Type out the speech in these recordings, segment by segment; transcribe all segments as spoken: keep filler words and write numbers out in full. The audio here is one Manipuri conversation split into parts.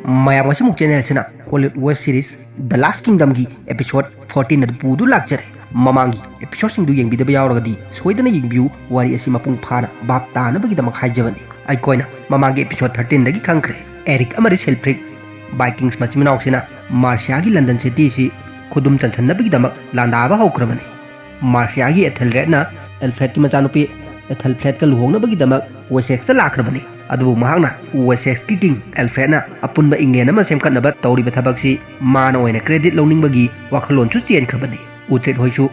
ꯃꯌꯥꯝ ꯉꯁꯤꯃꯨꯛ ꯆꯦꯅꯦꯜ ꯑꯁꯤꯅ ꯍꯣꯂꯤꯋꯨꯗ ꯋꯦꯕ ꯁꯤꯔꯤꯁ ꯗ ꯂꯥꯁ ꯀꯤꯡꯗꯝꯒꯤ ꯑꯦꯄꯤꯁꯣꯗ ꯐꯣꯔꯇꯤꯟ ꯑꯗꯨ ꯄꯨꯗꯨ ꯂꯥꯛꯆꯔꯦ꯫ ꯃꯃꯥꯡꯒꯤ ꯑꯦꯄꯤꯁꯣꯗꯁꯤꯡꯗꯨ ꯌꯦꯡꯕꯤꯗꯕ ꯌꯥꯎꯔꯒꯗꯤ ꯁꯣꯏꯗꯅ ꯌꯦꯡꯕꯤꯌꯨ, ꯋꯥꯔꯤ ꯑꯁꯤ ꯃꯄꯨꯡ ꯐꯥꯅ ꯚꯥꯞ ꯇꯥꯅꯕꯒꯤꯗꯃꯛ ꯍꯥꯏꯖꯕꯅꯤ꯫ ꯑꯩꯈꯣꯏꯅ ꯃꯃꯥꯡꯒꯤ ꯑꯦꯄꯤꯁꯣꯗ ꯊꯥꯔꯇꯤꯟꯗꯒꯤ ꯈꯪꯈ꯭ꯔꯦ, ꯑꯦꯔꯤꯛ ꯑꯃꯗꯤ ꯁꯤꯜꯐ꯭ꯔꯤꯛ ꯕꯥꯏꯀꯤꯡꯁ ꯃꯆꯤꯟ ꯃꯅꯥꯎꯁꯤꯅ ꯃꯥꯔꯁꯤꯌꯥꯒꯤ ꯂꯟꯗꯟ ꯁꯤꯇꯤ ꯑꯁꯤ ꯈꯨꯗꯨꯝ ꯆꯟꯁꯤꯟꯅꯕꯒꯤꯗꯃꯛ ꯂꯥꯟꯗꯥꯕ ꯍꯧꯈ꯭ꯔꯕꯅꯤ꯫ ꯃꯥꯔꯁꯤꯌꯥꯒꯤ ꯑꯦꯊꯦꯜꯔꯦꯗꯅ ꯑꯦꯜꯐ꯭ꯔꯦꯗꯀꯤ ꯃꯆꯥꯅꯨꯄꯤ ꯑꯦꯊꯦꯜꯐ꯭ꯂꯦꯠꯀ ꯂꯨꯍꯣꯡꯅꯕꯒꯤꯗꯃꯛ ꯋꯦꯁꯦꯛꯁꯇ ꯂꯥꯛꯈ꯭ꯔꯕꯅꯤ꯫ ꯑꯗꯨꯕꯨ ꯃꯍꯥꯛꯅ ꯋꯦꯁꯦꯛꯁꯀꯤ ꯀꯤꯡ ꯑꯦꯜꯐ꯭ꯔꯦꯗꯅ ꯑꯄꯨꯟꯕ ꯏꯪꯂꯦꯟ ꯑꯃ ꯁꯦꯝꯒꯠꯅꯕ ꯇꯧꯔꯤꯕ ꯊꯕꯛꯁꯤ ꯃꯥꯅ ꯑꯣꯏꯅ ꯀ꯭ꯔꯦꯗꯤꯠ ꯂꯧꯅꯤꯡꯕꯒꯤ ꯋꯥꯈꯜꯂꯣꯟꯁꯨ ꯆꯦꯟꯈ꯭ꯔꯕꯅꯤ꯫ ꯎꯇ꯭ꯔꯤꯠ ꯍꯣꯏꯁꯨ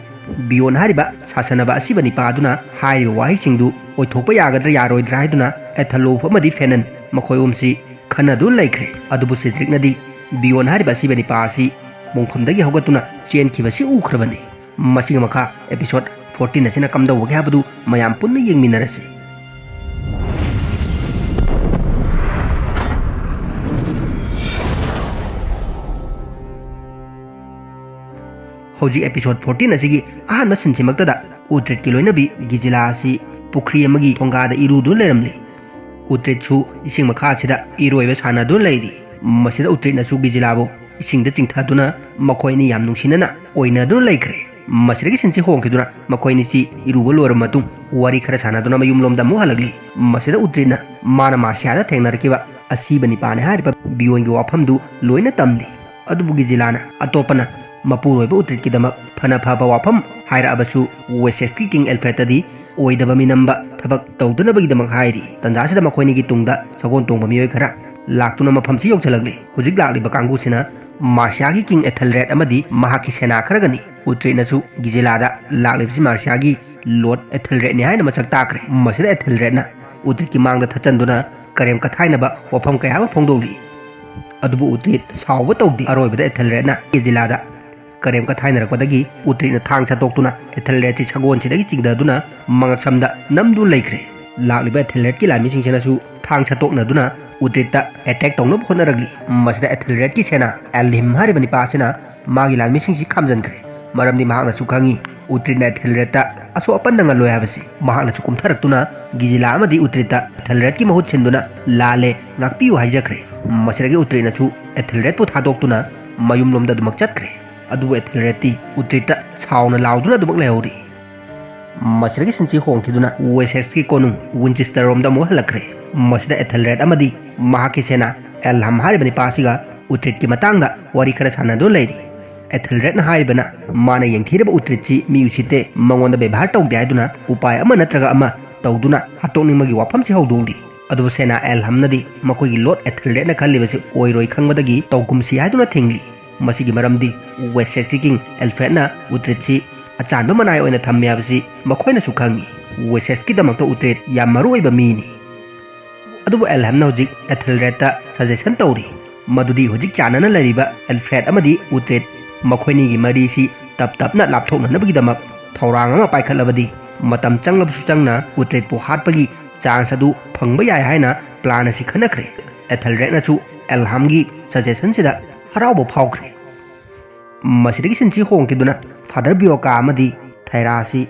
ꯕꯤꯌꯣꯟ ꯍꯥꯏꯔꯤꯕ ꯁꯥꯁꯟꯅꯕ ꯑꯁꯤꯕ ꯅꯤꯄꯥ ꯑꯗꯨꯅ ꯍꯥꯏꯔꯤꯕ ꯋꯥꯍꯩꯁꯤꯡꯗꯨ ꯑꯣꯏꯊꯣꯛꯄ ꯌꯥꯒꯗ꯭ꯔꯥ ꯌꯥꯔꯣꯏꯗ꯭ꯔꯥ ꯍꯥꯏꯗꯨꯅ ꯑꯦꯊꯂꯣꯐ ꯑꯃꯗꯤ ꯐꯦꯅꯟ ꯃꯈꯣꯏ ꯑꯍꯨꯝꯁꯤ ꯈꯟꯅꯗꯨꯅ ꯂꯩꯈ꯭ꯔꯦ꯫ ꯑꯗꯨꯕꯨ ꯁꯤꯗ꯭ꯔꯤꯛꯅꯗꯤ ꯕꯤꯌꯣꯟ ꯍꯥꯏꯔꯤꯕ ꯑꯁꯤꯕ ꯅꯤꯄꯥ ꯑꯁꯤ ꯃꯣꯡꯐꯝꯗꯒꯤ ꯍꯧꯒꯠꯇꯨꯅ ꯆꯦꯟꯈꯤꯕꯁꯤ ꯎꯈ꯭ꯔꯕꯅꯤ꯫ ꯃꯁꯤꯒꯤ ꯃꯈꯥ ꯑꯦꯄꯤꯁꯣꯗ ꯐꯣꯔꯇꯤꯟ ꯑꯁꯤꯅ ꯀꯝꯗꯧꯕꯒꯦ ꯍꯥꯏꯕꯗꯨ ꯃꯌꯥꯝ ꯄꯨꯟꯅ ꯌꯦꯡꯃꯤꯟꯅꯔꯁꯤ꯫ ꯍꯧꯖꯤꯛ ꯑꯦꯄꯤꯁꯣꯗ ꯐꯣꯔꯇꯤꯟ ꯑꯁꯤꯒꯤ ꯑꯍꯥꯟꯕ ꯁꯤꯟꯁꯤꯃꯛꯇꯗ ꯎꯇ꯭ꯔꯤꯠꯀꯤ ꯂꯣꯏꯅꯕꯤ ꯒꯤꯖꯤꯂꯥ ꯑꯁꯤ ꯄꯨꯈ꯭ꯔꯤ ꯑꯃꯒꯤ ꯊꯣꯡꯒꯥꯗ ꯏꯔꯨꯗꯨꯅ ꯂꯩꯔꯝꯂꯤ꯫ ꯎꯇ꯭ꯔꯤꯠꯁꯨ ꯏꯁꯤꯡ ꯃꯈꯥꯁꯤꯗ ꯏꯔꯣꯏꯕ ꯁꯥꯟꯅꯗꯨꯅ ꯂꯩꯔꯤ꯫ ꯃꯁꯤꯗ ꯎꯇ꯭ꯔꯤꯠꯅꯁꯨ ꯒꯤꯖꯤꯂꯥꯕꯨ ꯏꯁꯤꯡꯗ ꯆꯤꯡꯊꯗꯨꯅ ꯃꯈꯣꯏ ꯑꯅꯤ ꯌꯥꯝ ꯅꯨꯡꯁꯤꯅꯅ ꯑꯣꯏꯅꯗꯨꯅ ꯂꯩꯈ꯭ꯔꯦ꯫ ꯃꯁꯤꯗꯒꯤ ꯁꯤꯟꯁꯤ ꯍꯣꯡꯈꯤꯗꯨꯅ ꯃꯈꯣꯏ ꯑꯅꯤꯁꯤ ꯏꯔꯨꯕ ꯂꯣꯏꯔꯕ ꯃꯇꯨꯡ ꯋꯥꯔꯤ ꯈꯔ ꯁꯥꯟꯅꯗꯨꯅ ꯃꯌꯨꯝꯂꯣꯝꯗ ꯑꯃꯨꯛ ꯍꯜꯂꯛꯂꯤ꯫ ꯃꯁꯤꯗ ꯎꯇ꯭ꯔꯤꯠꯅ ꯃꯥꯅ ꯃꯥꯔꯁꯤꯌꯥꯗ ꯊꯦꯡꯅꯔꯛꯈꯤꯕ ꯑꯁꯤꯕ ꯅꯤꯄꯥꯅꯦ ꯍꯥꯏꯔꯤꯕ ꯕꯤꯌꯣꯟꯒꯤ ꯋꯥꯐꯝꯗꯨ ꯂꯣꯏꯅ ꯇꯝꯂꯤ꯫ ꯑꯗꯨꯕꯨ ꯒꯤꯖꯤꯂꯥꯅ ꯑꯇꯣꯞꯄꯅ ꯃꯄꯨꯔꯣꯏꯕ ꯎꯇ꯭ꯔꯤꯠꯀꯤꯗꯃꯛ ꯐꯅ ꯐꯕ ꯋꯥꯐꯝ ꯍꯥꯏꯔꯛꯑꯕꯁꯨ ꯋꯦꯁꯦꯁꯀꯤ ꯀꯤꯡ ꯑꯦꯜꯐ꯭ꯔꯦꯗꯇꯗꯤ ꯑꯣꯏꯗꯕ ꯃꯤꯅꯝꯕ ꯊꯕꯛ ꯇꯧꯗꯅꯕꯒꯤꯗꯃꯛ ꯍꯥꯏꯔꯤ꯫ ꯇꯟꯖꯥꯁꯤꯗ ꯃꯈꯣꯏꯅꯤꯒꯤ ꯇꯨꯡꯗ ꯁꯒꯣꯜ ꯇꯣꯡꯕ ꯃꯤꯑꯣꯏ ꯈꯔ ꯂꯥꯛꯇꯨꯅ ꯃꯐꯝꯁꯤ ꯌꯧꯁꯤꯜꯂꯛꯂꯤ꯫ ꯍꯧꯖꯤꯛ ꯂꯥꯛꯂꯤꯕ ꯀꯥꯡꯕꯨꯁꯤꯅ ꯃꯥꯔꯁꯤꯌꯥꯒꯤ ꯀꯤꯡ ꯑꯦꯊꯦꯜꯔꯦꯗ ꯑꯃꯗꯤ ꯃꯍꯥꯛꯀꯤ ꯁꯦꯅꯥ ꯈꯔꯒꯅꯤ꯫ ꯎꯇ꯭ꯔꯤꯠꯅꯁꯨ ꯒꯤꯖꯤꯂꯥꯗ ꯂꯥꯛꯂꯤꯕꯁꯤ ꯃꯥꯔꯁꯤꯌꯥꯒꯤ ꯂꯣꯔꯗ ꯑꯦꯊꯦꯜꯔꯦꯗꯅꯤ ꯍꯥꯏꯅ ꯃꯁꯛ ꯇꯥꯛꯈ꯭ꯔꯦ꯫ ꯃꯁꯤꯗ ꯑꯦꯊꯦꯜꯔꯦꯗꯅ ꯎꯇ꯭ꯔꯤꯠꯀꯤ ꯃꯥꯡꯗ ꯊꯠꯆꯟꯗꯨꯅ ꯀꯔꯦꯝ ꯀꯊꯥꯏꯅꯕ ꯋꯥꯐꯝ ꯀꯌꯥ ꯑꯃ ꯐꯣꯡꯗꯣꯛꯂꯤ꯫ ꯑꯗꯨꯕꯨ ꯎꯇ꯭ꯔꯤꯠ ꯁꯥꯎꯕ ꯇꯧꯗꯦ꯫ ꯑꯔꯣꯏꯕꯗ ꯑꯦꯊꯦꯜꯔꯦꯗꯅ ꯒꯤꯖꯤꯂꯥꯗ ꯀꯔꯦꯝ ꯀꯊꯥꯏꯅꯔꯛꯄꯗꯒꯤ ꯎꯇ꯭ꯔꯤꯠꯅ ꯊꯥꯡ ꯁꯠꯇꯣꯛꯇꯨꯅ ꯑꯦꯊꯦꯜꯔꯦꯗꯁꯤ ꯁꯒꯣꯜꯁꯤꯗꯒꯤ ꯆꯤꯡꯊꯗꯨꯅ ꯃꯉꯛꯁꯝꯗ ꯅꯝꯗꯨꯅ ꯂꯩꯈ꯭ꯔꯦ꯫ ꯂꯥꯛꯂꯤꯕ ꯑꯦꯊꯦꯜꯔꯦꯗꯀꯤ ꯂꯥꯟꯃꯤꯁꯤꯡꯁꯤꯅꯁꯨ ꯊꯥꯡ ꯁꯠꯇꯣꯛꯅꯗꯨꯅ ꯎꯇ꯭ꯔꯤꯠꯇ ꯑꯦꯇꯦꯛ ꯇꯧꯅꯕ ꯍꯣꯠꯅꯔꯛꯂꯤ꯫ ꯃꯁꯤꯗ ꯑꯦꯊꯦꯜꯔꯦꯗꯀꯤ ꯁꯦꯅꯥ ꯑꯦꯜꯍꯤꯝ ꯍꯥꯏꯔꯤꯕ ꯅꯤꯄꯥ ꯑꯁꯤꯅ ꯃꯥꯒꯤ ꯂꯥꯟꯃꯤꯁꯤꯡꯁꯤ ꯈꯥꯝꯖꯟꯈ꯭ꯔꯦ꯫ ꯃꯔꯝꯗꯤ ꯃꯍꯥꯛꯅꯁꯨ ꯈꯪꯉꯤ ꯎꯇ꯭ꯔꯤꯠꯅ ꯑꯦꯊꯦꯜꯔꯦꯗꯇ ꯑꯁꯣꯛ ꯑꯄꯟ ꯅꯪꯍꯜꯂꯣꯏ ꯍꯥꯏꯕꯁꯤ꯫ ꯃꯍꯥꯛꯅꯁꯨ ꯀꯨꯝꯊꯔꯛꯇꯨꯅ ꯒꯤꯖꯤꯂꯥ ꯑꯃꯗꯤ ꯎꯇ꯭ꯔꯤꯠꯇ ꯑꯦꯊꯦꯜꯔꯦꯗꯀꯤ ꯃꯍꯨꯠ ꯁꯤꯟꯗꯨꯅ ꯂꯥꯜꯂꯦ, ꯉꯥꯛꯄꯤꯌꯨ ꯍꯥꯏꯖꯈ꯭ꯔꯦ꯫ ꯃꯁꯤꯗꯒꯤ ꯎꯇ꯭ꯔꯤꯠꯅꯁꯨ ꯑꯦꯊꯦꯜꯔꯦꯠꯄꯨ ꯊꯥꯗꯣꯛꯇꯨꯅ ꯃꯌꯨꯝꯂꯣꯝꯗ ꯑꯗꯨꯃꯛ ꯆꯠꯈ꯭ꯔꯦ꯫ ꯑꯗꯨꯕꯨ ꯑꯦꯊꯦꯜꯔꯦꯠꯇꯤ ꯎꯇ꯭ꯔꯤꯠꯇ ꯁꯥꯎꯅ ꯂꯥꯎꯗꯨꯅ ꯑꯗꯨꯃꯛ ꯂꯩꯍꯧꯔꯤ꯫ ꯃꯁꯤꯗꯒꯤ ꯁꯤꯟꯁꯤ ꯍꯣꯡꯈꯤꯗꯨꯅ ꯋꯦꯁꯦꯛꯁꯀꯤ ꯀꯣꯅꯨꯡ ꯋꯤꯟꯆꯦꯁꯇꯔꯔꯣꯝꯗ ꯑꯃꯨꯛ ꯍꯜꯂꯛꯈ꯭ꯔꯦ꯫ ꯃꯁꯤꯗ ꯑꯦꯊꯦꯜꯔꯦꯠ ꯑꯃꯗꯤ ꯃꯍꯥꯛꯀꯤ ꯁꯦꯅꯥ ꯑꯦꯜꯍꯝ ꯍꯥꯏꯔꯤꯕ ꯅꯤꯄꯥꯁꯤꯒ ꯎꯇ꯭ꯔꯤꯠꯀꯤ ꯃꯇꯥꯡꯗ ꯋꯥꯔꯤ ꯈꯔ ꯁꯥꯟꯅꯗꯨꯅ ꯂꯩꯔꯤ꯫ ꯑꯦꯊꯦꯜꯔꯦꯠꯅ ꯍꯥꯏꯔꯤꯕꯅ ꯃꯥꯅ ꯌꯦꯡꯊꯤꯔꯕ ꯎꯇ꯭ꯔꯤꯠꯁꯤ ꯃꯤ ꯎꯁꯤꯠꯇꯦ, ꯃꯉꯣꯟꯗ ꯕꯦꯕꯥꯔ ꯇꯧꯗꯦ ꯍꯥꯏꯗꯨꯅ ꯎꯄꯥꯏ ꯑꯃ ꯅꯠꯇ꯭ꯔꯒ ꯑꯃ ꯇꯧꯗꯨꯅ ꯍꯥꯠꯇꯣꯛꯅꯤꯡꯕꯒꯤ ꯋꯥꯐꯝꯁꯤ ꯍꯧꯗꯣꯛꯂꯤ꯫ ꯑꯗꯨꯕꯨ ꯁꯦꯅꯥ ꯑꯦꯜꯍꯝꯅꯗꯤ ꯃꯈꯣꯏꯒꯤ ꯂꯣꯔꯗ ꯑꯦꯊꯦꯜꯔꯦꯠꯅ ꯈꯜꯂꯤꯕꯁꯤ ꯑꯣꯏꯔꯣꯏ ꯈꯪꯕꯗꯒꯤ ꯇꯧꯒꯨꯝꯁꯤ ꯍꯥꯏꯗꯨꯅ ꯊꯤꯡꯂꯤ꯫ ꯃꯁꯤꯒꯤ ꯃꯔꯝꯗꯤ ꯋꯦꯁꯦꯛꯁꯀꯤ ꯀꯤꯡ ꯑꯦꯜꯐ꯭ꯔꯦꯗꯅ ꯎꯇ꯭ꯔꯤꯠꯁꯤ ꯑꯆꯥꯟꯕ ꯃꯅꯥꯏ ꯑꯣꯏꯅ ꯊꯝꯃꯤ ꯍꯥꯏꯕꯁꯤ ꯃꯈꯣꯏꯅꯁꯨ ꯈꯪꯏ꯫ ꯋꯦꯁꯦꯛꯁꯀꯤꯗꯃꯛꯇ ꯎꯇ꯭ꯔꯤꯠ ꯌꯥꯝ ꯃꯔꯨ ꯑꯣꯏꯕ ꯃꯤꯅꯤ꯫ ꯑꯗꯨꯕꯨ ꯑꯦꯜꯍꯝꯅ ꯍꯧꯖꯤꯛ ꯑꯦꯊꯦꯜꯔꯦꯠꯇ ꯁꯖꯦꯁꯟ ꯇꯧꯔꯤ, ꯃꯗꯨꯗꯤ ꯍꯧꯖꯤꯛ ꯆꯥꯟꯅꯅ ꯂꯩꯔꯤꯕ ꯑꯦꯜꯐ꯭ꯔꯦꯗ ꯑꯃꯗꯤ ꯎꯇ꯭ꯔꯤꯠ ꯃꯈꯣꯏꯅꯤꯒꯤ ꯃꯔꯤꯁꯤ ꯇꯞ ꯇꯞꯅ ꯂꯥꯞꯊꯣꯛꯅꯅꯕꯒꯤꯗꯃꯛ ꯊꯧꯔꯥꯡ ꯑꯃ ꯄꯥꯏꯈꯠꯂꯕꯗꯤ ꯃꯇꯝ ꯆꯪꯂꯕꯁꯨ ꯆꯪꯅ ꯎꯇ꯭ꯔꯤꯠꯄꯨ ꯍꯥꯠꯄꯒꯤ ꯆꯥꯟꯁ ꯑꯗꯨ ꯐꯪꯕ ꯌꯥꯏ ꯍꯥꯏꯅ ꯄ꯭ꯂꯥꯟ ꯑꯁꯤ ꯈꯟꯅꯈ꯭ꯔꯦ꯫ ꯑꯦꯊꯦꯜꯔꯦꯠꯅꯁꯨ ꯑꯦꯜꯍꯝꯒꯤ ꯁꯖꯦꯁꯟꯁꯤꯗ ꯍꯔꯥꯎꯕ ꯐꯥꯎꯈ꯭ꯔꯦ꯫ ꯃꯁꯤꯗꯒꯤ ꯁꯤꯟꯁꯤ ꯍꯣꯡꯈꯤꯗꯨꯅ ꯐꯥꯗꯔ ꯕꯤꯌꯣꯀꯥ ꯑꯃꯗꯤ ꯊꯥꯏꯔꯥ ꯑꯁꯤ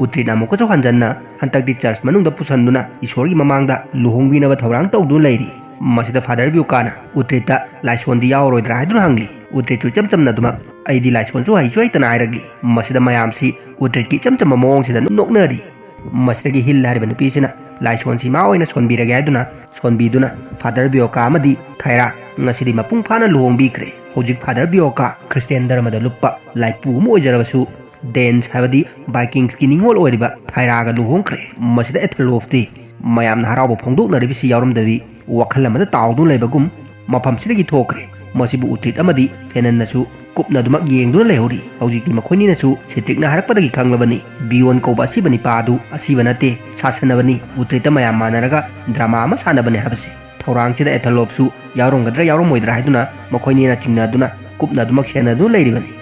ꯎꯇ꯭ꯔꯤꯠꯅ ꯑꯃꯨꯛꯀꯁꯨ ꯍꯟꯖꯟꯅ ꯍꯟꯗꯛꯇꯤ ꯆꯔꯆ ꯃꯅꯨꯡꯗ ꯄꯨꯁꯟꯗꯨꯅ ꯏꯁꯣꯔꯒꯤ ꯃꯃꯥꯡꯗ ꯂꯨꯍꯣꯡꯕꯤꯅꯕ ꯊꯧꯔꯥꯡ ꯇꯧꯗꯨꯅ ꯂꯩꯔꯤ꯫ ꯃꯁꯤꯗ ꯐꯥꯗꯔ ꯕꯤꯌꯣꯀꯥꯅ ꯎꯇ꯭ꯔꯤꯠꯇ ꯂꯥꯏꯁꯣꯟꯗꯤ ꯌꯥꯎꯔꯣꯏꯗ꯭ꯔꯥ ꯍꯥꯏꯗꯨꯅ ꯍꯪꯂꯤ꯫ ꯎꯇ꯭ꯔꯤꯠꯁꯨ ꯏꯆꯝ ꯆꯝꯅ ꯑꯗꯨꯃꯛ, "ꯑꯩꯗꯤ ꯂꯥꯏꯁꯣꯟꯁꯨ ꯍꯩꯁꯨ ꯍꯩꯇꯅ" ꯍꯥꯏꯔꯛꯂꯤ꯫ ꯃꯁꯤꯗ ꯃꯌꯥꯝꯁꯤ ꯎꯇ꯭ꯔꯤꯠꯀꯤ ꯏꯆꯝ ꯆꯝꯕ ꯃꯑꯣꯡꯁꯤꯗ ꯅꯣꯛꯅꯔꯤ꯫ ꯃꯁꯤꯗꯒꯤ ꯍꯤꯜ ꯍꯥꯏꯔꯤꯕ ꯅꯨꯄꯤꯁꯤꯅ ꯂꯥꯏꯁꯣꯟꯁꯤ ꯃꯥ ꯑꯣꯏꯅ ꯁꯣꯟꯕꯤꯔꯒꯦ ꯍꯥꯏꯗꯨꯅ ꯁꯣꯟꯕꯤꯗꯨꯅ ꯐꯥꯗꯔ ꯕꯤꯌꯣꯀꯥ ꯑꯃꯗꯤ ꯊꯥꯏꯔꯥ ꯉꯁꯤꯗꯤ ꯃꯄꯨꯡ ꯐꯥꯅ ꯂꯨꯍꯣꯡꯕꯤꯈ꯭ꯔꯦ꯫ ꯍꯧꯖꯤꯛ ꯐꯥꯗꯔ ꯕꯤꯌꯣꯀꯥ ꯈ꯭ꯔꯤꯁꯇꯤꯌꯥꯟ ꯙꯔꯃꯗ ꯂꯨꯞꯄ ꯂꯥꯏꯄꯨ ꯑꯃ ꯑꯣꯏꯖꯔꯕꯁꯨ ꯗꯦꯟꯁ ꯍꯥꯏꯕꯗꯤ ꯚꯥꯏꯀꯤꯡꯁꯀꯤ ꯅꯤꯡꯉꯣꯜ ꯑꯣꯏꯔꯤꯕ ꯊꯥꯏꯔꯥꯒ ꯂꯨꯍꯣꯡꯈ꯭ꯔꯦ꯫ ꯃꯁꯤꯗ ꯑꯦꯊꯦꯂꯣꯐꯇꯤ ꯃꯌꯥꯝꯅ ꯍꯔꯥꯎꯕ ꯐꯣꯡꯗꯣꯛꯅꯔꯤꯕꯁꯤ ꯌꯥꯎꯔꯝꯗꯕꯤ ꯋꯥꯈꯜ ꯑꯃꯗ ꯇꯥꯎꯗꯨꯅ ꯂꯩꯕꯒꯨꯝ ꯃꯐꯝꯁꯤꯗꯒꯤ ꯊꯣꯛꯈ꯭ꯔꯦ꯫ ꯃꯁꯤꯕꯨ ꯎꯇ꯭ꯔꯤꯠ ꯑꯃꯗꯤ ꯐꯦꯅꯟꯅꯁꯨ ꯀꯨꯞꯅ ꯑꯗꯨꯃꯛ ꯌꯦꯡꯗꯨꯅ ꯂꯩꯍꯧꯔꯤ꯫ ꯍꯧꯖꯤꯛꯇꯤ ꯃꯈꯣꯏꯅꯤꯅꯁꯨ ꯁꯤꯇ꯭ꯔꯤꯛꯅ ꯍꯥꯏꯔꯛꯄꯗꯒꯤ ꯈꯪꯂꯕꯅꯤ, ꯕꯤꯌꯣꯟ ꯀꯧꯕ ꯑꯁꯤꯕ ꯅꯤꯄꯥ ꯑꯗꯨ ꯑꯁꯤꯕ ꯅꯠꯇꯦ, ꯁꯥꯁꯟꯅꯕꯅꯤ, ꯎꯇ꯭ꯔꯤꯠꯇ ꯃꯌꯥꯝ ꯃꯥꯟꯅꯔꯒ ꯗ꯭ꯔꯃꯥ ꯑꯃ ꯁꯥꯟꯅꯕꯅꯤ ꯍꯥꯏꯕꯁꯤ꯫ ꯊꯧꯔꯥꯡꯁꯤꯗ ꯑꯦꯊꯦꯂꯣꯞꯁꯨ ꯌꯥꯎꯔꯝꯒꯗ꯭ꯔꯥ ꯌꯥꯎꯔꯝꯃꯣꯏꯗ꯭ꯔꯥ ꯍꯥꯏꯗꯨꯅ ꯃꯈꯣꯏꯅꯤꯅ ꯆꯤꯡꯅꯗꯨꯅ ꯀꯨꯞꯅ ꯑꯗꯨꯃꯛ ꯁꯦꯟꯅꯗꯨꯅ ꯂꯩꯔꯤꯕꯅꯤ꯫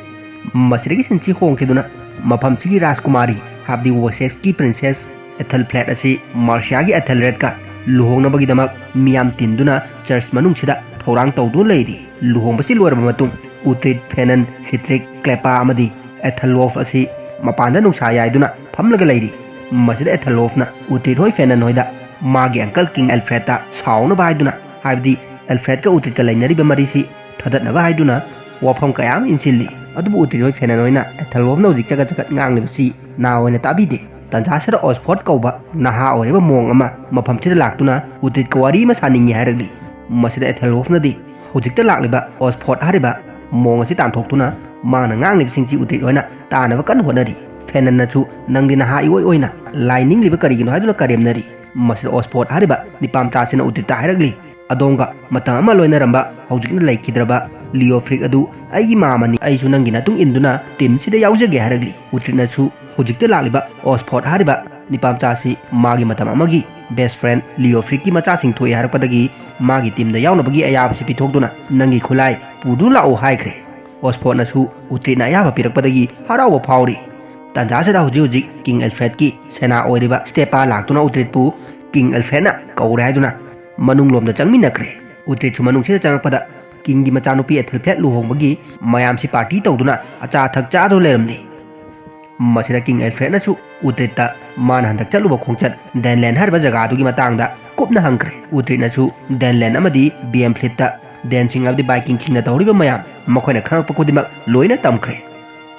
ꯃꯁꯤꯗꯒꯤ ꯁꯤꯟꯁꯤ ꯍꯣꯡꯈꯤꯗꯨꯅ ꯃꯐꯝꯁꯤꯒꯤ ꯔꯥꯖꯀꯨꯃꯥꯔꯤ ꯍꯥꯏꯕꯗꯤ ꯋꯦꯁꯦꯛꯁꯀꯤ ꯄ꯭ꯔꯤꯟꯁꯦꯁ ꯑꯦꯊꯦꯜꯐ꯭ꯂꯦꯠ ꯑꯁꯤ ꯃꯥꯔꯁꯤꯌꯥꯒꯤ ꯑꯦꯊꯦꯜꯔꯦꯠꯀ ꯂꯨꯍꯣꯡꯅꯕꯒꯤꯗꯃꯛ ꯃꯤꯌꯥꯝ ꯇꯤꯟꯗꯨꯅ ꯆꯔꯆ ꯃꯅꯨꯡꯁꯤꯗ ꯊꯧꯔꯥꯡ ꯇꯧꯗꯨꯅ ꯂꯩꯔꯤ꯫ ꯂꯨꯍꯣꯡꯕꯁꯤ ꯂꯣꯏꯔꯕ ꯃꯇꯨꯡ ꯎꯇ꯭ꯔꯤꯠ, ꯐꯦꯅꯟ, ꯁꯤꯇ꯭ꯔꯤꯛ, ꯀ꯭ꯂꯦꯄꯥ ꯑꯃꯗꯤ ꯑꯦꯊꯦꯜꯋꯣꯐ ꯑꯁꯤ ꯃꯄꯥꯟꯗ ꯅꯨꯡꯁꯥ ꯌꯥꯏꯗꯨꯅ ꯐꯝꯂꯒ ꯂꯩꯔꯤ꯫ ꯃꯁꯤꯗ ꯑꯦꯊꯦꯜꯋꯣꯐꯅ ꯎꯇ꯭ꯔꯤꯠ ꯍꯣꯏ ꯐꯦꯅꯟ ꯍꯣꯏꯗ ꯃꯥꯒꯤ ꯑꯪꯀꯜ ꯀꯤꯡ ꯑꯦꯜꯐ꯭ꯔꯦꯗꯇ ꯁꯥꯎꯅꯕ ꯍꯥꯏꯗꯨꯅ, ꯍꯥꯏꯕꯗꯤ ꯑꯦꯜꯐ꯭ꯔꯦꯗꯀ ꯎꯇ꯭ꯔꯤꯠꯀ ꯂꯩꯅꯔꯤꯕ ꯃꯔꯤꯁꯤ ꯊꯥꯗꯠꯅꯕ ꯍꯥꯏꯗꯨꯅ ꯋꯥꯐꯝ ꯀꯌꯥ ꯑꯃ ꯏꯟꯁꯤꯜꯂꯤ꯫ ꯑꯗꯨꯕꯨ ꯎꯇ꯭ꯔꯤꯠ ꯍꯣꯏ ꯐꯦꯅꯟ ꯍꯣꯏꯅ ꯑꯦꯊꯦꯜꯋꯣꯜꯐꯅ ꯍꯧꯖꯤꯛ ꯆꯒꯠ ꯆꯒꯠ ꯉꯥꯡꯂꯤꯕꯁꯤ ꯅꯥ ꯑꯣꯏꯅ ꯇꯥꯕꯤꯗꯦ꯫ ꯇꯥꯟꯖꯥꯁꯤꯗ ꯑꯣꯁꯐꯣꯔꯗ ꯀꯧꯕ ꯅꯍꯥ ꯑꯣꯏꯔꯤꯕ ꯃꯣꯡ ꯑꯃ ꯃꯐꯝꯁꯤꯗ ꯂꯥꯛꯇꯨꯅ ꯎꯇ꯭ꯔꯤꯠꯀ ꯋꯥꯔꯤ ꯑꯃ ꯁꯥꯅꯤꯡꯉꯤ ꯍꯥꯏꯔꯛꯂꯤ꯫ ꯃꯁꯤꯗ ꯑꯦꯊꯦꯜꯋꯣꯜꯐꯅꯗꯤ ꯍꯧꯖꯤꯛꯇ ꯂꯥꯛꯂꯤꯕ ꯑꯣꯁꯐꯣꯔꯗ ꯍꯥꯏꯔꯤꯕ ꯃꯣꯡ ꯑꯁꯤ ꯇꯥꯟꯊꯣꯛꯇꯨꯅ ꯃꯥꯅ ꯉꯥꯡꯂꯤꯕꯁꯤꯡꯁꯤ ꯎꯇ꯭ꯔꯤꯠ ꯍꯣꯏꯅ ꯇꯥꯅꯕ ꯀꯟꯅ ꯍꯣꯠꯅꯔꯤ꯫ ꯐꯦꯅꯟꯅꯁꯨ ꯅꯪꯗꯤ ꯅꯍꯥ ꯏꯑꯣꯏ ꯑꯣꯏꯅ ꯂꯥꯏ ꯅꯤꯡꯂꯤꯕ ꯀꯔꯤꯒꯤꯅꯣ ꯍꯥꯏꯗꯨꯅ ꯀꯔꯦꯝꯅꯔꯤ꯫ ꯃꯁꯤꯗ ꯑꯣꯁꯐꯣꯔꯗ ꯍꯥꯏꯔꯤꯕ ꯅꯤꯄꯥꯝꯆꯥꯁꯤꯅ ꯎꯇ꯭ꯔꯤꯠꯇ ꯍꯥꯏꯔꯛꯂꯤ, "ꯑꯗꯣꯝꯒ ꯃꯇꯝ ꯑꯃ ꯂꯣꯏꯅꯔꯝꯕ, ꯍꯧꯖꯤꯛꯅ ꯂꯩꯈꯤꯗ꯭ꯔꯕ ꯂꯤꯑꯣꯐ꯭ꯔꯤꯛ ꯑꯗꯨ ꯑꯩꯒꯤ ꯃꯥꯝꯃꯅꯤ꯫ ꯑꯩꯁꯨ ꯅꯪꯒꯤ ꯃꯇꯨꯡ ꯏꯟꯗꯨꯅ ꯇꯤꯝꯁꯤꯗ ꯌꯥꯎꯖꯒꯦ" ꯍꯥꯏꯔꯛꯂꯤ꯫ ꯎꯇ꯭ꯔꯤꯠꯅꯁꯨ ꯍꯧꯖꯤꯛꯇ ꯂꯥꯛꯂꯤꯕ ꯑꯣꯁꯐꯣꯔꯗ ꯍꯥꯏꯔꯤꯕ ꯅꯤꯄꯥꯝꯆꯥꯁꯤ ꯃꯥꯒꯤ ꯃꯇꯝ ꯑꯃꯒꯤ ꯕꯦꯁ ꯐ꯭ꯔꯦꯟ ꯂꯤꯑꯣꯐ꯭ꯔꯤꯛꯀꯤ ꯃꯆꯥꯁꯤꯡ ꯊꯣꯛꯑꯦ ꯍꯥꯏꯔꯛꯄꯗꯒꯤ ꯃꯥꯒꯤ ꯇꯤꯝꯗ ꯌꯥꯎꯅꯕꯒꯤ ꯑꯌꯥꯕꯁꯤ ꯄꯤꯊꯣꯛꯇꯨꯅ ꯅꯪꯒꯤ ꯈꯨꯠꯂꯥꯏ ꯄꯨꯗꯨꯅ ꯂꯥꯛꯎ ꯍꯥꯏꯈ꯭ꯔꯦ꯫ ꯑꯣꯁꯐꯣꯔꯗꯅꯁꯨ ꯎꯇ꯭ꯔꯤꯠꯅ ꯑꯌꯥꯕ ꯄꯤꯔꯛꯄꯗꯒꯤ ꯍꯔꯥꯎꯕ ꯐꯥꯎꯔꯤ꯫ ꯇꯥꯟꯖꯥꯁꯤꯗ ꯍꯧꯖꯤꯛ ꯍꯧꯖꯤꯛ ꯀꯤꯡ ꯑꯦꯜꯐ꯭ꯔꯦꯗꯀꯤ ꯁꯦꯅꯥ ꯑꯣꯏꯔꯤꯕ ꯁ꯭ꯇꯦꯄꯥ ꯂꯥꯛꯇꯨꯅ ꯎꯇ꯭ꯔꯤꯠꯄꯨ ꯀꯤꯡ ꯑꯦꯜꯐ꯭ꯔꯦꯗꯅ ꯀꯧꯔꯦ ꯍꯥꯏꯗꯨꯅ ꯃꯅꯨꯡꯂꯣꯝꯗ ꯆꯪꯃꯤꯟꯅꯈ꯭ꯔꯦ꯫ ꯎꯇ꯭ꯔꯤꯠꯁꯨ ꯃꯅꯨꯡꯁꯤꯗ ꯆꯪꯉꯛꯄꯗ ꯀꯤꯡꯒꯤ ꯃꯆꯥꯅꯨꯄꯤ ꯑꯦꯊꯦꯜꯐ꯭ꯔꯦꯗ ꯂꯨꯍꯣꯡꯕꯒꯤ ꯃꯌꯥꯝꯁꯤ ꯄꯥꯔꯇꯤ ꯇꯧꯗꯨꯅ ꯑꯆꯥ ꯑꯊꯛ ꯆꯥꯗꯨꯅ ꯂꯩꯔꯝꯂꯤ꯫ ꯃꯁꯤꯗ ꯀꯤꯡ ꯑꯦꯜꯐ꯭ꯔꯦꯗꯅꯁꯨ ꯎꯇ꯭ꯔꯤꯠꯇ ꯃꯥꯅ ꯍꯟꯗꯛ ꯆꯠꯂꯨꯕ ꯈꯣꯡꯆꯠ ꯗꯦꯟꯂꯦꯟ ꯍꯥꯏꯔꯤꯕ ꯖꯒꯥꯗꯨꯒꯤ ꯃꯇꯥꯡꯗ ꯀꯨꯞꯅ ꯍꯪꯈ꯭ꯔꯦ꯫ ꯎꯇ꯭ꯔꯤꯠꯅꯁꯨ ꯗꯦꯟꯂꯦꯟ ꯑꯃꯗꯤ ꯕꯤꯌꯝꯐ꯭ꯂꯤꯠꯇ ꯗꯦꯟꯁꯤꯡ ꯑꯃꯗꯤ ꯕꯥꯏꯀꯤꯡꯁꯤꯡꯅ ꯇꯧꯔꯤꯕ ꯃꯌꯥꯝ ꯃꯈꯣꯏꯅ ꯈꯪꯂꯛꯄ ꯈꯨꯗꯤꯡꯃꯛ ꯂꯣꯏꯅ ꯇꯝꯈ꯭ꯔꯦ꯫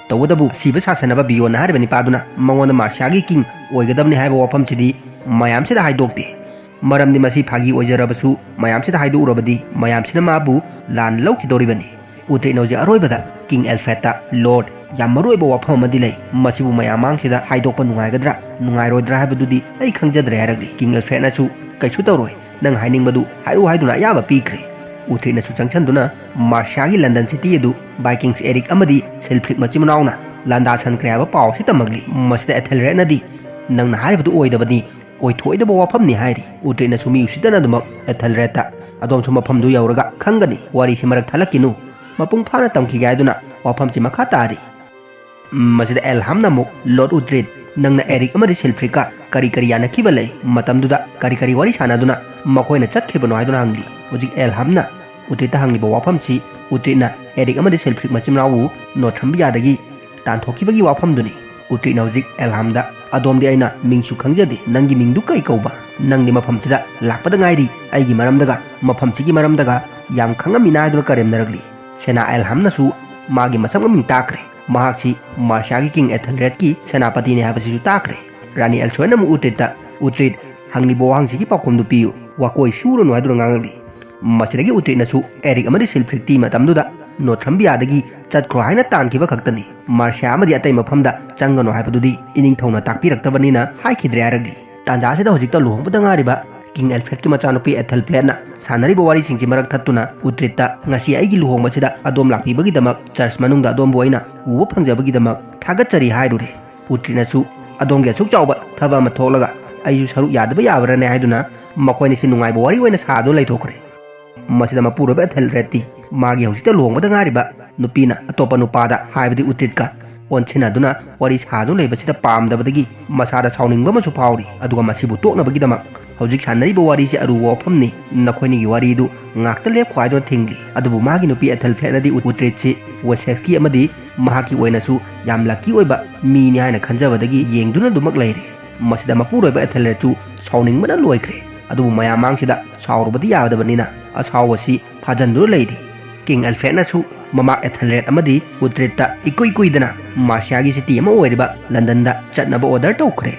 ꯇꯧꯕꯇꯕꯨ ꯁꯤꯕ ꯁꯥꯁꯟꯅꯕ ꯕꯤꯌꯣꯟꯅ ꯍꯥꯏꯔꯤꯕ ꯅꯤꯄꯥꯗꯨꯅ ꯃꯉꯣꯟꯗ ꯃꯥꯔꯁꯤꯌꯥꯒꯤ ꯀꯤꯡ ꯑꯣꯏꯒꯗꯕꯅꯤ ꯍꯥꯏꯕ ꯋꯥꯐꯝꯁꯤꯗꯤ ꯃꯌꯥꯝꯁꯤꯗ ꯍꯥꯏꯗꯣꯛꯇꯦ꯫ ꯃꯔꯝꯗꯤ ꯃꯁꯤ ꯐꯥꯒꯤ ꯑꯣꯏꯖꯔꯕꯁꯨ ꯃꯌꯥꯝꯁꯤꯗ ꯍꯥꯏꯗꯣꯛꯎꯔꯕꯗꯤ ꯃꯌꯥꯝꯁꯤꯅ ꯃꯥꯕꯨ ꯂꯥꯟ ꯂꯧꯈꯤꯗꯧꯔꯤꯕꯅꯤ꯫ ꯎꯇ꯭ꯔꯤꯠꯅ ꯍꯧꯖꯤꯛ ꯑꯔꯣꯏꯕꯗ ꯀꯤꯡ ꯑꯦꯜꯐ꯭ꯔꯦꯗꯇ, "ꯂꯣꯔꯗ, ꯌꯥꯝ ꯃꯔꯨ ꯑꯣꯏꯕ ꯋꯥꯐꯝ ꯑꯃꯗꯤ ꯂꯩ꯫ ꯃꯁꯤꯕꯨ ꯃꯌꯥꯝ ꯃꯥꯡꯁꯤꯗ ꯍꯥꯏꯗꯣꯛꯄ ꯅꯨꯡꯉꯥꯏꯒꯗ꯭ꯔꯥ ꯅꯨꯡꯉꯥꯏꯔꯣꯏꯗ꯭ꯔꯥ ꯍꯥꯏꯕꯗꯨꯗꯤ ꯑꯩ ꯈꯪꯖꯗ꯭ꯔꯦ" ꯍꯥꯏꯔꯛꯂꯤ꯫ ꯀꯤꯡ ꯑꯦꯜꯐ꯭ꯔꯦꯗꯅꯁꯨ, "ꯀꯩꯁꯨ ꯇꯧꯔꯣꯏ, ꯅꯪ ꯍꯥꯏꯅꯤꯡꯕꯗꯨ ꯍꯥꯏꯔꯛꯎ" ꯍꯥꯏꯗꯨꯅ ꯑꯌꯥꯕ ꯄꯤꯈ꯭ꯔꯦ꯫ ꯎꯇ꯭ꯔꯤꯠꯅꯁꯨ ꯆꯪꯁꯤꯟꯗꯨꯅ ꯃꯥꯔꯁꯤꯌꯥꯒꯤ ꯂꯟꯗꯟ ꯁꯤꯇꯤ ꯑꯗꯨ ꯕꯥꯏꯀꯤꯡꯁ ꯑꯦꯔꯤꯛ ꯑꯃꯗꯤ ꯁꯤꯜꯐ꯭ꯔꯤꯛ ꯃꯆꯤꯟ ꯃꯅꯥꯎꯅ ꯂꯥꯟꯗꯥꯁꯟꯈ꯭ꯔꯦ ꯍꯥꯏꯕ ꯄꯥꯎ ꯑꯁꯤ ꯇꯝꯃꯛꯂꯤ꯫ ꯃꯁꯤꯗ ꯑꯦꯊꯦꯜꯔꯦꯗꯅꯗꯤ, "ꯅꯪꯅ ꯍꯥꯏꯔꯤꯕꯗꯨ ꯑꯣꯏꯗꯕꯅꯤ, ꯑꯣꯏꯊꯣꯛꯑꯣꯏꯗꯕ ꯋꯥꯐꯝꯅꯤ" ꯍꯥꯏꯔꯤ꯫ ꯎꯇ꯭ꯔꯤꯠꯅꯁꯨ ꯃꯤ ꯎꯁꯤꯠꯇꯅ ꯑꯗꯨꯃꯛ ꯑꯦꯊꯦꯜꯔꯦꯗꯇ, "ꯑꯗꯣꯝꯁꯨ ꯃꯐꯝꯗꯨ ꯌꯧꯔꯒ ꯈꯪꯒꯅꯤ, ꯋꯥꯔꯤꯁꯤ ꯃꯔꯛ ꯊꯠꯂꯛꯈꯤꯅꯨ, ꯃꯄꯨꯡ ꯐꯥꯅ ꯇꯝꯈꯤꯒꯦ" ꯍꯥꯏꯗꯨꯅ ꯋꯥꯐꯝꯁꯤ ꯃꯈꯥ ꯇꯥꯔꯤ꯫ ꯃꯁꯤꯗ ꯑꯦꯜꯍꯥꯝꯅ ꯑꯃꯨꯛ, "ꯂꯣꯔꯗ ꯎꯇ꯭ꯔꯤꯠ, ꯅꯪꯅ ꯑꯦꯔꯤꯛ ꯑꯃꯗꯤ ꯁꯤꯜꯐ꯭ꯔꯤꯛꯀ ꯀꯔꯤ ꯀꯔꯤ ꯌꯥꯅꯈꯤꯕ ꯂꯩ? ꯃꯇꯝꯗꯨꯗ ꯀꯔꯤ ꯀꯔꯤ ꯋꯥꯔꯤ ꯁꯥꯟꯅꯗꯨꯅ ꯃꯈꯣꯏꯅ ꯆꯠꯈ꯭ꯔꯤꯕꯅꯣ?" ꯍꯥꯏꯗꯨꯅ ꯍꯪꯂꯤ꯫ ꯍꯧꯖꯤꯛ ꯑꯦꯜꯍꯥꯝꯅ ꯎꯇ꯭ꯔꯤꯠꯇ ꯍꯪꯂꯤꯕ ꯋꯥꯐꯝꯁꯤ ꯎꯇ꯭ꯔꯤꯠꯅ ꯑꯦꯔꯤꯛ ꯑꯃꯗꯤ ꯁꯤꯜꯐ꯭ꯔꯤꯛ ꯃꯆꯤꯟ ꯃꯅꯥꯎꯕꯨ ꯅꯣꯔꯊꯝꯕꯤꯌꯥꯗꯒꯤ ꯇꯥꯟꯊꯣꯛꯈꯤꯕꯒꯤ ꯋꯥꯐꯝꯗꯨꯅꯤ꯫ ꯎꯇ꯭ꯔꯤꯠꯅ ꯍꯧꯖꯤꯛ ꯑꯦꯜꯍꯥꯝꯗ "ꯑꯗꯣꯝꯗꯤ ꯑꯩꯅ ꯃꯤꯡꯁꯨ ꯈꯪꯖꯗꯦ, ꯅꯪꯒꯤ ꯃꯤꯡꯗꯨ ꯀꯩ ꯀꯧꯕ? ꯅꯪꯗꯤ ꯃꯐꯝꯁꯤꯗ ꯂꯥꯛꯄꯗ ꯉꯥꯏꯔꯤ, ꯑꯩꯒꯤ ꯃꯔꯝꯗꯒ, ꯃꯐꯝꯁꯤꯒꯤ ꯃꯔꯝꯗꯒ ꯌꯥꯝ ꯈꯪꯉꯝꯃꯤꯅ" ꯍꯥꯏꯗꯨꯅ ꯀꯔꯦꯝꯅꯔꯛꯂꯤ꯫ ꯁꯦꯅꯥ ꯑꯦꯜꯍꯥꯝꯅꯁꯨ ꯃꯥꯒꯤ ꯃꯁꯛ ꯃꯃꯤꯡ ꯇꯥꯛꯈ꯭ꯔꯦ꯫ ꯃꯍꯥꯛꯁꯤ ꯃꯥꯔꯁꯤꯌꯥꯒꯤ ꯀꯤꯡ ꯑꯦꯊꯦꯜꯔꯦꯗꯀꯤ ꯁꯦꯅꯥꯄꯇꯤꯅꯤ ꯍꯥꯏꯕꯁꯤꯁꯨ ꯇꯥꯛꯈ꯭ꯔꯦ꯫ ꯔꯥꯅꯤ ꯑꯦꯜꯁꯣꯏꯅ ꯑꯃꯨꯛ ꯎꯇ꯭ꯔꯤꯠꯇ, "ꯎꯇ꯭ꯔꯤꯠ, ꯍꯪꯂꯤꯕ ꯋꯥꯍꯪꯁꯤꯒꯤ ꯄꯥꯎꯈꯨꯝꯗꯨ ꯄꯤꯌꯨ, ꯋꯥꯀꯣꯏ ꯁꯨꯔꯨꯅꯨ" ꯍꯥꯏꯗꯨꯅ ꯉꯥꯡꯉꯛꯂꯤ꯫ ꯃꯁꯤꯗꯒꯤ ꯎꯇ꯭ꯔꯤꯠꯅꯁꯨ, "ꯑꯦꯔꯤꯛ ꯑꯃꯗꯤ ꯁꯤꯜꯐ꯭ꯔꯤꯛꯇꯤ ꯃꯇꯝꯗꯨꯗ ꯅꯣꯊ꯭ꯔꯝꯕꯤꯌꯥꯗꯒꯤ ꯆꯠꯈ꯭ꯔꯣ ꯍꯥꯏꯅ ꯇꯥꯟꯈꯤꯕ ꯈꯛꯇꯅꯤ꯫ ꯃꯥꯔꯁꯤꯌꯥ ꯑꯃꯗꯤ ꯑꯇꯩ ꯃꯐꯝꯗ ꯆꯪꯒꯅꯨ ꯍꯥꯏꯕꯗꯨꯗꯤ ꯏꯅꯤꯡꯊꯧꯅ ꯇꯥꯛꯄꯤꯔꯛꯇꯕꯅꯤꯅ ꯍꯥꯏꯈꯤꯗ꯭ꯔꯦ" ꯍꯥꯏꯔꯛꯂꯤ꯫ ꯇꯥꯟꯖꯥꯁꯤꯗ ꯍꯧꯖꯤꯛꯇ ꯂꯨꯍꯣꯡꯕꯗ ꯉꯥꯏꯔꯤꯕ ꯀꯤꯡ ꯑꯦꯜꯐ꯭ꯔꯦꯗꯀꯤ ꯃꯆꯥꯅꯨꯄꯤ ꯑꯦꯊꯦꯜꯐ꯭ꯂꯦꯠꯅ ꯁꯥꯟꯅꯔꯤꯕ ꯋꯥꯔꯤꯁꯤꯡꯁꯤ ꯃꯔꯛ ꯊꯠꯇꯨꯅ ꯎꯇ꯭ꯔꯤꯠꯇ, "ꯉꯁꯤ ꯑꯩꯒꯤ ꯂꯨꯍꯣꯡꯕꯁꯤꯗ ꯑꯗꯣꯝ ꯂꯥꯛꯄꯤꯕꯒꯤꯗꯃꯛ, ꯆꯔꯆ ꯃꯅꯨꯡꯗ ꯑꯗꯣꯝꯕꯨ ꯑꯩꯅ ꯎꯕ ꯐꯪꯖꯕꯒꯤꯗꯃꯛ ꯊꯥꯒꯠꯆꯔꯤ" ꯍꯥꯏꯔꯨꯔꯦ꯫ ꯎꯇ꯭ꯔꯤꯠꯅꯁꯨ, "ꯑꯗꯣꯝꯒꯤ ꯑꯁꯨꯛ ꯆꯥꯎꯕ ꯊꯕꯛ ꯑꯃ ꯊꯣꯛꯂꯒ ꯑꯩꯁꯨ ꯁꯔꯨꯛ ꯌꯥꯗꯕ ꯌꯥꯕ꯭ꯔꯅꯦ?" ꯍꯥꯏꯗꯨꯅ ꯃꯈꯣꯏꯅꯤꯁꯤ ꯅꯨꯡꯉꯥꯏꯕ ꯋꯥꯔꯤ ꯑꯣꯏꯅ ꯁꯥꯗꯨꯅ ꯂꯩꯊꯣꯛꯈ꯭ꯔꯦ꯫ ꯃꯁꯤꯗ ꯃꯄꯨꯔꯣꯏꯕ ꯑꯦꯊꯦꯜꯔꯦꯗꯇꯤ ꯃꯥꯒꯤ ꯍꯧꯖꯤꯛꯇ ꯂꯨꯍꯣꯡꯕꯗ ꯉꯥꯏꯔꯤꯕ ꯅꯨꯄꯤꯅ ꯑꯇꯣꯞꯄ ꯅꯨꯄꯥꯗ, ꯍꯥꯏꯕꯗꯤ ꯎꯇ꯭ꯔꯤꯠꯀ ꯑꯣꯟꯁꯤꯟꯅꯗꯨꯅ ꯋꯥꯔꯤ ꯁꯥꯗꯨꯅ ꯂꯩꯕꯁꯤꯗ ꯄꯥꯝꯗꯕꯗꯒꯤ ꯃꯁꯥꯗ ꯁꯥꯎꯅꯤꯡꯕ ꯑꯃꯁꯨ ꯐꯥꯎꯔꯤ꯫ ꯑꯗꯨꯒ ꯃꯁꯤꯕꯨ ꯇꯣꯛꯅꯕꯒꯤꯗꯃꯛ, "ꯍꯧꯖꯤꯛ ꯁꯥꯟꯅꯔꯤꯕ ꯋꯥꯔꯤꯁꯤ ꯑꯔꯨꯕ ꯋꯥꯐꯝꯅꯤ, ꯅꯈꯣꯏꯅꯤꯒꯤ ꯋꯥꯔꯤꯗꯨ ꯉꯥꯛꯇ ꯂꯦꯞꯈꯣ" ꯍꯥꯏꯗꯨꯅ ꯊꯤꯡꯂꯤ꯫ ꯑꯗꯨꯕꯨ ꯃꯥꯒꯤ ꯅꯨꯄꯤ ꯑꯦꯊꯦꯜꯐ꯭ꯂꯦꯠꯅꯗꯤ ꯎꯇ꯭ꯔꯤꯠꯁꯤ ꯋꯦꯁꯦꯛꯁꯀꯤ ꯑꯃꯗꯤ ꯃꯍꯥꯛꯀꯤ ꯑꯣꯏꯅꯁꯨ ꯌꯥꯝ ꯂꯛꯀꯤ ꯑꯣꯏꯕ ꯃꯤꯅꯤ ꯍꯥꯏꯅ ꯈꯟꯖꯕꯗꯒꯤ ꯌꯦꯡꯗꯨꯅ ꯑꯗꯨꯃꯛ ꯂꯩꯔꯦ꯫ ꯃꯁꯤꯗ ꯃꯄꯨꯔꯣꯏꯕ ꯑꯦꯊꯦꯜꯔꯦꯗꯁꯨ ꯁꯥꯎꯅꯤꯡꯕꯅ ꯂꯣꯏꯈ꯭ꯔꯦ꯫ ꯑꯗꯨꯕꯨ ꯃꯌꯥꯝ ꯃꯥꯡꯁꯤꯗ ꯁꯥꯎꯔꯨꯕꯗꯤ ꯌꯥꯗꯕꯅꯤꯅ ꯑꯁꯥꯎꯕꯁꯤ ꯐꯥꯖꯟꯗꯨꯅ ꯂꯩꯔꯤ꯫ ꯀꯤꯡ ꯑꯦꯜꯐ꯭ꯔꯦꯗꯅꯁꯨ ꯃꯃꯥ ꯑꯦꯊꯦꯜꯔꯦꯗ ꯑꯃꯗꯤ ꯎꯇ꯭ꯔꯤꯠꯇ ꯏꯀꯨꯏ ꯀꯨꯏꯗꯅ ꯃꯥꯔꯁꯤꯌꯥꯒꯤ ꯁꯤꯇꯤ ꯑꯃ ꯑꯣꯏꯔꯤꯕ ꯂꯟꯗꯟꯗ ꯆꯠꯅꯕ ꯑꯣꯔꯗꯔ ꯇꯧꯈ꯭ꯔꯦ꯫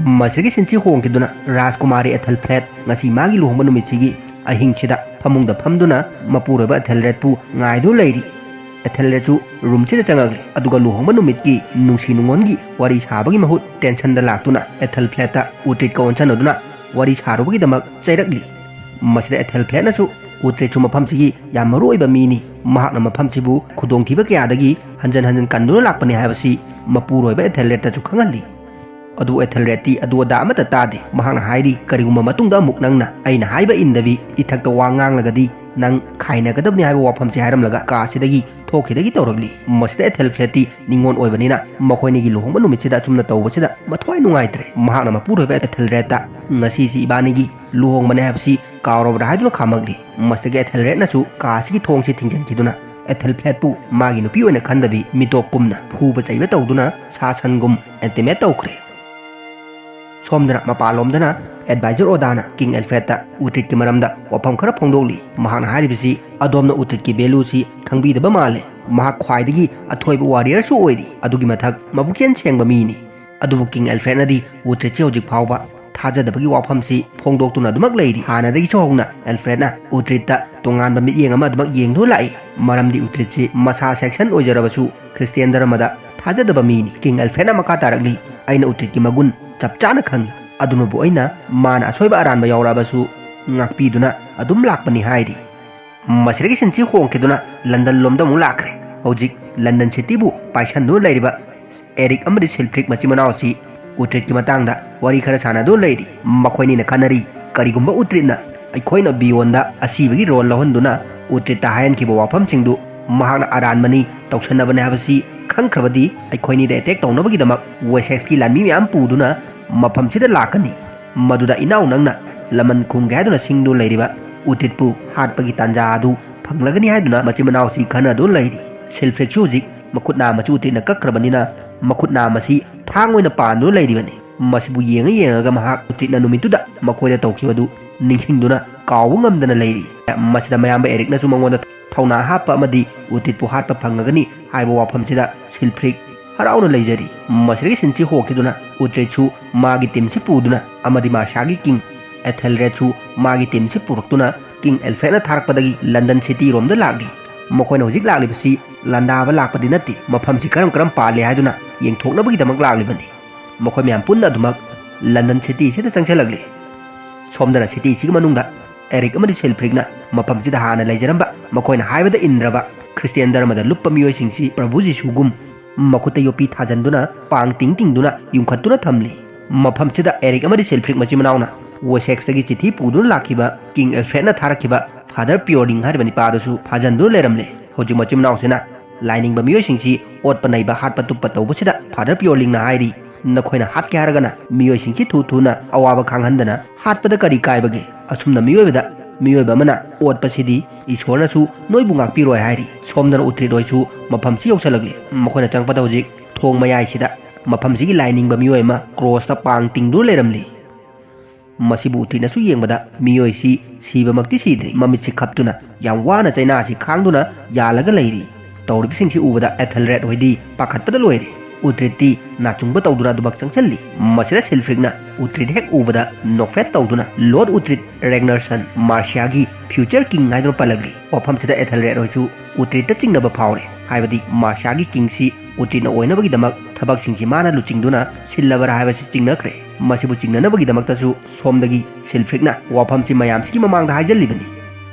ꯃꯁꯤꯒꯤ ꯁꯤꯟꯁꯤ ꯍꯣꯡꯈꯤꯗꯨꯅ ꯔꯥꯖꯀꯨꯃꯥꯔꯤ ꯑꯦꯊꯦꯜꯐ꯭ꯂꯦꯗ ꯉꯁꯤ ꯃꯥꯒꯤ ꯂꯨꯍꯣꯡꯕ ꯅꯨꯃꯤꯠꯁꯤꯒꯤ ꯑꯍꯤꯡꯁꯤꯗ ꯐꯃꯨꯡꯗ ꯐꯝꯗꯨꯅ ꯃꯄꯨꯔꯣꯏꯕ ꯑꯦꯊꯦꯜꯔꯦꯗꯄꯨ ꯉꯥꯏꯗꯨꯅ ꯂꯩꯔꯤ꯫ ꯑꯦꯊꯦꯜꯔꯦꯗꯁꯨ ꯔꯨꯝꯁꯤꯗ ꯆꯪꯉꯛꯂꯤ, ꯑꯗꯨꯒ ꯂꯨꯍꯣꯡꯕ ꯅꯨꯃꯤꯠꯀꯤ ꯅꯨꯡꯁꯤ ꯅꯨꯡꯉꯣꯟꯒꯤ ꯋꯥꯔꯤ ꯁꯥꯕꯒꯤ ꯃꯍꯨꯠ ꯇꯦꯟꯁꯟꯗ ꯂꯥꯛꯇꯨꯅ ꯑꯦꯊꯦꯜꯐ꯭ꯂꯦꯗꯇ ꯎꯇ꯭ꯔꯤꯠꯀ ꯑꯣꯟꯁꯟꯅꯗꯨꯅ ꯋꯥꯔꯤ ꯁꯥꯔꯨꯕꯒꯤꯗꯃꯛ ꯆꯩꯔꯛꯂꯤ꯫ ꯃꯁꯤꯗ ꯑꯦꯊꯦꯜꯐ꯭ꯂꯦꯗꯅꯁꯨ ꯎꯇ꯭ꯔꯤꯠꯁꯨ ꯃꯐꯝꯁꯤꯒꯤ ꯌꯥꯝ ꯃꯔꯨ ꯑꯣꯏꯕ ꯃꯤꯅꯤ, ꯃꯍꯥꯛꯅ ꯃꯐꯝꯁꯤꯕꯨ ꯈꯨꯗꯣꯡꯊꯤꯕ ꯀꯌꯥꯗꯒꯤ ꯍꯟꯖꯟ ꯍꯟꯖꯟ ꯀꯟꯗꯨꯅ ꯂꯥꯛꯄꯅꯤ ꯍꯥꯏꯕꯁꯤ ꯃꯄꯨꯔꯣꯏꯕ ꯑꯦꯊꯦꯜꯔꯦꯗꯇꯁꯨ ꯈꯪꯍꯜꯂꯤ꯫ ꯑꯗꯨ ꯑꯦꯊꯦꯜꯔꯦꯗꯇꯤ ꯑꯗꯨ ꯑꯗꯥ ꯑꯃꯠꯇ ꯇꯥꯗꯦ꯫ ꯃꯍꯥꯛꯅ ꯍꯥꯏꯔꯤ, "ꯀꯔꯤꯒꯨꯝꯕ ꯃꯇꯨꯡꯗ ꯑꯃꯨꯛ ꯅꯪꯅ ꯑꯩꯅ ꯍꯥꯏꯕ ꯏꯟꯗꯕꯤ ꯏꯊꯛꯇ ꯋꯥ ꯉꯥꯡꯂꯒꯗꯤ ꯅꯪ ꯈꯥꯏꯅꯒꯗꯕꯅꯤ" ꯍꯥꯏꯕ ꯋꯥꯐꯝꯁꯤ ꯍꯥꯏꯔꯝꯂꯒ ꯀꯥꯁꯤꯗꯒꯤ ꯊꯣꯛꯈꯤꯗꯒꯤ ꯇꯧꯔꯛꯂꯤ꯫ ꯃꯁꯤꯗ ꯑꯦꯊꯦꯜꯐ꯭ꯂꯦꯗꯇꯤ ꯅꯤꯉꯣꯜ ꯑꯣꯏꯕꯅꯤꯅ ꯃꯈꯣꯏꯅꯤꯒꯤ ꯂꯨꯍꯣꯡꯕ ꯅꯨꯃꯤꯠꯁꯤꯗ ꯑꯆꯨꯝꯅ ꯇꯧꯕꯁꯤꯗ ꯃꯊ꯭ꯋꯥꯏ ꯅꯨꯡꯉꯥꯏꯇ꯭ꯔꯦ꯫ ꯃꯍꯥꯛꯅ ꯃꯄꯨꯔꯣꯏꯕ ꯑꯦꯊꯦꯜꯔꯦꯗꯇ, "ꯉꯁꯤꯁꯤ ꯏꯕꯥꯅꯤꯒꯤ ꯂꯨꯍꯣꯡꯕꯅꯦ ꯍꯥꯏꯕꯁꯤ ꯀꯥꯎꯔꯕ꯭ꯔꯥ?" ꯍꯥꯏꯗꯨꯅ ꯈꯥꯝꯃꯛꯂꯤ꯫ ꯃꯁꯤꯗꯒꯤ ꯑꯦꯊꯦꯜꯔꯦꯗꯅꯁꯨ ꯀꯥꯁꯤꯒꯤ ꯊꯣꯡꯁꯤ ꯊꯤꯡꯖꯤꯟꯈꯤꯗꯨꯅ ꯑꯦꯊꯦꯜꯐ꯭ꯂꯦꯗꯄꯨ ꯃꯥꯒꯤ ꯅꯨꯄꯤ ꯑꯣꯏꯅ ꯈꯟꯗꯕꯤ ꯃꯤꯇꯣꯞ ꯀꯨꯝꯅ ꯐꯨꯕ ꯆꯩꯕ ꯇꯧꯗꯨꯅ ꯁꯥ ꯁꯟꯒꯨꯝ ꯑꯦꯟꯇꯤꯃꯦꯠ ꯇꯧꯈ꯭ꯔꯦ꯫ ꯁꯣꯝꯗꯅ ꯃꯄꯥꯟꯂꯣꯝꯗꯅ ꯑꯦꯗꯚꯥꯏꯖꯔ ꯑꯣꯗꯥꯅ ꯀꯤꯡ ꯑꯦꯜꯐ꯭ꯔꯦꯗꯇ ꯎꯇ꯭ꯔꯤꯠꯀꯤ ꯃꯔꯝꯗ ꯋꯥꯐꯝ ꯈꯔ ꯐꯣꯡꯗꯣꯛꯂꯤ꯫ ꯃꯍꯥꯛꯅ ꯍꯥꯏꯔꯤꯕꯁꯤ, "ꯑꯗꯣꯝꯅ ꯎꯇ꯭ꯔꯤꯠꯀꯤ ꯚꯦꯂꯨꯁꯤ ꯈꯪꯕꯤꯗꯕ ꯃꯥꯜꯂꯦ꯫ ꯃꯍꯥꯛ ꯈ꯭ꯋꯥꯏꯗꯒꯤ ꯑꯊꯣꯏꯕ ꯋꯥꯔꯤꯌꯔꯁꯨ ꯑꯣꯏꯔꯤ꯫ ꯑꯗꯨꯒꯤ ꯃꯊꯛ ꯃꯄꯨꯛꯆꯦꯜ ꯁꯦꯡꯕ ꯃꯤꯅꯤ"꯫ ꯑꯗꯨꯕꯨ ꯀꯤꯡ ꯑꯦꯜꯐ꯭ꯔꯦꯗꯅꯗꯤ ꯎꯇ꯭ꯔꯤꯠꯁꯤ ꯍꯧꯖꯤꯛ ꯐꯥꯎꯕ ꯊꯥꯖꯗꯕꯒꯤ ꯋꯥꯐꯝꯁꯤ ꯐꯣꯡꯗꯣꯛꯇꯨꯅ ꯑꯗꯨꯃꯛ ꯂꯩꯔꯤ꯫ ꯍꯥꯟꯅꯗꯒꯤꯁꯨ ꯍꯧꯅ ꯑꯦꯜꯐ꯭ꯔꯦꯗꯅ ꯎꯇ꯭ꯔꯤꯠꯇ ꯇꯣꯉꯥꯟꯕ ꯃꯤꯠꯌꯦꯡ ꯑꯃ ꯑꯗꯨꯃꯛ ꯌꯦꯡꯗꯨꯅ ꯂꯥꯛꯏ꯫ ꯃꯔꯝꯗꯤ ꯎꯇ꯭ꯔꯤꯠꯁꯤ ꯃꯁꯥ ꯁꯦꯛꯁꯟ ꯑꯣꯏꯖꯔꯕꯁꯨ ꯈ꯭ꯔꯤꯁꯇꯤꯌꯥꯟ ꯙꯔꯃꯗ ꯊꯥꯖꯗꯕ ꯃꯤꯅꯤ꯫ ꯀꯤꯡ ꯑꯦꯜꯐ꯭ꯔꯦꯗꯅ ꯃꯈꯥ ꯇꯥꯔꯛꯂꯤ, "ꯑꯩꯅ ꯎꯇ꯭ꯔꯤꯠꯀꯤ ꯃꯒꯨꯟ ꯆꯞ ꯆꯥꯅ ꯈꯪꯏ꯫ ꯑꯗꯨꯅꯕꯨ ꯑꯩꯅ ꯃꯥꯅ ꯑꯁꯣꯏꯕ ꯑꯔꯥꯟꯕ ꯌꯥꯎꯔꯛꯑꯕꯁꯨ ꯉꯥꯛꯄꯤꯗꯨꯅ ꯑꯗꯨꯝ ꯂꯥꯛꯄꯅꯤ" ꯍꯥꯏꯔꯤ꯫ ꯃꯁꯤꯗꯒꯤ ꯁꯤꯟꯁꯤ ꯍꯣꯡꯈꯤꯗꯨꯅ ꯂꯟꯗꯟ ꯂꯣꯝꯗ ꯑꯃꯨꯛ ꯂꯥꯛꯈ꯭ꯔꯦ꯫ ꯍꯧꯖꯤꯛ ꯂꯟꯗꯟ ꯁꯤꯇꯤꯕꯨ ꯄꯥꯏꯁꯟꯗꯨꯅ ꯂꯩꯔꯤꯕ ꯑꯦꯔꯤꯛ ꯑꯃꯗꯤ ꯁꯤꯜꯐ꯭ꯔꯤꯛ ꯃꯆꯤꯟ ꯃꯅꯥꯎ ꯑꯁꯤ ꯎꯇ꯭ꯔꯤꯠꯀꯤ ꯃꯇꯥꯡꯗ ꯋꯥꯔꯤ ꯈꯔ ꯁꯥꯟꯅꯗꯨꯅ ꯂꯩꯔꯤ꯫ ꯃꯈꯣꯏꯅꯤꯅ ꯈꯟꯅꯔꯤ, ꯀꯔꯤꯒꯨꯝꯕ ꯎꯇ꯭ꯔꯤꯠꯅ ꯑꯩꯈꯣꯏꯅ ꯕꯤꯌꯣꯟꯗ ꯑꯁꯤꯕꯒꯤ ꯔꯣꯜ ꯂꯧꯍꯟꯗꯨꯅ ꯎꯇ꯭ꯔꯤꯠꯇ ꯍꯥꯏꯍꯟꯈꯤꯕ ꯋꯥꯐꯝꯁꯤꯡꯗꯨ ꯃꯍꯥꯛꯅ ꯑꯔꯥꯟꯕꯅꯤ, ꯇꯧꯁꯟꯅꯕꯅꯤ ꯍꯥꯏꯕꯁꯤ ꯈꯪꯈ꯭ꯔꯕꯗꯤ, ꯑꯩꯈꯣꯏꯅꯤꯗ ꯑꯦꯇꯦꯛ ꯇꯧꯅꯕꯒꯤꯗꯃꯛ ꯋꯦꯁꯦꯛꯁꯀꯤ ꯂꯥꯟꯃꯤ ꯃꯌꯥꯝ ꯄꯨꯗꯨꯅ ꯃꯐꯝꯁꯤꯗ ꯂꯥꯛꯀꯅꯤ꯫ ꯃꯗꯨꯗ ꯏꯅꯥꯎ ꯅꯪꯅ ꯂꯃꯟ ꯈꯨꯝꯒꯦ ꯍꯥꯏꯗꯨꯅ ꯁꯤꯡꯗꯨꯅ ꯂꯩꯔꯤꯕ ꯎꯇ꯭ꯔꯤꯠꯄꯨ ꯍꯥꯠꯄꯒꯤ ꯇꯥꯟꯖꯥ ꯑꯗꯨ ꯐꯪꯂꯒꯅꯤ ꯍꯥꯏꯗꯨꯅ ꯃꯆꯤꯟ ꯃꯅꯥꯎꯁꯤ ꯈꯟꯅꯗꯨꯅ ꯂꯩꯔꯤ꯫ ꯁꯤꯜꯐ꯭ꯔꯤꯛꯁꯨ ꯍꯧꯖꯤꯛ ꯃꯈꯨꯠ ꯅꯥꯝꯃꯁꯤ ꯎꯇ꯭ꯔꯤꯠꯅ ꯀꯛꯈ꯭ꯔꯕꯅꯤꯅ, ꯃꯈꯨꯠ ꯅꯥꯝꯃꯁꯤ ꯊꯥꯡ ꯑꯣꯏꯅ ꯄꯥꯟꯗꯨꯅ ꯂꯩꯔꯤꯕꯅꯤ꯫ ꯃꯁꯤꯕꯨ ꯌꯦꯡꯉ ꯌꯦꯡꯉꯒ ꯃꯍꯥꯛ ꯎꯇ꯭ꯔꯤꯠꯅ ꯅꯨꯃꯤꯠꯇꯨꯗ ꯃꯈꯣꯏꯗ ꯇꯧꯈꯤꯕꯗꯨ ꯅꯤꯡꯁꯤꯡꯗꯨꯅ ꯀꯥꯎꯕ ꯉꯝꯗꯅ ꯂꯩꯔꯤ꯫ ꯃꯁꯤꯗ ꯃꯌꯥꯝꯕ ꯑꯦꯔꯤꯛꯅꯁꯨ ꯃꯉꯣꯟꯗ ꯊꯧꯅꯥ ꯍꯥꯞꯄ ꯑꯃꯗꯤ ꯎꯇ꯭ꯔꯤꯠꯄꯨ ꯍꯥꯠꯄ ꯐꯪꯉꯒꯅꯤ ꯍꯥꯏꯕ ꯋꯥꯐꯝꯁꯤꯗ ꯁꯤꯜꯐ꯭ꯔꯤꯛ ꯍꯔꯥꯎꯅ ꯂꯩꯖꯔꯤ꯫ ꯃꯁꯤꯗꯒꯤ ꯁꯤꯟꯁꯤ ꯍꯣꯡꯈꯤꯗꯨꯅ ꯎꯇ꯭ꯔꯤꯠꯁꯨ ꯃꯥꯒꯤ ꯇꯤꯝꯁꯤ ꯄꯨꯗꯨꯅ ꯑꯃꯗꯤ ꯃꯥꯔꯁꯤꯌꯥꯒꯤ ꯀꯤꯡ ꯑꯦꯊꯦꯜꯔꯦꯗꯁꯨ ꯃꯥꯒꯤ ꯇꯤꯝꯁꯤ ꯄꯨꯔꯛꯇꯨꯅ ꯀꯤꯡ ꯑꯦꯜꯐ꯭ꯔꯦꯗꯅ ꯊꯥꯔꯛꯄꯗꯒꯤ ꯂꯟꯗꯟ ꯁꯤꯇꯤꯔꯣꯝꯗ ꯂꯥꯛꯂꯤ꯫ ꯃꯈꯣꯏꯅ ꯍꯧꯖꯤꯛ ꯂꯥꯛꯂꯤꯕꯁꯤ ꯂꯥꯟꯗꯥꯕ ꯂꯥꯛꯄꯗꯤ ꯅꯠꯇꯦ, ꯃꯐꯝꯁꯤ ꯀꯔꯝ ꯀꯔꯝ ꯄꯥꯜꯂꯤ ꯍꯥꯏꯗꯨꯅ ꯌꯦꯡꯊꯣꯛꯅꯕꯒꯤꯗꯃꯛ ꯂꯥꯛꯂꯤꯕꯅꯤ꯫ ꯃꯈꯣꯏ ꯃꯌꯥꯝ ꯄꯨꯟꯅ ꯑꯗꯨꯃꯛ ꯂꯟꯗꯟ ꯁꯤꯇꯤꯁꯤꯗ ꯆꯪꯁꯤꯜꯂꯛꯂꯤ꯫ ꯁꯣꯝꯗꯅ ꯁꯤꯇꯤꯁꯤꯒꯤ ꯃꯅꯨꯡꯗ ꯑꯦꯔꯤꯛ ꯑꯃꯗꯤ ꯁꯤꯜꯐ꯭ꯔꯤꯛꯅ ꯃꯐꯝꯁꯤꯗ ꯍꯥꯟꯅ ꯂꯩꯖꯔꯝꯕ, ꯃꯈꯣꯏꯅ ꯍꯥꯏꯕꯗ ꯏꯟꯗ꯭ꯔꯕ ꯈ꯭ꯔꯤꯁꯇꯤꯌꯥꯟ ꯙꯔꯃꯗ ꯂꯨꯞꯄ ꯃꯤꯑꯣꯏꯁꯤꯡꯁꯤ ꯄ꯭ꯔꯚꯨ ꯖꯤꯁꯨꯒꯨꯝ ꯃꯈꯨꯠꯇ ꯌꯣꯠꯄꯤ ꯊꯥꯖꯟꯗꯨꯅ, ꯄꯥꯡ ꯇꯤꯡ ꯇꯤꯡꯗꯨꯅ ꯌꯨꯡꯈꯠꯇꯨꯅ ꯊꯝꯂꯤ꯫ ꯃꯐꯝꯁꯤꯗ ꯑꯦꯔꯤꯛ ꯑꯃꯗꯤ ꯁꯤꯜꯐ꯭ꯔꯤꯛ ꯃꯆꯤꯟ ꯃꯅꯥꯎꯅ ꯋꯦꯁꯦꯛꯁꯇꯒꯤ ꯆꯤꯊꯤ ꯄꯨꯗꯨꯅ ꯂꯥꯛꯈꯤꯕ ꯀꯤꯡ ꯑꯦꯜꯐ꯭ꯔꯦꯗꯅ ꯊꯥꯔꯛꯈꯤꯕ ꯐꯥꯗꯔ ꯄꯤꯌꯣꯔꯂꯤꯡ ꯍꯥꯏꯔꯤꯕ ꯅꯤꯄꯥ ꯑꯗꯨꯁꯨ ꯐꯥꯖꯟꯗꯨꯅ ꯂꯩꯔꯝꯂꯦ꯫ ꯍꯧꯖꯤꯛ ꯃꯆꯤꯟ ꯃꯅꯥꯎꯁꯤꯅ ꯂꯥꯏꯅꯤꯡꯕ ꯃꯤꯑꯣꯏꯁꯤꯡꯁꯤ ꯑꯣꯠꯄ ꯅꯩꯕ, ꯍꯥꯠꯄ ꯇꯨꯞꯄ ꯇꯧꯕꯁꯤꯗ ꯐꯥꯗꯔ ꯄꯤꯌꯣꯔꯂꯤꯡꯅ ꯍꯥꯏꯔꯤ, "ꯅꯈꯣꯏꯅ ꯍꯥꯠꯀꯦ ꯍꯥꯏꯔꯒꯅ ꯃꯤꯑꯣꯏꯁꯤꯡꯁꯤ ꯊꯨ ꯊꯨꯅ ꯑꯋꯥꯕ ꯈꯥꯡꯍꯟꯗꯅ ꯍꯥꯠꯄꯗ ꯀꯔꯤ ꯀꯥꯏꯕꯒꯦ? ꯑꯁꯨꯝꯅ ꯃꯤꯑꯣꯏꯕꯗ, ꯃꯤꯑꯣꯏꯕ ꯑꯃꯅ ꯑꯣꯠꯄꯁꯤꯗꯤ ꯏꯁꯣꯔꯅꯁꯨ ꯅꯣꯏꯕꯨ ꯉꯥꯛꯄꯤꯔꯣꯏ" ꯍꯥꯏꯔꯤ꯫ ꯁꯣꯝꯗꯅ ꯎꯇ꯭ꯔꯤꯠ ꯍꯣꯏꯁꯨ ꯃꯐꯝꯁꯤ ꯌꯧꯁꯜꯂꯛꯂꯤ꯫ ꯃꯈꯣꯏꯅ ꯆꯪꯉꯛꯄꯗ ꯍꯧꯖꯤꯛ ꯊꯣꯡ ꯃꯌꯥꯏꯁꯤꯗ ꯃꯐꯝꯁꯤꯒꯤ ꯂꯥꯏꯅꯤꯡꯕ ꯃꯤꯑꯣꯏ ꯑꯃ ꯀ꯭ꯔꯣꯁꯇ ꯄꯥꯡ ꯇꯤꯡꯗꯨꯅ ꯂꯩꯔꯝꯂꯤ꯫ ꯃꯁꯤꯕꯨ ꯎꯇ꯭ꯔꯤꯠꯅꯁꯨ ꯌꯦꯡꯕꯗ ꯃꯤꯑꯣꯏꯁꯤ ꯁꯤꯕꯃꯛꯇꯤ ꯁꯤꯗ꯭ꯔꯤ, ꯃꯃꯤꯠꯁꯤ ꯈꯞꯇꯨꯅ ꯌꯥꯝ ꯋꯥꯅ ꯆꯩꯅꯥꯁꯤ ꯈꯥꯡꯗꯨꯅ ꯌꯥꯜꯂꯒ ꯂꯩꯔꯤ꯫ ꯇꯧꯔꯤꯕꯁꯤꯡꯁꯤ ꯎꯕꯗ ꯑꯦꯊꯦꯜꯔꯦꯠ ꯍꯣꯏꯗꯤ ꯄꯥꯈꯠꯄꯗ ꯂꯣꯏꯔꯦ꯫ ꯎꯇ꯭ꯔꯤꯠꯇꯤ ꯅꯥꯆꯨꯡꯕ ꯇꯧꯗꯨꯅ ꯑꯗꯨꯃꯛ ꯆꯪꯁꯤꯜꯂꯤ꯫ ꯃꯁꯤꯗ ꯁꯤꯜꯐ꯭ꯔꯤꯛꯅ ꯎꯇ꯭ꯔꯤꯠ ꯍꯦꯛ ꯎꯕꯗ ꯅꯣꯛꯐꯦꯠ ꯇꯧꯗꯨꯅ, "ꯂꯣꯔꯗ ꯎꯇ꯭ꯔꯤꯠ ꯔꯦꯒꯅꯔꯁꯟ, ꯃꯥꯔꯁꯤꯌꯥꯒꯤ ꯐ꯭ꯌꯨꯆꯔ ꯀꯤꯡ" ꯍꯥꯏꯗꯨꯅ ꯄꯜꯂꯛꯂꯤ꯫ ꯋꯥꯐꯝꯁꯤꯗ ꯑꯦꯊꯦꯜꯔꯦꯠ ꯍꯣꯏꯁꯨ ꯎꯇ꯭ꯔꯤꯠꯇ ꯆꯤꯡꯅꯕ ꯐꯥꯎꯔꯦ, ꯍꯥꯏꯕꯗꯤ ꯃꯥꯔꯁꯤꯌꯥꯒꯤ ꯀꯤꯡꯁꯤ ꯎꯇ꯭ꯔꯤꯠꯅ ꯑꯣꯏꯅꯕꯒꯤꯗꯃꯛ ꯊꯕꯛꯁꯤꯡꯁꯤ ꯃꯥꯅ ꯂꯨꯆꯤꯡꯗꯨꯅ ꯁꯤꯜꯂꯕꯔꯥ ꯍꯥꯏꯕꯁꯤ ꯆꯤꯡꯅꯈ꯭ꯔꯦ꯫ ꯃꯁꯤꯕꯨ ꯆꯤꯡꯅꯅꯕꯒꯤꯗꯃꯛꯇꯁꯨ ꯁꯣꯝꯗꯒꯤ ꯁꯤꯜꯐ꯭ꯔꯤꯛꯅ ꯋꯥꯐꯝꯁꯤ ꯃꯌꯥꯝꯁꯤꯒꯤ ꯃꯃꯥꯡꯗ ꯍꯥꯏꯖꯜꯂꯤꯕꯅꯤ꯫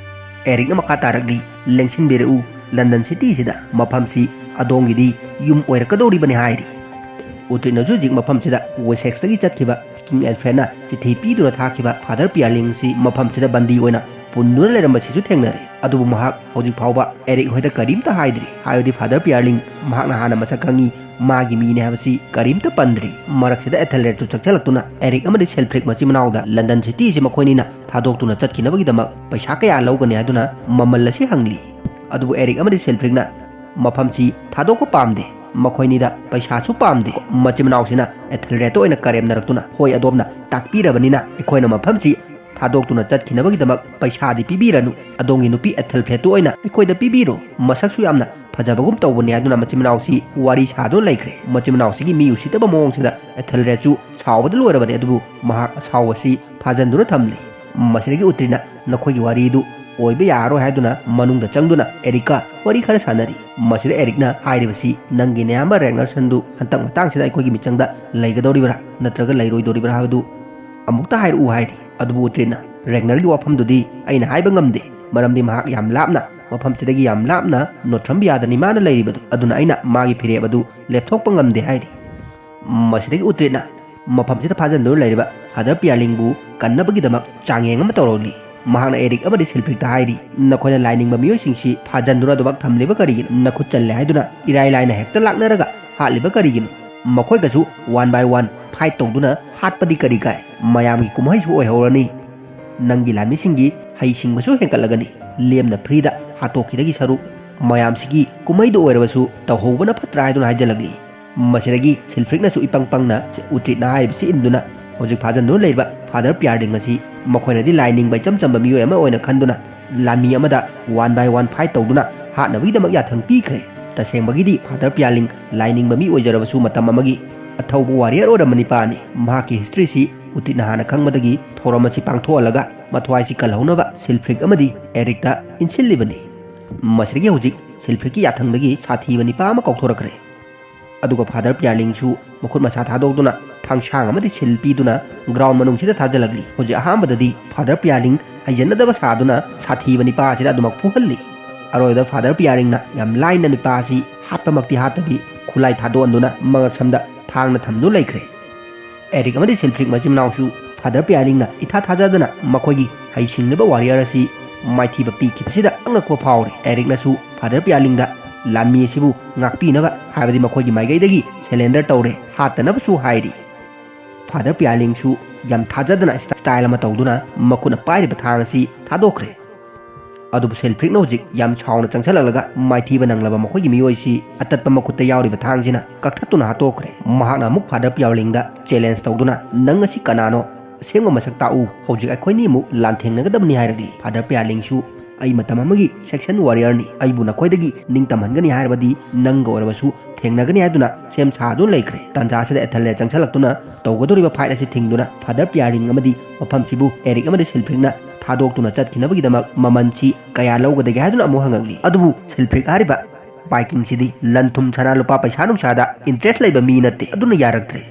ꯑꯦꯔꯤꯛꯅ ꯃꯈꯥ ꯇꯥꯔꯛꯂꯤ, "ꯂꯦꯡꯁꯤꯟꯕꯤꯔꯛꯎ, ꯂꯟꯗꯟ ꯁꯤꯇꯤꯁꯤꯗ ꯃꯐꯝꯁꯤ ꯑꯗꯣꯝꯒꯤꯗꯤ ꯌꯨꯝ ꯑꯣꯏꯔꯛꯀꯗꯧꯔꯤꯕꯅꯤ" ꯍꯥꯏꯔꯤ꯫ ꯎꯇ꯭ꯔꯤꯠꯅꯁꯨ ꯍꯧꯖꯤꯛ ꯃꯐꯝꯁꯤꯗ ꯋꯦꯁꯦꯛꯁꯇꯒꯤ ꯆꯠꯈꯤꯕ ꯀꯤꯡ ꯑꯦꯜꯐ꯭ꯔꯦꯗꯅ ꯆꯤꯊꯤ ꯄꯤꯗꯨꯅ ꯊꯥꯈꯤꯕ ꯐꯥꯗꯔ ꯄꯤꯌꯥꯔꯂꯤꯡꯁꯤ ꯃꯐꯝꯁꯤꯗ ꯕꯟꯗꯤ ꯑꯣꯏꯅ ꯄꯨꯟꯗꯨꯅ ꯂꯩꯔꯝꯕꯁꯤꯁꯨ ꯊꯦꯡꯅꯔꯦ꯫ ꯑꯗꯨꯕꯨ ꯃꯍꯥꯛ ꯍꯧꯖꯤꯛ ꯐꯥꯎꯕ ꯑꯦꯔꯤꯛ ꯍꯣꯏꯗ ꯀꯔꯤꯝꯇ ꯍꯥꯏꯗ꯭ꯔꯤ꯫ ꯍꯥꯏꯕꯗꯤ ꯐꯥꯗꯔ ꯄꯤꯌꯥꯔꯂꯤꯡ ꯃꯍꯥꯛꯅ ꯍꯥꯟꯅ ꯃꯁꯛ ꯈꯪꯉꯤ, ꯃꯥꯒꯤ ꯃꯤꯅꯦ ꯍꯥꯏꯕꯁꯤ ꯀꯔꯤꯝꯇ ꯄꯟꯗ꯭ꯔꯤ꯫ ꯃꯔꯛꯁꯤꯗ ꯑꯦꯊꯦꯜꯔꯦꯠꯁꯨ ꯆꯪꯁꯤꯜꯂꯛꯇꯨꯅ ꯑꯦꯔꯤꯛ ꯑꯃꯗꯤ ꯁꯤꯜꯐ꯭ꯔꯤꯛ ꯃꯆꯤꯟ ꯃꯅꯥꯎꯗ ꯂꯟꯗꯟ ꯁꯤꯇꯤꯁꯤ ꯃꯈꯣꯏꯅꯤꯅ ꯊꯥꯗꯣꯛꯇꯨꯅ ꯆꯠꯈꯤꯅꯕꯒꯤꯗꯃꯛ ꯄꯩꯁꯥ ꯀꯌꯥ ꯂꯧꯒꯅꯤ ꯍꯥꯏꯗꯨꯅ ꯃꯃꯜ ꯑꯁꯤ ꯍꯪꯂꯤ꯫ ꯑꯗꯨꯕꯨ ꯑꯦꯔꯤꯛ ꯑꯃꯗꯤ ꯁꯤꯜꯐ꯭ꯔꯤꯛꯅ ꯃꯐꯝꯁꯤ ꯊꯥꯗꯣꯛꯄ ꯄꯥꯝꯗꯦ, ꯃꯈꯣꯏꯅꯤꯗ ꯄꯩꯁꯥꯁꯨ ꯄꯥꯝꯗꯦ꯫ ꯃꯆꯤꯟ ꯃꯅꯥꯎꯁꯤꯅ ꯑꯦꯊꯦꯜꯔꯦꯠꯇ ꯑꯣꯏꯅ ꯀꯔꯦꯝꯅꯔꯛꯇꯨꯅ, "ꯍꯣꯏ, ꯑꯗꯣꯝꯅ ꯇꯥꯛꯄꯤꯔꯕꯅꯤꯅ ꯑꯩꯈꯣꯏꯅ ꯃꯐꯝꯁꯤ ꯊꯥꯗꯣꯛꯇꯨꯅ ꯆꯠꯈꯤꯅꯕꯒꯤꯗꯃꯛ ꯄꯩꯁꯥꯗꯤ ꯄꯤꯕꯤꯔꯅꯨ, ꯑꯗꯣꯝꯒꯤ ꯅꯨꯄꯤ ꯑꯦꯊꯦꯜꯐ꯭ꯔꯦꯠꯇꯨ ꯑꯣꯏꯅ ꯑꯩꯈꯣꯏꯗ ꯄꯤꯕꯤꯔꯣ, ꯃꯁꯛꯁꯨ ꯌꯥꯝꯅ ꯐꯖꯕꯒꯨꯝ ꯇꯧꯕꯅꯤ" ꯍꯥꯏꯗꯨꯅ ꯃꯆꯤꯟ ꯃꯅꯥꯎꯁꯤ ꯋꯥꯔꯤ ꯁꯥꯗꯨꯅ ꯂꯩꯈ꯭ꯔꯦ꯫ ꯃꯆꯤꯟ ꯃꯅꯥꯎꯁꯤꯒꯤ ꯃꯤ ꯎꯁꯤꯠꯇꯕ ꯃꯑꯣꯡꯁꯤꯗ ꯑꯦꯊꯦꯜꯔꯦꯠꯁꯨ ꯁꯥꯎꯕꯗ ꯂꯣꯏꯔꯕꯅꯤ, ꯑꯗꯨꯕꯨ ꯃꯍꯥꯛ ꯑꯁꯥꯎꯕꯁꯤ ꯐꯥꯖꯟꯗꯨꯅ ꯊꯝꯂꯤ꯫ ꯃꯁꯤꯗꯒꯤ ꯎꯇ꯭ꯔꯤꯠꯅ "ꯅꯈꯣꯏꯒꯤ ꯋꯥꯔꯤꯗꯨ ꯑꯣꯏꯕ ꯌꯥꯔꯔꯣꯏ" ꯍꯥꯏꯗꯨꯅ ꯃꯅꯨꯡꯗ ꯆꯪꯗꯨꯅ ꯑꯦꯔꯤꯛꯀ ꯋꯥꯔꯤ ꯈꯔ ꯁꯥꯟꯅꯔꯤ꯫ ꯃꯁꯤꯗ ꯑꯦꯔꯤꯛꯅ ꯍꯥꯏꯔꯤꯕꯁꯤ, "ꯅꯪꯒꯤ ꯅꯌꯥꯝꯕ ꯔꯦꯒꯅꯔꯁꯟꯗꯨ ꯍꯟꯗꯛ ꯃꯇꯥꯡꯁꯤꯗ ꯑꯩꯈꯣꯏꯒꯤ ꯃꯤꯆꯪꯗ ꯂꯩꯒꯗꯧꯔꯤꯕ꯭ꯔꯥ ꯅꯠꯇ꯭ꯔꯒ ꯂꯩꯔꯣꯏꯗꯧꯔꯤꯕ꯭ꯔꯥ ꯍꯥꯏꯕꯗꯨ ꯑꯃꯨꯛꯇ ꯍꯥꯏꯔꯛꯎ" ꯍꯥꯏꯔꯤ꯫ ꯑꯗꯨꯕꯨ ꯎꯇ꯭ꯔꯤꯠꯅ, "ꯔꯦꯒꯅꯔꯒꯤ ꯋꯥꯐꯝꯗꯨꯗꯤ ꯑꯩꯅ ꯍꯥꯏꯕ ꯉꯝꯗꯦ, ꯃꯔꯝꯗꯤ ꯃꯍꯥꯛ ꯌꯥꯝ ꯂꯥꯞꯅ, ꯃꯐꯝꯁꯤꯗꯒꯤ ꯌꯥꯝ ꯂꯥꯞꯅ ꯅꯣꯊ꯭ꯔꯝꯕꯤꯌꯥꯗꯅꯤ ꯃꯥꯅ ꯂꯩꯔꯤꯕꯗꯨ, ꯑꯗꯨꯅ ꯑꯩꯅ ꯃꯥꯒꯤ ꯐꯤꯔꯦꯞ ꯑꯗꯨ ꯂꯦꯞꯊꯣꯛꯄ ꯉꯝꯗꯦ" ꯍꯥꯏꯔꯤ꯫ ꯃꯁꯤꯗꯒꯤ ꯎꯇ꯭ꯔꯤꯠꯅ ꯃꯐꯝꯁꯤꯗ ꯐꯥꯖꯤꯟꯗꯨꯅ ꯂꯩꯔꯤꯕ ꯐꯥꯗꯔ ꯄꯤꯌꯥꯔꯂꯤꯡꯕꯨ ꯀꯟꯅꯕꯒꯤꯗꯃꯛ ꯆꯥꯡꯌꯦꯡ ꯑꯃ ꯇꯧꯔꯛꯂꯤ꯫ ꯃꯍꯥꯛꯅ ꯑꯦꯔꯤꯛ ꯑꯃꯗꯤ ꯁꯤꯜꯐ꯭ꯔꯤꯛꯇ ꯍꯥꯏꯔꯤ, "ꯅꯈꯣꯏꯅ ꯂꯥꯏꯅꯤꯡꯕ ꯃꯤꯑꯣꯏꯁꯤꯡꯁꯤ ꯐꯥꯖꯤꯟꯗꯨꯅ ꯑꯗꯨꯃꯛ ꯊꯝꯂꯤꯕ ꯀꯔꯤꯒꯤꯅꯣ? ꯅꯈꯨꯠ ꯆꯜꯂꯦ ꯍꯥꯏꯗꯨꯅ ꯏꯔꯥꯏ ꯂꯥꯏꯅ ꯍꯦꯛꯇ ꯂꯥꯛꯅꯔꯒ ꯍꯥꯠꯂꯤꯕ ꯀꯔꯤꯒꯤꯅꯣ? ꯃꯈꯣꯏꯒꯁꯨ ꯋꯥꯟ ꯕꯥꯏ ꯋꯥꯟ ꯐꯥꯏꯠ ꯇꯧꯗꯨꯅ ꯍꯥꯠꯄꯗꯤ ꯀꯔꯤ ꯀꯥꯏ? ꯃꯌꯥꯝꯒꯤ ꯀꯨꯝꯍꯩꯁꯨ ꯑꯣꯏꯍꯧꯔꯅꯤ꯫ ꯅꯪꯒꯤ ꯂꯥꯟꯃꯤꯁꯤꯡꯒꯤ ꯍꯩꯁꯤꯡꯕꯁꯨ ꯍꯦꯟꯒꯠꯂꯒꯅꯤ꯫ ꯂꯦꯝꯅ ꯐ꯭ꯔꯤꯗ ꯍꯥꯠꯇꯣꯛꯈꯤꯗꯒꯤ ꯁꯔꯨꯛ ꯃꯌꯥꯝꯁꯤꯒꯤ ꯀꯨꯝꯍꯩꯗ ꯑꯣꯏꯔꯕꯁꯨ ꯇꯧꯍꯧꯕꯅ ꯐꯠꯇ꯭ꯔꯥ?" ꯍꯥꯏꯗꯨꯅ ꯍꯥꯏꯖꯜꯂꯛꯂꯤ꯫ ꯃꯁꯤꯗꯒꯤ ꯁꯤꯜꯐ꯭ꯔꯤꯛꯅꯁꯨ ꯏꯄꯪ ꯄꯪꯅ ꯎꯇ꯭ꯔꯤꯠꯅ ꯍꯥꯏꯔꯤꯕꯁꯤ ꯏꯟꯗꯨꯅ ꯍꯧꯖꯤꯛ ꯐꯥꯖꯤꯟꯗꯨꯅ ꯂꯩꯔꯤꯕ ꯐꯥꯗꯔ ꯄꯤꯌꯥꯔꯂꯤꯡ ꯑꯁꯤ ꯃꯈꯣꯏꯅꯗꯤ ꯂꯥꯏ ꯅꯤꯡꯕ ꯏꯆꯝ ꯆꯝꯕ ꯃꯤꯑꯣꯏ ꯑꯃ ꯑꯣꯏꯅ ꯈꯟꯗꯨꯅ ꯂꯥꯟꯃꯤ ꯑꯃꯗ ꯋꯥꯟ ꯕꯥꯏ ꯋꯥꯟ ꯐꯥꯏꯠ ꯇꯧꯗꯨꯅ ꯍꯥꯠꯅꯕꯒꯤꯗꯃꯛ ꯌꯥꯊꯪ ꯄꯤꯈ꯭ꯔꯦ꯫ ꯇꯁꯦꯡꯕꯒꯤꯗꯤ ꯐꯥꯗꯔ ꯄꯤꯌꯥꯔꯂꯤꯡ ꯂꯥꯏ ꯅꯤꯡꯕ ꯃꯤ ꯑꯣꯏꯖꯔꯕꯁꯨ ꯃꯇꯝ ꯑꯃꯒꯤ ꯑꯊꯧꯕ ꯋꯥꯔꯤꯌꯔ ꯑꯣꯏꯔꯝꯕ ꯅꯤꯄꯥꯅꯤ꯫ ꯃꯍꯥꯛꯀꯤ ꯍꯤꯁꯇ꯭ꯔꯤꯁꯤ ꯎꯇ꯭ꯔꯤꯠꯅ ꯍꯥꯟꯅ ꯈꯪꯕꯗꯒꯤ ꯊꯧꯔꯝ ꯑꯁꯤ ꯄꯥꯡꯊꯣꯛꯍꯜꯂꯒ ꯃꯊ꯭ꯋꯥꯏꯁꯤ ꯀꯜꯍꯧꯅꯕ ꯁꯤꯜꯐ꯭ꯔꯤꯛ ꯑꯃꯗꯤ ꯑꯦꯔꯤꯛꯇ ꯏꯟꯁꯤꯜꯂꯤꯕꯅꯤ꯫ ꯃꯁꯤꯗꯒꯤ ꯍꯧꯖꯤꯛ ꯁꯤꯜꯐ꯭ꯔꯤꯛꯀꯤ ꯌꯥꯊꯪꯗꯒꯤ ꯁꯥꯊꯤꯕ ꯅꯤꯄꯥ ꯑꯃ ꯀꯥꯎꯊꯣꯔꯛꯈ꯭ꯔꯦ꯫ ꯑꯗꯨꯒ ꯐꯥꯗꯔ ꯄꯤꯌꯥꯔꯂꯤꯡꯁꯨ ꯃꯈꯨꯠ ꯃꯁꯥ ꯊꯥꯗꯣꯛꯇꯨꯅ ꯊꯥꯡꯁꯥꯡ ꯑꯃꯗꯤ ꯁꯤꯜ ꯄꯤꯗꯨꯅ ꯒ꯭ꯔꯥꯎꯟ ꯃꯅꯨꯡꯁꯤꯗ ꯊꯥꯖꯤꯜꯂꯛꯂꯤ꯫ ꯍꯧꯖꯤꯛ ꯑꯍꯥꯟꯕꯗꯗꯤ ꯐꯥꯗꯔ ꯄꯤꯌꯥꯔꯂꯤꯡ ꯍꯩꯖꯟꯅꯗꯕ ꯁꯥꯗꯨꯅ ꯁꯥꯊꯤꯕ ꯅꯤꯄꯥ ꯑꯁꯤꯗ ꯑꯗꯨꯃꯛ ꯐꯨꯍꯜꯂꯤ꯫ ꯑꯔꯣꯏꯕꯗ ꯐꯥꯗꯔ ꯄꯤꯌꯥꯔꯂꯤꯡꯅ ꯌꯥꯝ ꯂꯥꯏꯅ ꯅꯤꯄꯥ ꯑꯁꯤ ꯍꯥꯠꯄꯃꯛꯇꯤ ꯍꯥꯠꯇꯕꯤ ꯈꯨꯠꯂꯥꯏ ꯊꯥꯗꯣꯛꯍꯟꯗꯨꯅ ꯃꯉꯛꯁꯝꯗ ꯊꯥꯡꯅ ꯊꯝꯗꯨꯅ ꯂꯩꯈ꯭ꯔꯦ꯫ ꯑꯦꯔꯤꯛ ꯑꯃꯗꯤ ꯁꯤꯜꯐ꯭ꯔꯤꯛ ꯃꯆꯤꯟ ꯃꯅꯥꯎꯁꯨ ꯐꯥꯗꯔ ꯄꯤꯌꯥꯔꯂꯤꯡꯅ ꯏꯊꯥ ꯊꯥꯖꯗꯅ ꯃꯈꯣꯏꯒꯤ ꯍꯩꯁꯤꯡꯂꯕ ꯋꯥꯔꯤꯌꯔ ꯑꯁꯤ ꯃꯥꯏꯊꯤꯕ ꯄꯤꯈꯤꯕꯁꯤꯗ ꯑꯉꯛꯄ ꯐꯥꯎꯔꯤ꯫ ꯑꯦꯔꯤꯛꯅꯁꯨ ꯐꯥꯗꯔ ꯄꯤꯌꯥꯔꯂꯤꯡꯗ ꯂꯥꯟꯃꯤ ꯑꯁꯤꯕꯨ ꯉꯥꯛꯄꯤꯅꯕ ꯍꯥꯏꯕꯗꯤ ꯃꯈꯣꯏꯒꯤ ꯃꯥꯏꯀꯩꯗꯒꯤ ꯁꯦꯂꯦꯟꯗꯔ ꯇꯧꯔꯦ, ꯍꯥꯠꯇꯅꯕꯁꯨ ꯍꯥꯏꯔꯤ꯫ ꯐꯥꯗꯔ ꯄꯤꯌꯥꯔꯂꯤꯡꯁꯨ ꯌꯥꯝ ꯊꯥꯖꯗꯅ ꯁ꯭ꯇꯥꯏꯜ ꯑꯃ ꯇꯧꯗꯨꯅ ꯃꯈꯨꯠꯅ ꯄꯥꯏꯔꯤꯕ ꯊꯥꯡ ꯑꯁꯤ ꯊꯥꯗꯣꯛꯈ꯭ꯔꯦ꯫ ꯑꯗꯨꯕꯨ ꯁꯤꯜꯐ꯭ꯔꯤꯛꯅ ꯍꯧꯖꯤꯛ ꯌꯥꯝ ꯁꯥꯎꯅ ꯆꯪꯁꯤꯜꯂꯛꯂꯒ ꯃꯥꯏꯊꯤꯕ ꯅꯪꯂꯕ ꯃꯈꯣꯏꯒꯤ ꯃꯤꯑꯣꯏꯁꯤ ꯑꯇꯠꯄ ꯃꯈꯨꯠꯇ ꯌꯥꯎꯔꯤꯕ ꯊꯥꯡꯁꯤꯅ ꯀꯛꯊꯠꯇꯨꯅ ꯍꯥꯠꯇꯣꯛꯈ꯭ꯔꯦ꯫ ꯃꯍꯥꯛꯅ ꯑꯃꯨꯛ ꯐꯥꯗꯔ ꯄꯤꯌꯥꯔꯂꯤꯡꯗ ꯆꯦꯂꯦꯟꯖ ꯇꯧꯗꯨꯅ, "ꯅꯪ ꯑꯁꯤ ꯀꯅꯥꯅꯣ? ꯑꯁꯦꯡꯕ ꯃꯁꯛ ꯇꯥꯛꯎ꯫ ꯍꯧꯖꯤꯛ ꯑꯩꯈꯣꯏꯅꯤ ꯑꯃꯨꯛ ꯂꯥꯟꯊꯦꯡꯅꯒꯗꯕꯅꯤ" ꯍꯥꯏꯔꯛꯂꯤ꯫ ꯐꯥꯗꯔ ꯄꯤꯌꯥꯔꯂꯤꯡꯁꯨ, "ꯑꯩ ꯃꯇꯝ ꯑꯃꯒꯤ ꯁꯦꯛꯁꯟ ꯋꯥꯔꯤꯌꯔꯅꯤ꯫ ꯑꯩꯕꯨ ꯅꯈꯣꯏꯗꯒꯤ ꯅꯤꯡꯇꯝꯍꯟꯒꯅꯤ ꯍꯥꯏꯔꯕꯗꯤ ꯅꯪꯒ ꯑꯣꯏꯔꯕꯁꯨ ꯊꯦꯡꯅꯒꯅꯤ" ꯍꯥꯏꯗꯨꯅ ꯁꯦꯝ ꯁꯥꯗꯨꯅ ꯂꯩꯈ꯭ꯔꯦ꯫ ꯇꯥꯟꯖꯥ ꯑꯁꯤꯗ ꯑꯦꯊꯦꯜꯔꯦꯗ ꯆꯪꯁꯤꯜꯂꯛꯇꯨꯅ ꯇꯧꯒꯗꯧꯔꯤꯕ ꯐꯥꯏꯠ ꯑꯁꯤ ꯊꯤꯡꯗꯨꯅ ꯐꯥꯗꯔ ꯄꯤꯌꯥꯔꯂꯤꯡ ꯑꯃꯗꯤ ꯃꯐꯝꯁꯤꯕꯨ ꯑꯦꯔꯤꯛ ꯑꯃꯗꯤ ꯁꯤꯜꯐ꯭ꯔꯤꯛꯅ ꯊꯥꯗꯣꯛꯇꯨꯅ ꯆꯠꯈꯤꯅꯕꯒꯤꯗꯃꯛ ꯃꯃꯜꯁꯤ ꯀꯌꯥ ꯂꯧꯒꯗꯒꯦ ꯍꯥꯏꯗꯨꯅ ꯑꯃꯨꯛ ꯍꯪꯉꯛꯂꯤ꯫ ꯑꯗꯨꯕꯨ ꯁꯤꯜꯐ꯭ꯔꯤꯛ ꯍꯥꯏꯔꯤꯕ ꯚꯥꯏꯀꯤꯡꯁꯤꯗꯤ ꯂꯟ ꯊꯨꯝ ꯁꯅꯥ ꯂꯨꯄꯥ ꯄꯩꯁꯥ ꯅꯨꯡꯁꯥꯗ ꯏꯟꯇꯔꯦꯁ ꯂꯩꯕ ꯃꯤ ꯅꯠꯇꯦ, ꯑꯗꯨꯅ ꯌꯥꯔꯛꯇ꯭ꯔꯦ꯫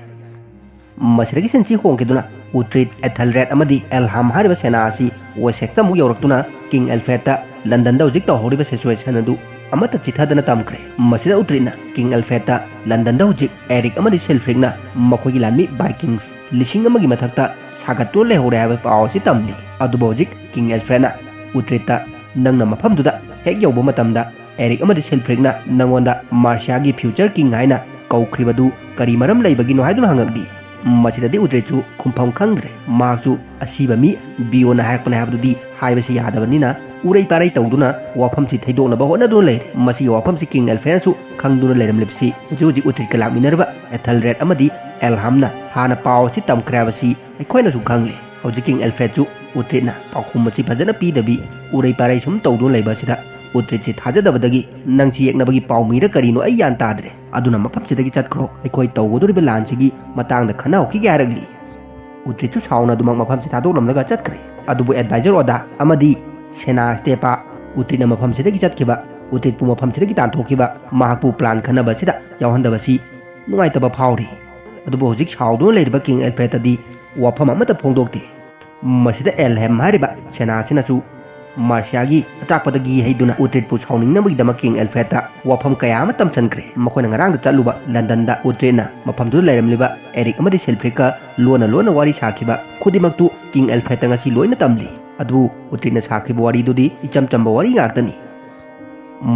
ꯃꯁꯤꯗꯒꯤ ꯁꯤꯟꯁꯤ ꯍꯣꯡꯈꯤꯗꯨꯅ ꯎꯇ꯭ꯔꯤꯠ, ꯑꯦꯊꯦꯜꯔꯦꯗ ꯑꯃꯗꯤ ꯑꯦꯜꯍꯥꯝ ꯍꯥꯏꯔꯤꯕ ꯁꯦꯅꯥ ꯑꯁꯤ ꯋꯦꯁꯦꯛꯇ ꯑꯃꯨꯛ ꯌꯧꯔꯛꯇꯨꯅ ꯀꯤꯡ ꯑꯦꯜꯐ꯭ꯔꯦꯗꯇ ꯂꯟꯗꯟꯗ ꯍꯧꯖꯤꯛ ꯇꯧꯍꯧꯔꯤꯕ ꯁꯤꯆꯨꯋꯦꯁꯟ ꯑꯗꯨ ꯑꯃꯠꯇ ꯆꯤꯊꯗꯅ ꯇꯝꯈ꯭ꯔꯦ꯫ ꯃꯁꯤꯗ ꯎꯇ꯭ꯔꯤꯠꯅ ꯀꯤꯡ ꯑꯦꯜꯐ꯭ꯔꯦꯗꯇ ꯂꯟꯗꯟꯗ ꯍꯧꯖꯤꯛ ꯑꯦꯔꯤꯛ ꯑꯃꯗꯤ ꯁꯤꯜꯐ꯭ꯔꯤꯛꯅ ꯃꯈꯣꯏꯒꯤ ꯂꯥꯟꯃꯤ ꯚꯥꯏꯀꯤꯡꯁ ꯂꯤꯁꯤꯡ ꯑꯃꯒꯤ ꯃꯊꯛꯇ ꯁꯥꯒꯠꯇꯨꯅ ꯂꯩꯍꯧꯔꯦ ꯍꯥꯏꯕ ꯄꯥꯎ ꯑꯁꯤ ꯇꯝꯂꯤ꯫ ꯑꯗꯨꯕꯨ ꯍꯧꯖꯤꯛ ꯀꯤꯡ ꯑꯦꯜꯐ꯭ꯔꯦꯗꯅ ꯎꯇ꯭ꯔꯤꯠꯇ, "ꯅꯪꯅ ꯃꯐꯝꯗꯨꯗ ꯍꯦꯛ ꯌꯧꯕ ꯃꯇꯝꯗ ꯑꯦꯔꯤꯛ ꯑꯃꯗꯤ ꯁꯤꯜꯐ꯭ꯔꯤꯛꯅ ꯅꯪꯉꯣꯟꯗ ꯃꯥꯔꯁꯤꯌꯥꯒꯤ ꯐ꯭ꯌꯨꯆꯔ ꯀꯤꯡ ꯍꯥꯏꯅ ꯀꯧꯈ꯭ꯔꯤꯕꯗꯨ ꯀꯔꯤ ꯃꯔꯝ ꯂꯩꯕꯒꯤꯅꯣ?" ꯍꯥꯏꯗꯨꯅ ꯍꯪꯉꯛꯂꯤ꯫ ꯃꯁꯤꯗꯗꯤ ꯎꯇ꯭ꯔꯤꯠꯁꯨ ꯈꯨꯝꯐꯝ ꯈꯪꯗ꯭ꯔꯦ꯫ ꯃꯍꯥꯛꯁꯨ ꯑꯁꯤꯕ ꯃꯤ ꯕꯤꯌꯣꯅ ꯍꯥꯏꯔꯛꯄꯅꯦ ꯍꯥꯏꯕꯗꯨꯗꯤ ꯍꯥꯏꯕꯁꯤ ꯌꯥꯗꯕꯅꯤꯅ ꯎꯔꯩ ꯄꯥꯔꯩ ꯇꯧꯗꯨꯅ ꯋꯥꯐꯝꯁꯤ ꯊꯩꯗꯣꯛꯅꯕ ꯍꯣꯠꯅꯗꯨꯅ ꯂꯩꯔꯦ꯫ ꯃꯁꯤꯒꯤ ꯋꯥꯐꯝꯁꯤ ꯀꯤꯡ ꯑꯦꯜꯐ꯭ꯔꯦꯗꯅꯁꯨ ꯈꯪꯗꯨꯅ ꯂꯩꯔꯝꯂꯤꯕꯁꯤ ꯍꯧꯖꯤꯛ ꯍꯧꯖꯤꯛ ꯎꯇ꯭ꯔꯤꯠꯀ ꯂꯥꯛꯃꯤꯟꯅꯔꯤꯕ ꯑꯦꯊꯦꯜꯔꯦꯗ ꯑꯃꯗꯤ ꯑꯦꯜꯍꯥꯝꯅ ꯍꯥꯟꯅ ꯄꯥꯎ ꯑꯁꯤ ꯇꯝꯈ꯭ꯔꯦ ꯍꯥꯏꯕꯁꯤ ꯑꯩꯈꯣꯏꯅꯁꯨ ꯈꯪꯂꯦ꯫ ꯍꯧꯖꯤꯛ ꯀꯤꯡ ꯑꯦꯜꯐ꯭ꯔꯦꯗꯁꯨ ꯎꯇ꯭ꯔꯤꯠꯅ ꯄꯥꯎꯈꯨꯝ ꯑꯁꯤ ꯐꯖꯅ ꯄꯤꯗꯕꯤ ꯎꯔꯩ ꯄꯥꯔꯩ ꯁꯨꯝ ꯇꯧꯗꯨꯅ ꯂꯩꯕ ꯑꯁꯤꯗ ꯎꯇ꯭ꯔꯤꯠꯁꯤ ꯊꯥꯖꯗꯕꯗꯒꯤ ꯅꯪꯁꯤ ꯌꯦꯛꯅꯕꯒꯤ ꯄꯥꯎꯃꯤꯔ ꯀꯔꯤꯅꯣ ꯑꯩ ꯒ꯭ꯌꯥꯟ ꯇꯥꯗ꯭ꯔꯦ꯫ ꯑꯗꯨꯅ ꯃꯐꯝꯁꯤꯗꯒꯤ ꯆꯠꯈ꯭ꯔꯣ꯫ ꯑꯩꯈꯣꯏ ꯇꯧꯒꯗꯧꯔꯤꯕ ꯂꯥꯟꯁꯤꯒꯤ ꯃꯇꯥꯡꯗ ꯈꯟꯅꯍꯧꯈꯤꯒꯦ ꯍꯥꯏꯔꯛꯂꯤ꯫ ꯎꯇ꯭ꯔꯤꯠꯁꯨ ꯁꯥꯎꯅ ꯑꯗꯨꯃꯛ ꯃꯐꯝꯁꯤ ꯊꯥꯗꯣꯛꯂꯝꯂꯒ ꯆꯠꯈ꯭ꯔꯦ꯫ ꯑꯗꯨꯕꯨ ꯑꯦꯗꯚꯥꯏꯖꯔ ꯑꯣꯗꯥ ꯑꯃꯗꯤ ꯁꯦꯅꯥ ꯁ꯭ꯇꯦꯄꯥ ꯎꯇ꯭ꯔꯤꯠꯅ ꯃꯐꯝꯁꯤꯗꯒꯤ ꯆꯠꯈꯤꯕ, ꯎꯇ꯭ꯔꯤꯠꯄꯨ ꯃꯐꯝꯁꯤꯗꯒꯤ ꯇꯥꯟꯊꯣꯛꯈꯤꯕ, ꯃꯍꯥꯛꯄꯨ ꯄ꯭ꯂꯥꯟ ꯈꯟꯅꯕ ꯑꯁꯤꯗ ꯌꯥꯎꯍꯟꯗꯕꯁꯤ ꯅꯨꯡꯉꯥꯏꯇꯕ ꯐꯥꯎꯔꯤ꯫ ꯑꯗꯨꯕꯨ ꯍꯧꯖꯤꯛ ꯁꯥꯎꯗꯨꯅ ꯂꯩꯔꯤꯕ ꯀꯤꯡ ꯑꯦꯜꯐ꯭ꯔꯦꯗꯇꯗꯤ ꯋꯥꯐꯝ ꯑꯃꯠꯇ ꯐꯣꯡꯗꯣꯛꯇꯦ꯫ ꯃꯁꯤꯗ ꯑꯦꯜꯍꯦꯝ ꯍꯥꯏꯔꯤꯕ ꯁꯦꯅꯥ ꯑꯁꯤꯅꯁꯨ ꯃꯥꯔꯁꯤꯌꯥꯒꯤ ꯑꯆꯥꯛꯄꯗꯒꯤ ꯍꯩꯗꯨꯅ ꯎꯇ꯭ꯔꯤꯠꯄꯨ ꯁꯥꯎꯅꯤꯡꯅꯕꯒꯤꯗꯃꯛ ꯀꯤꯡ ꯑꯦꯜꯐ꯭ꯔꯦꯗꯇ ꯋꯥꯐꯝ ꯀꯌꯥ ꯑꯃ ꯇꯝꯁꯤꯟꯈ꯭ꯔꯦ꯫ ꯃꯈꯣꯏꯅ ꯉꯔꯥꯡꯗ ꯆꯠꯂꯨꯕ ꯂꯟꯗꯟꯗ ꯎꯇ꯭ꯔꯤꯠꯅ ꯃꯐꯝꯗꯨꯗ ꯂꯩꯔꯝꯂꯤꯕ ꯑꯦꯔꯤꯛ ꯑꯃꯗꯤ ꯁꯤꯜꯐ꯭ꯔꯤꯛꯀ ꯂꯣꯟꯅ ꯂꯣꯟꯅ ꯋꯥꯔꯤ ꯁꯥꯈꯤꯕ ꯈꯨꯗꯤꯡꯃꯛꯇꯨ ꯀꯤꯡ ꯑꯦꯜꯐ꯭ꯔꯦꯗꯇ ꯉꯁꯤ ꯂꯣꯏꯅ ꯇꯝꯂꯤ꯫ ꯑꯗꯨꯕꯨ ꯎꯇ꯭ꯔꯤꯠꯅ ꯁꯥꯈꯤꯕ ꯋꯥꯔꯤꯗꯨꯗꯤ ꯏꯆꯝ ꯆꯝꯕ ꯋꯥꯔꯤ ꯉꯥꯛꯇꯅꯤ꯫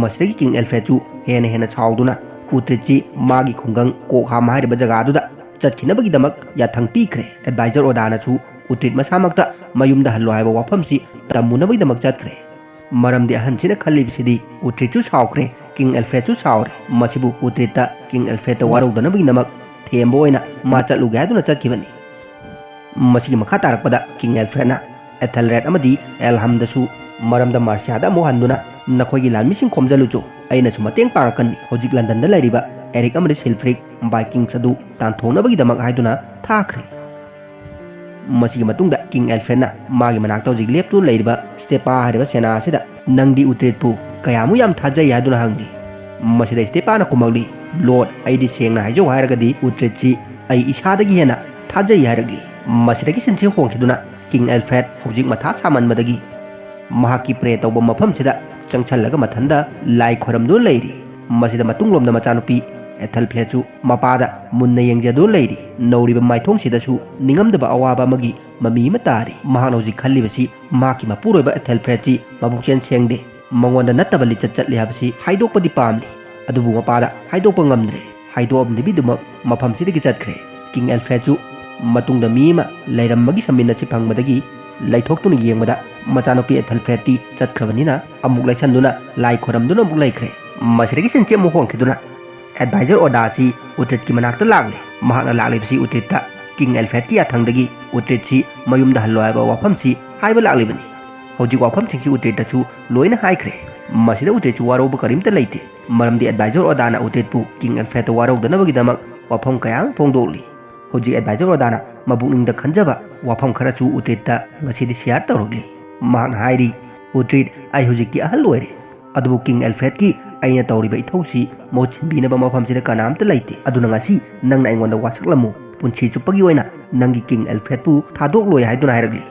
ꯃꯁꯤꯗꯒꯤ ꯀꯤꯡ ꯑꯦꯜꯐ꯭ꯔꯦꯗꯁꯨ ꯍꯦꯟꯅ ꯍꯦꯟꯅ ꯁꯥꯎꯗꯨꯅ ꯎꯇ꯭ꯔꯤꯠꯁꯤ ꯃꯥꯒꯤ ꯈꯨꯡꯒꯪ ꯀꯣꯛꯍꯥꯝ ꯍꯥꯏꯔꯤꯕ ꯖꯒꯥꯗꯨꯗ ꯆꯠꯈꯤꯅꯕꯒꯤꯗꯃꯛ ꯌꯥꯊꯪ ꯄꯤꯈ꯭ꯔꯦ꯫ ꯑꯦꯗꯚꯥꯏꯖꯔ ꯑꯣꯗꯥꯅꯁꯨ ꯎꯇ꯭ꯔꯤꯠ ꯃꯁꯥꯃꯛꯇ ꯃꯌꯨꯝꯗ ꯍꯜꯂꯣ ꯍꯥꯏꯕ ꯋꯥꯐꯝꯁꯤ ꯇꯝꯃꯨꯅꯕꯒꯤꯗꯃꯛ ꯆꯠꯈ꯭ꯔꯦ꯫ ꯃꯔꯝꯗꯤ ꯑꯍꯟꯁꯤꯅ ꯈꯜꯂꯤꯕꯁꯤꯗꯤ ꯎꯇ꯭ꯔꯤꯠꯁꯨ ꯁꯥꯎꯈ꯭ꯔꯦ, ꯀꯤꯡ ꯑꯦꯜꯐ꯭ꯔꯦꯗꯁꯨ ꯁꯥꯎꯔꯦ꯫ ꯃꯁꯤꯕꯨ ꯎꯇ꯭ꯔꯤꯠꯇ ꯀꯤꯡ ꯑꯦꯜꯐ꯭ꯔꯦꯗꯇ ꯋꯥꯔꯧꯗꯅꯕꯒꯤꯗꯃꯛ ꯊꯦꯝꯕ ꯑꯣꯏꯅ ꯃꯥ ꯆꯠꯂꯨꯒꯦ ꯍꯥꯏꯗꯨꯅ ꯆꯠꯈꯤꯕꯅꯤ꯫ ꯃꯁꯤꯒꯤ ꯃꯈꯥ ꯇꯥꯔꯛꯄꯗ ꯀꯤꯡ ꯑꯦꯜꯐ꯭ꯔꯦꯗꯅ ꯑꯦꯊꯦꯜꯔꯦꯗ ꯑꯃꯗꯤ ꯑꯦꯜꯍꯝꯗꯁꯨ ꯃꯔꯝꯗ ꯃꯥꯔꯁꯤꯌꯥꯗ ꯑꯃꯨꯛ ꯍꯟꯗꯨꯅ ꯅꯈꯣꯏꯒꯤ ꯂꯥꯟꯃꯤꯁꯤꯡ ꯈꯣꯝꯖꯜꯂꯨꯆꯣ, ꯑꯩꯅꯁꯨ ꯃꯇꯦꯡ ꯄꯥꯡꯉꯛꯀꯅꯤ꯫ ꯍꯧꯖꯤꯛ ꯂꯟꯗꯟꯗ ꯂꯩꯔꯤꯕ ꯑꯦꯔꯤꯛ ꯑꯃꯗꯤ ꯁꯤꯜꯐ꯭ꯔꯤꯛ ꯚꯥꯏꯀꯤꯡꯁ ꯑꯗꯨ ꯇꯥꯟꯊꯣꯛꯅꯕꯒꯤꯗꯃꯛ ꯍꯥꯏꯗꯨꯅ ꯊꯥꯈ꯭ꯔꯦ꯫ ꯃꯁꯤꯒꯤ ꯃꯇꯨꯡꯗ ꯀꯤꯡ ꯑꯦꯜꯐ꯭ꯔꯦꯗꯅ ꯃꯥꯒꯤ ꯃꯅꯥꯛꯇ ꯍꯧꯖꯤꯛ ꯂꯦꯞꯇꯨꯅ ꯂꯩꯔꯤꯕ ꯁ꯭ꯇꯦꯄꯥ ꯍꯥꯏꯔꯤꯕ ꯁꯦꯅꯥ ꯑꯁꯤꯗ ꯅꯪꯗꯤ ꯎꯇ꯭ꯔꯤꯠꯄꯨ ꯀꯌꯥꯃꯨꯛ ꯌꯥꯝ ꯊꯥꯖꯩ ꯍꯥꯏꯗꯨꯅ ꯍꯪꯂꯤ꯫ ꯃꯁꯤꯗ ꯁ꯭ꯇꯦꯄꯥꯅ ꯈꯨꯝꯃꯛꯂꯤ, ꯂꯣꯔꯗ, ꯑꯩꯗꯤ ꯁꯦꯡꯅ ꯍꯥꯏꯖꯧ ꯍꯥꯏꯔꯒꯗꯤ ꯎꯇ꯭ꯔꯤꯠꯁꯤ ꯑꯩ ꯏꯁꯥꯗꯒꯤ ꯍꯦꯟꯅ ꯊꯥꯖꯩ ꯍꯥꯏꯔꯛꯂꯤ꯫ ꯃꯁꯤꯗꯒꯤ ꯁꯤꯟꯁꯤ ꯍꯣꯡꯈꯤꯗꯨꯅ ꯀꯤꯡ ꯑꯦꯜꯐ꯭ꯔꯦꯗ ꯍꯧꯖꯤꯛ ꯃꯊꯥ ꯁꯥꯃꯟꯕꯗꯒꯤ ꯃꯍꯥꯛꯀꯤ ꯄ꯭ꯔꯦ ꯇꯧꯕ ꯃꯐꯝꯁꯤꯗ ꯆꯪꯁꯜꯂꯒ ꯃꯊꯟꯗ ꯂꯥꯏ ꯈꯣꯏꯔꯝꯗꯨꯅ ꯂꯩꯔꯤ꯫ ꯃꯁꯤꯗ ꯃꯇꯨꯡꯂꯣꯝꯗ ꯃꯆꯥꯅꯨꯄꯤ ꯑꯦꯊꯦꯜꯐ꯭ꯔꯦꯗꯁꯨ ꯃꯄꯥꯗ ꯃꯨꯟꯅ ꯌꯦꯡꯖꯗꯨꯅ ꯂꯩꯔꯤ꯫ ꯅꯧꯔꯤꯕ ꯃꯥꯏꯊꯣꯡꯁꯤꯗꯁꯨ ꯅꯤꯡꯉꯝꯗꯕ ꯑꯋꯥꯕ ꯑꯃꯒꯤ ꯃꯃꯤ ꯑꯃ ꯇꯥꯔꯤ꯫ ꯃꯍꯥꯛꯅ ꯍꯧꯖꯤꯛ ꯈꯜꯂꯤꯕꯁꯤ ꯃꯍꯥꯛꯀꯤ ꯃꯄꯨꯔꯣꯏꯕ ꯑꯦꯊꯦꯜꯐ꯭ꯔꯦꯗꯁꯤ ꯃꯕꯨꯛꯆꯦꯜ ꯁꯦꯡꯗꯦ, ꯃꯉꯣꯟꯗ ꯅꯠꯇꯕ ꯂꯤꯆꯠ ꯆꯠꯂꯤ ꯍꯥꯏꯕꯁꯤ ꯍꯥꯏꯗꯣꯛꯄꯗꯤ ꯄꯥꯝꯂꯤ, ꯑꯗꯨꯕꯨ ꯃꯄꯥꯗ ꯍꯥꯏꯗꯣꯛꯄ ꯉꯝꯗ꯭ꯔꯦ꯫ ꯍꯥꯏꯗꯣꯛꯑꯝꯗꯕꯤꯗꯨꯃꯛ ꯃꯐꯝꯁꯤꯗꯒꯤ ꯆꯠꯈ꯭ꯔꯦ꯫ ꯀꯤꯡ ꯑꯦꯜꯐ꯭ꯔꯦꯗꯁꯨ ꯃꯇꯨꯡꯗ ꯃꯤ ꯑꯃ ꯂꯩꯔꯝꯕꯒꯤ ꯁꯃꯤꯟ ꯑꯁꯤ ꯐꯪꯕꯗꯒꯤ ꯂꯩꯊꯣꯛꯇꯨꯅ ꯌꯦꯡꯕꯗ ꯃꯆꯥꯅꯨꯄꯤ ꯑꯦꯊꯦꯜꯐ꯭ꯔꯦꯗꯇꯤ ꯆꯠꯈ꯭ꯔꯕꯅꯤꯅ ꯑꯃꯨꯛ ꯂꯩꯁꯟꯗꯨꯅ ꯂꯥꯏ ꯈꯣꯏꯔꯝꯗꯨꯅ ꯑꯃꯨꯛ ꯂꯩꯈ꯭ꯔꯦ꯫ ꯃꯁꯤꯗꯒꯤ ꯁꯤꯟꯁꯤ ꯑꯃꯨꯛ ꯍꯣꯡꯈꯤꯗꯨꯅ ꯑꯦꯗꯚꯥꯏꯖꯔ ꯑꯣꯗꯥ ꯑꯁꯤ ꯎꯇ꯭ꯔꯤꯠꯀꯤ ꯃꯅꯥꯛꯇ ꯂꯥꯛꯂꯦ꯫ ꯃꯍꯥꯛꯅ ꯂꯥꯛꯂꯤꯕꯁꯤ ꯎꯇ꯭ꯔꯤꯠꯇ ꯀꯤꯡ ꯑꯦꯜꯐ꯭ꯔꯦꯗꯀꯤ ꯌꯥꯊꯪꯗꯒꯤ ꯎꯇ꯭ꯔꯤꯠꯁꯤ ꯃꯌꯨꯝꯗ ꯍꯜꯂꯣ ꯍꯥꯏꯕ ꯋꯥꯐꯝꯁꯤ ꯍꯥꯏꯕ ꯂꯥꯛꯂꯤꯕꯅꯤ꯫ ꯍꯧꯖꯤꯛ ꯋꯥꯐꯝꯁꯤꯡꯁꯤ ꯎꯇ꯭ꯔꯤꯠꯇꯁꯨ ꯂꯣꯏꯅ ꯍꯥꯏꯈ꯭ꯔꯦ꯫ ꯃꯁꯤꯗ ꯎꯇ꯭ꯔꯤꯠꯁꯨ ꯋꯥꯔꯧꯕ ꯀꯔꯤꯝꯇ ꯂꯩꯇꯦ, ꯃꯔꯝꯗꯤ ꯑꯦꯗꯚꯥꯏꯖꯔ ꯑꯣꯗꯥꯅ ꯎꯇ꯭ꯔꯤꯠꯄꯨ ꯀꯤꯡ ꯑꯦꯜꯐ꯭ꯔꯦꯗꯇ ꯋꯥꯔꯧꯗꯅꯕꯒꯤꯗꯃꯛ ꯋꯥꯐꯝ ꯀꯌꯥ ꯑꯃ ꯐꯣꯡꯗꯣꯛꯂꯤ꯫ ꯍꯧꯖꯤꯛ ꯑꯦꯗꯚꯥꯏꯖꯔ ꯑꯣꯗꯥꯅ ꯃꯕꯨꯛꯅꯤꯡꯗ ꯈꯟꯖꯕ ꯋꯥꯐꯝ ꯈꯔꯁꯨ ꯎꯇ꯭ꯔꯤꯠꯇ ꯉꯁꯤꯗꯤ ꯁꯤꯌꯥꯔ ꯇꯧꯔꯛꯂꯤ꯫ ꯃꯍꯥꯛꯅ ꯍꯥꯏꯔꯤ, "ꯎꯇ꯭ꯔꯤꯠ, ꯑꯩ ꯍꯧꯖꯤꯛꯇꯤ ꯑꯍꯜ ꯑꯣꯏꯔꯦ, ꯑꯗꯨꯕꯨ ꯀꯤꯡ ꯑꯦꯜꯐ꯭ꯔꯦꯗꯀꯤ ꯑꯩꯅ ꯇꯧꯔꯤꯕ ꯏꯊꯧꯁꯤ ꯃꯍꯨꯠ ꯁꯤꯟꯕꯤꯅꯕ ꯃꯐꯝꯁꯤꯗ ꯀꯅꯥꯝꯇ ꯂꯩꯇꯦ꯫ ꯑꯗꯨꯅ ꯉꯁꯤ ꯅꯪꯅ ꯑꯩꯉꯣꯟꯗ ꯋꯥꯁꯛꯂꯝꯃꯨ, ꯄꯨꯟꯁꯤ ꯆꯨꯞꯄꯒꯤ ꯑꯣꯏꯅ ꯅꯪꯒꯤ ꯀꯤꯡ ꯑꯦꯜꯐ꯭ꯔꯦꯗꯄꯨ ꯊꯥꯗꯣꯛꯂꯣꯏ" ꯍꯥꯏꯗꯨꯅ ꯍꯥꯏꯔꯛꯂꯤ꯫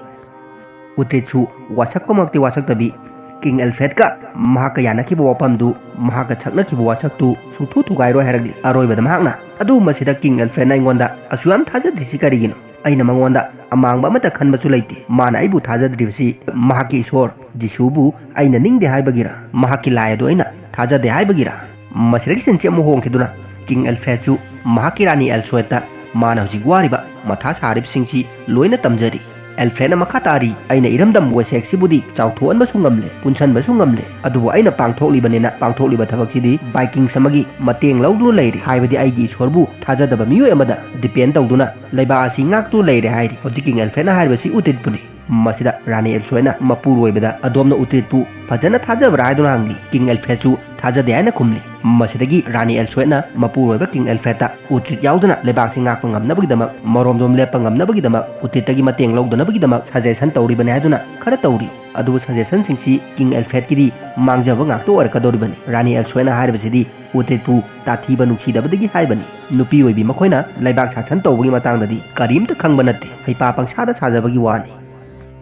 ꯎꯇ꯭ꯔꯤꯠꯁꯨ ꯋꯥꯁꯛꯄꯃꯛꯇꯤ ꯋꯥꯁꯛꯇꯕꯤ, ꯀꯤꯡ ꯑꯦꯜꯐ꯭ꯔꯦꯗꯀ ꯃꯍꯥꯛꯀ ꯌꯥꯅꯈꯤꯕ ꯋꯥꯐꯝꯗꯨ, ꯃꯍꯥꯛꯀ ꯁꯛꯅꯈꯤꯕ ꯋꯥꯁꯛꯇꯨ ꯁꯨꯡꯊꯨ ꯊꯨꯒꯥꯏꯔꯣꯏ ꯍꯥꯏꯔꯛꯂꯤ꯫ ꯑꯔꯣꯏꯕꯗ ꯃꯍꯥꯛꯅ, "ꯑꯗꯨꯕꯨ ꯃꯁꯤꯗ ꯀꯤꯡ ꯑꯦꯜꯐ꯭ꯔꯦꯗꯅ ꯑꯩꯉꯣꯟꯗ ꯑꯁꯨꯛ ꯌꯥꯝ ꯊꯥꯖꯗ꯭ꯔꯤꯁꯤ ꯀꯔꯤꯒꯤꯅꯣ? ꯑꯩꯅ ꯃꯉꯣꯟꯗ ꯑꯃꯥꯡꯕ ꯑꯃꯠꯇ ꯈꯟꯕꯁꯨ ꯂꯩꯇꯦ꯫ ꯃꯥꯅ ꯑꯩꯕꯨ ꯊꯥꯖꯗ꯭ꯔꯤꯕꯁꯤ ꯃꯍꯥꯛꯀꯤ ꯏꯁꯣꯔ ꯖꯤꯁꯨꯕꯨ ꯑꯩꯅ ꯅꯤꯡꯗꯦ ꯍꯥꯏꯕꯒꯤꯔ? ꯃꯍꯥꯛꯀꯤ ꯂꯥꯏ ꯑꯗꯨ ꯑꯩꯅ ꯊꯥꯖꯗꯦ ꯍꯥꯏꯕꯒꯤꯔ?" ꯃꯁꯤꯗꯒꯤ ꯁꯤꯟꯁꯤ ꯑꯃꯨꯛ ꯍꯣꯡꯈꯤꯗꯨꯅ ꯀꯤꯡ ꯑꯦꯜꯐ꯭ꯔꯦꯗꯁꯨ ꯃꯍꯥꯛꯀꯤ ꯔꯥꯅꯤ ꯑꯦꯜꯁꯣꯏꯠꯇ ꯃꯥꯅ ꯍꯧꯖꯤꯛ ꯋꯥꯔꯤꯕ, ꯃꯊꯥ ꯁꯥꯔꯤꯕꯁꯤꯡꯁꯤ ꯂꯣꯏꯅ ꯇꯝꯖꯔꯤ꯫ ꯑꯦꯜꯐ꯭ꯔꯦꯗꯅ ꯃꯈꯥ ꯇꯥꯔꯤ, "ꯑꯩꯅ ꯏꯔꯝꯗꯝ ꯋꯦꯁꯦꯛꯁꯤꯕꯨꯗꯤ ꯆꯥꯎꯊꯣꯛꯍꯟꯕꯁꯨ ꯉꯝꯂꯦ, ꯄꯨꯟꯁꯟꯕꯁꯨ ꯉꯝꯂꯦ, ꯑꯗꯨꯕꯨ ꯑꯩꯅ ꯄꯥꯡꯊꯣꯛꯂꯤꯕꯅꯤꯅ ꯄꯥꯡꯊꯣꯛꯂꯤꯕ ꯊꯕꯛꯁꯤꯗꯤ ꯚꯥꯏꯀꯤꯡꯁ ꯑꯃꯒꯤ ꯃꯇꯦꯡ ꯂꯧꯗꯨꯅ ꯂꯩꯔꯤ, ꯍꯥꯏꯕꯗꯤ ꯑꯩꯒꯤ ꯏꯁꯣꯔꯕꯨ ꯊꯥꯖꯗꯕ ꯃꯤꯑꯣꯏ ꯑꯃꯗ ꯗꯤꯄꯦꯟ ꯇꯧꯗꯨꯅ ꯂꯩꯕꯥꯛ ꯑꯁꯤ ꯉꯥꯛꯇꯨꯅ ꯂꯩꯔꯦ" ꯍꯥꯏꯔꯤ꯫ ꯍꯧꯖꯤꯛ ꯀꯤꯡ ꯑꯦꯜꯐ꯭ꯔꯦꯗꯅ ꯍꯥꯏꯔꯤꯕꯁꯤ ꯎꯇ꯭ꯔꯤꯠꯄꯨꯅꯤ꯫ ꯃꯁꯤꯗ ꯔꯥꯅꯤ ꯑꯦꯜꯁꯣꯏꯠꯅ ꯃꯄꯨꯔꯣꯏꯕꯗ, "ꯑꯗꯣꯝꯅ ꯎꯇ꯭ꯔꯤꯠꯄꯨ ꯐꯖꯅ ꯊꯥꯖꯕ꯭ꯔꯥ?" ꯍꯥꯏꯗꯨꯅ ꯍꯪꯂꯤ꯫ ꯀꯤꯡ ꯑꯦꯜꯐ꯭ꯔꯦꯗꯁꯨ ꯊꯥꯖꯗꯦ ꯍꯥꯏꯅ ꯈꯨꯝꯂꯤ꯫ ꯃꯁꯤꯗꯒꯤ ꯔꯥꯅꯤ ꯑꯦꯜꯁꯣꯏꯠꯅ ꯃꯄꯨꯔꯣꯏꯕ ꯀꯤꯡ ꯑꯦꯜꯐ꯭ꯔꯦꯗꯇ ꯎꯇ꯭ꯔꯤꯠ ꯌꯥꯎꯗꯅ ꯂꯩꯕꯥꯛꯁꯤ ꯉꯥꯛꯄ ꯉꯝꯅꯕꯒꯤꯗꯃꯛ, ꯃꯔꯣꯝꯗꯣꯝ ꯂꯦꯞꯄ ꯉꯝꯅꯕꯒꯤꯗꯃꯛ, ꯎꯇ꯭ꯔꯤꯠꯇꯒꯤ ꯃꯇꯦꯡ ꯂꯧꯗꯅꯕꯒꯤꯗꯃꯛ ꯁꯖꯦꯁꯟ ꯇꯧꯔꯤꯕꯅꯤ ꯍꯥꯏꯗꯨꯅ ꯈꯔ ꯇꯧꯔꯤ꯫ ꯑꯗꯨꯕꯨ ꯁꯖꯦꯁꯟꯁꯤꯡꯁꯤ ꯀꯤꯡ ꯑꯦꯜꯐ꯭ꯔꯦꯗꯀꯤꯗꯤ ꯃꯥꯡꯖꯕ ꯉꯥꯛꯇ ꯑꯣꯏꯔꯛꯀꯗꯧꯔꯤꯕꯅꯤ꯫ ꯔꯥꯅꯤ ꯑꯦꯜꯁꯣꯏꯠꯅ ꯍꯥꯏꯔꯤꯕꯁꯤꯗꯤ ꯎꯇ꯭ꯔꯤꯠꯄꯨ ꯇꯥꯊꯤꯕ ꯅꯨꯡꯁꯤꯗꯕꯗꯒꯤ ꯍꯥꯏꯕꯅꯤ꯫ ꯅꯨꯄꯤ ꯑꯣꯏꯕꯤ ꯃꯈꯣꯏꯅ ꯂꯩꯕꯥꯛ ꯁꯥꯁꯟ ꯇꯧꯕꯒꯤ ꯃꯇꯥꯡꯗꯗꯤ ꯀꯔꯤꯝꯇ ꯈꯪꯕ ꯅꯠꯇꯦ, ꯍꯩꯄꯥ ꯄꯪꯁꯥꯗ ꯁꯥꯖꯕꯒꯤ ꯋꯥꯅꯤ꯫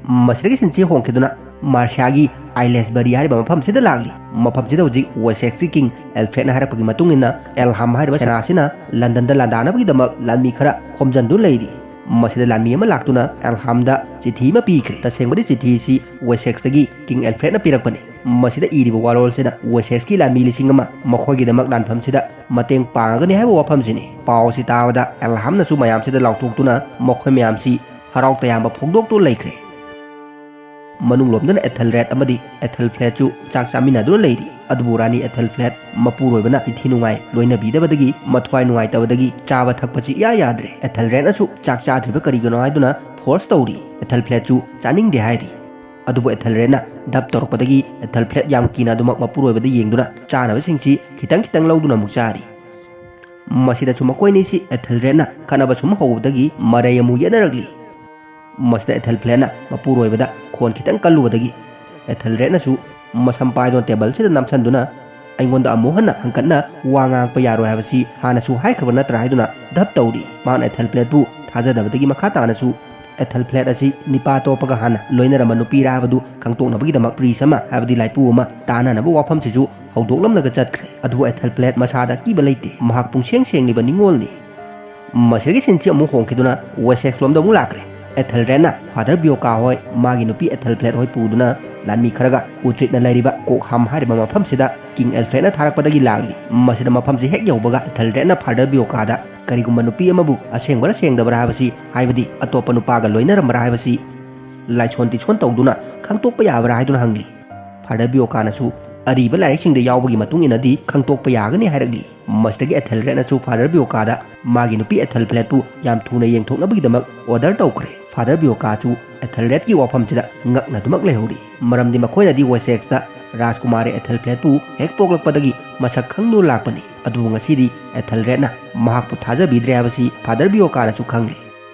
ꯃꯁꯤꯗꯒꯤ ꯁꯤꯟꯁꯤ ꯍꯣꯡꯈꯤꯗꯨꯅ ꯃꯥꯔꯁꯤꯌꯥꯒꯤ ꯑꯥꯏꯂꯦꯁꯕꯔꯤ ꯍꯥꯏꯔꯤꯕ ꯃꯐꯝꯁꯤꯗ ꯂꯥꯛꯂꯤ꯫ ꯃꯐꯝꯁꯤꯗ ꯍꯧꯖꯤꯛ ꯋꯦꯁꯦꯛꯁꯀꯤ ꯀꯤꯡ ꯑꯦꯜꯐ꯭ꯔꯦꯗꯅ ꯍꯥꯏꯔꯛꯄꯒꯤ ꯃꯇꯨꯡ ꯏꯟꯅ, ꯑꯦꯜꯍꯥꯝ ꯍꯥꯏꯔꯤꯕ ꯁꯦꯅꯥꯁꯤꯅ ꯂꯟꯗꯟꯗ ꯂꯥꯟꯗꯥꯅꯕꯒꯤꯗꯃꯛ ꯂꯥꯟꯃꯤ ꯈꯔ ꯈꯣꯝꯖꯤꯟꯗꯨꯅ ꯂꯩꯔꯤ꯫ ꯃꯁꯤꯗ ꯂꯥꯟꯃꯤ ꯑꯃ ꯂꯥꯛꯇꯨꯅ ꯑꯦꯜꯍꯥꯝꯗ ꯆꯤꯊꯤ ꯑꯃ ꯄꯤꯈ꯭ꯔꯦ꯫ ꯇꯁꯦꯡꯕꯗꯤ ꯆꯤꯊꯤꯁꯤ ꯋꯦꯁꯦꯛꯁꯇꯒꯤ ꯀꯤꯡ ꯑꯦꯜꯐ꯭ꯔꯦꯗꯅ ꯄꯤꯔꯛꯄꯅꯤ꯫ ꯃꯁꯤꯗ ꯏꯔꯤꯕ ꯋꯥꯔꯣꯜꯁꯤꯅ ꯋꯦꯁꯦꯛꯁꯀꯤ ꯂꯥꯟꯃꯤ ꯂꯤꯁꯤꯡ ꯑꯃ ꯃꯈꯣꯏꯒꯤꯗꯃꯛ ꯂꯥꯟꯐꯝꯁꯤꯗ ꯃꯇꯦꯡ ꯄꯥꯡꯒꯅꯤ ꯍꯥꯏꯕ ꯋꯥꯐꯝꯁꯤꯅꯤ꯫ ꯄꯥꯎ ꯑꯁꯤ ꯇꯥꯕꯗ ꯑꯦꯜꯍꯥꯝꯅꯁꯨ ꯃꯌꯥꯝꯁꯤꯗ ꯂꯥꯎꯊꯣꯛꯇꯨꯅ ꯃꯈꯣꯏ ꯃꯌꯥꯝꯁꯤ ꯍꯔꯥꯎ ꯇꯌꯥꯝꯕ ꯐꯣꯡꯗꯣꯛꯇꯨꯅ ꯂꯩꯈ꯭ꯔꯦ꯫ ꯃꯅꯨꯡꯂꯣꯝꯗꯅ ꯑꯦꯊꯦꯜꯔꯦꯗ ꯑꯃꯗꯤ ꯑꯦꯊꯦꯜꯐ꯭ꯂꯦꯠꯁꯨ ꯆꯥꯛ ꯆꯥꯃꯤꯟꯅꯗꯨꯅ ꯂꯩꯔꯤ꯫ ꯑꯗꯨꯕꯨ ꯔꯥꯅꯤ ꯑꯦꯊꯦꯜꯐ꯭ꯂꯦꯠ ꯃꯄꯨꯔꯣꯏꯕꯅ ꯏꯊꯤ ꯅꯨꯡꯉꯥꯏ ꯂꯣꯏꯅꯕꯤꯗꯕꯗꯒꯤ ꯃꯊ꯭ꯋꯥꯏ ꯅꯨꯡꯉꯥꯏꯇꯕꯗꯒꯤ ꯆꯥꯕ ꯊꯛꯄꯁꯤ ꯏꯌꯥ ꯌꯥꯗ꯭ꯔꯦ꯫ ꯑꯦꯊꯦꯜꯔꯦꯗꯅꯁꯨ ꯆꯥꯛ ꯆꯥꯗ꯭ꯔꯤꯕ ꯀꯔꯤꯒꯤꯅꯣ ꯍꯥꯏꯗꯨꯅ ꯐꯣꯔꯁ ꯇꯧꯔꯤ꯫ ꯑꯦꯊꯦꯜꯐ꯭ꯂꯦꯠꯁꯨ ꯆꯥꯅꯤꯡꯗꯦ ꯍꯥꯏꯔꯤ꯫ ꯑꯗꯨꯕꯨ ꯑꯦꯊꯦꯜꯔꯦꯗꯅ ꯙꯞ ꯇꯧꯔꯛꯄꯗꯒꯤ ꯑꯦꯊꯦꯜꯐ꯭ꯂꯦꯠ ꯌꯥꯝ ꯀꯤꯅ ꯑꯗꯨꯃꯛ ꯃꯄꯨꯔꯣꯏꯕꯗ ꯌꯦꯡꯗꯨꯅ ꯆꯥꯅꯕꯁꯤꯡꯁꯤ ꯈꯤꯇꯪ ꯈꯤꯇꯪ ꯂꯧꯗꯨꯅ ꯑꯃꯨꯛ ꯆꯥꯔꯤ꯫ ꯃꯁꯤꯗꯁꯨ ꯃꯈꯣꯏꯅꯤꯁꯤ ꯑꯦꯊꯦꯜꯔꯦꯗꯅ ꯈꯠꯅꯕ ꯁꯨꯝ ꯍꯧꯕꯗꯒꯤ ꯃꯔꯩ ꯑꯃꯨꯛ ꯌꯦꯠꯅꯔꯛꯂꯤ꯫ ꯃꯁꯤꯗ ꯑꯦꯊꯦꯜꯐ꯭ꯂꯦꯠꯅ ꯃꯄꯨꯔꯣꯏꯕꯗ ꯈꯣꯟ ꯈꯤꯇꯪ ꯀꯜꯂꯨꯕꯗꯒꯤ ꯑꯦꯊꯦꯜꯔꯦꯗꯅꯁꯨ ꯃꯁꯝ ꯄꯥꯏꯗꯨꯅ ꯇꯦꯕꯜꯁꯤꯗ ꯅꯝꯁꯤꯟꯗꯨꯅ ꯑꯩꯉꯣꯟꯗ ꯑꯃꯨꯛ ꯍꯟꯅ ꯍꯪꯀꯠꯅ ꯋꯥ ꯉꯥꯡꯉꯛꯄ ꯌꯥꯔꯣꯏ ꯍꯥꯏꯕꯁꯤ ꯍꯥꯟꯅꯁꯨ ꯍꯥꯏꯈ꯭ꯔꯕ ꯅꯠꯇ꯭ꯔꯥ ꯍꯥꯏꯗꯨꯅ ꯙꯞ ꯇꯧꯔꯤ꯫ ꯃꯥꯅ ꯑꯦꯊꯦꯜꯐ꯭ꯂꯦꯠꯄꯨ ꯊꯥꯖꯗꯕꯗꯒꯤ ꯃꯈꯥ ꯇꯥꯅꯁꯨ ꯑꯦꯊꯦꯜꯐ꯭ꯂꯦꯠ ꯑꯁꯤ ꯅꯤꯄꯥ ꯑꯇꯣꯞꯄꯒ ꯍꯥꯟꯅ ꯂꯣꯏꯅꯔꯝꯕ ꯅꯨꯄꯤꯔꯥ ꯍꯥꯏꯕꯗꯨ ꯈꯪꯗꯣꯛꯅꯕꯒꯤꯗꯃꯛ ꯄ꯭ꯔꯤꯁ ꯑꯃ ꯍꯥꯏꯕꯗꯤ ꯂꯥꯏꯄꯨ ꯑꯃ ꯇꯥꯅꯅꯕ ꯋꯥꯐꯝꯁꯤꯁꯨ ꯍꯧꯗꯣꯛꯂꯝꯂꯒ ꯆꯠꯈ꯭ꯔꯦ꯫ ꯑꯗꯨꯕꯨ ꯑꯦꯊꯦꯜꯐ꯭ꯂꯦꯠ ꯃꯁꯥꯗ ꯑꯀꯤꯕ ꯂꯩꯇꯦ꯫ ꯃꯍꯥꯛ ꯄꯨꯡꯁꯦꯡ ꯁꯦꯡꯂꯤꯕ ꯅꯤꯡꯉꯣꯜꯅꯤ꯫ ꯃꯁꯤꯗꯒꯤ ꯁꯤꯟꯁꯤ ꯑꯃꯨꯛ ꯍꯣꯡꯈꯤꯗꯨꯅ ꯋꯦꯁꯦꯛꯁ ꯂꯣꯝꯗ ꯑꯃꯨꯛ ꯂꯥꯛꯈ꯭ꯔꯦ꯫ ꯑꯦꯊꯦꯜꯔꯦꯗꯅ ꯐꯥꯗꯔ ꯕꯤꯌꯣꯀꯥ ꯍꯣꯏ, ꯃꯥꯒꯤ ꯅꯨꯄꯤ ꯑꯦꯊꯦꯜꯐ꯭ꯂꯦꯠ ꯍꯣꯏ ꯄꯨꯗꯨꯅ ꯂꯥꯟꯃꯤ ꯈꯔꯒ ꯎꯇ꯭ꯔꯤꯠꯅ ꯂꯩꯔꯤꯕ ꯀꯣꯛꯍꯥꯝ ꯍꯥꯏꯔꯤꯕ ꯃꯐꯝꯁꯤꯗ ꯀꯤꯡ ꯑꯦꯜꯐ꯭ꯔꯦꯗꯅ ꯊꯥꯔꯛꯄꯗꯒꯤ ꯂꯥꯛꯂꯤ꯫ ꯃꯁꯤꯗ ꯃꯐꯝꯁꯤ ꯍꯦꯛ ꯌꯧꯕꯒ ꯑꯦꯊꯦꯜꯔꯦꯗꯅ ꯐꯥꯗꯔ ꯕꯤꯌꯣꯀꯥꯗ ꯀꯔꯤꯒꯨꯝꯕ ꯅꯨꯄꯤ ꯑꯃꯕꯨ ꯑꯁꯦꯡꯕꯔꯥ ꯁꯦꯡꯗꯕꯔꯥ ꯍꯥꯏꯕꯁꯤ, ꯍꯥꯏꯕꯗꯤ ꯑꯇꯣꯞꯄ ꯅꯨꯄꯥꯒ ꯂꯣꯏꯅꯔꯝꯕꯔꯥ ꯍꯥꯏꯕꯁꯤ ꯂꯥꯏꯁꯣꯟ ꯇꯤꯁꯣꯟ ꯇꯧꯗꯨꯅ ꯈꯪꯗꯣꯛꯄ ꯌꯥꯕ꯭ꯔꯥ ꯍꯥꯏꯗꯨꯅ ꯍꯪꯂꯤ꯫ ꯐꯥꯗꯔ ꯕꯤꯌꯣꯀꯥꯅꯁꯨ ꯑꯔꯤꯕ ꯂꯥꯏꯔꯤꯛꯁꯤꯡꯗ ꯌꯥꯎꯕꯒꯤ ꯃꯇꯨꯡ ꯏꯟꯅꯗꯤ ꯈꯪꯗꯣꯛꯄ ꯌꯥꯒꯅꯤ ꯍꯥꯏꯔꯛꯂꯤ꯫ ꯃꯁꯤꯗꯒꯤ ꯑꯦꯊꯦꯜꯔꯦꯗꯅꯁꯨ ꯐꯥꯗꯔ ꯕꯤꯌꯣꯀꯥꯗ ꯃꯥꯒꯤ ꯅꯨꯄꯤ ꯑꯦꯊꯦꯜꯐ꯭ꯂꯦꯠꯄꯨ ꯌꯥꯝ ꯊꯨꯅ ꯌꯦꯡꯊꯣꯛꯅꯕꯒꯤꯗꯃꯛ ꯑꯣꯔꯗꯔ ꯇꯧꯈ꯭ꯔꯦ꯫ ꯐꯥꯗꯔ ꯕꯤꯌꯣꯀꯥꯁꯨ ꯑꯦꯊꯦꯜꯔꯦꯗꯀꯤ ꯋꯥꯐꯝꯁꯤꯗ ꯉꯛꯅꯗꯨꯃꯛ ꯂꯩꯍꯧꯔꯤ꯫ ꯃꯔꯝꯗꯤ ꯃꯈꯣꯏꯅꯗꯤ ꯋꯦꯁꯦꯛꯁꯇ ꯔꯥꯖꯀꯨꯃꯥꯔꯤ ꯑꯦꯊꯦꯜꯐ꯭ꯂꯦꯠꯄꯨ ꯍꯦꯛ ꯄꯣꯛꯂꯛꯄꯗꯒꯤ ꯃꯁꯛ ꯈꯪꯗꯨꯅ ꯂꯥꯛꯄꯅꯤ꯫ ꯑꯗꯨꯕꯨ ꯉꯁꯤꯗꯤ ꯑꯦꯊꯦꯜꯔꯦꯗꯅ ꯃꯍꯥꯛꯄꯨ ꯊꯥꯖꯕꯤꯗ꯭ꯔꯦ ꯍꯥꯏꯕꯁꯤ ꯐꯥꯗꯔ ꯕꯤꯌꯣꯀꯥꯅꯁꯨ ꯈꯪꯂꯤ꯫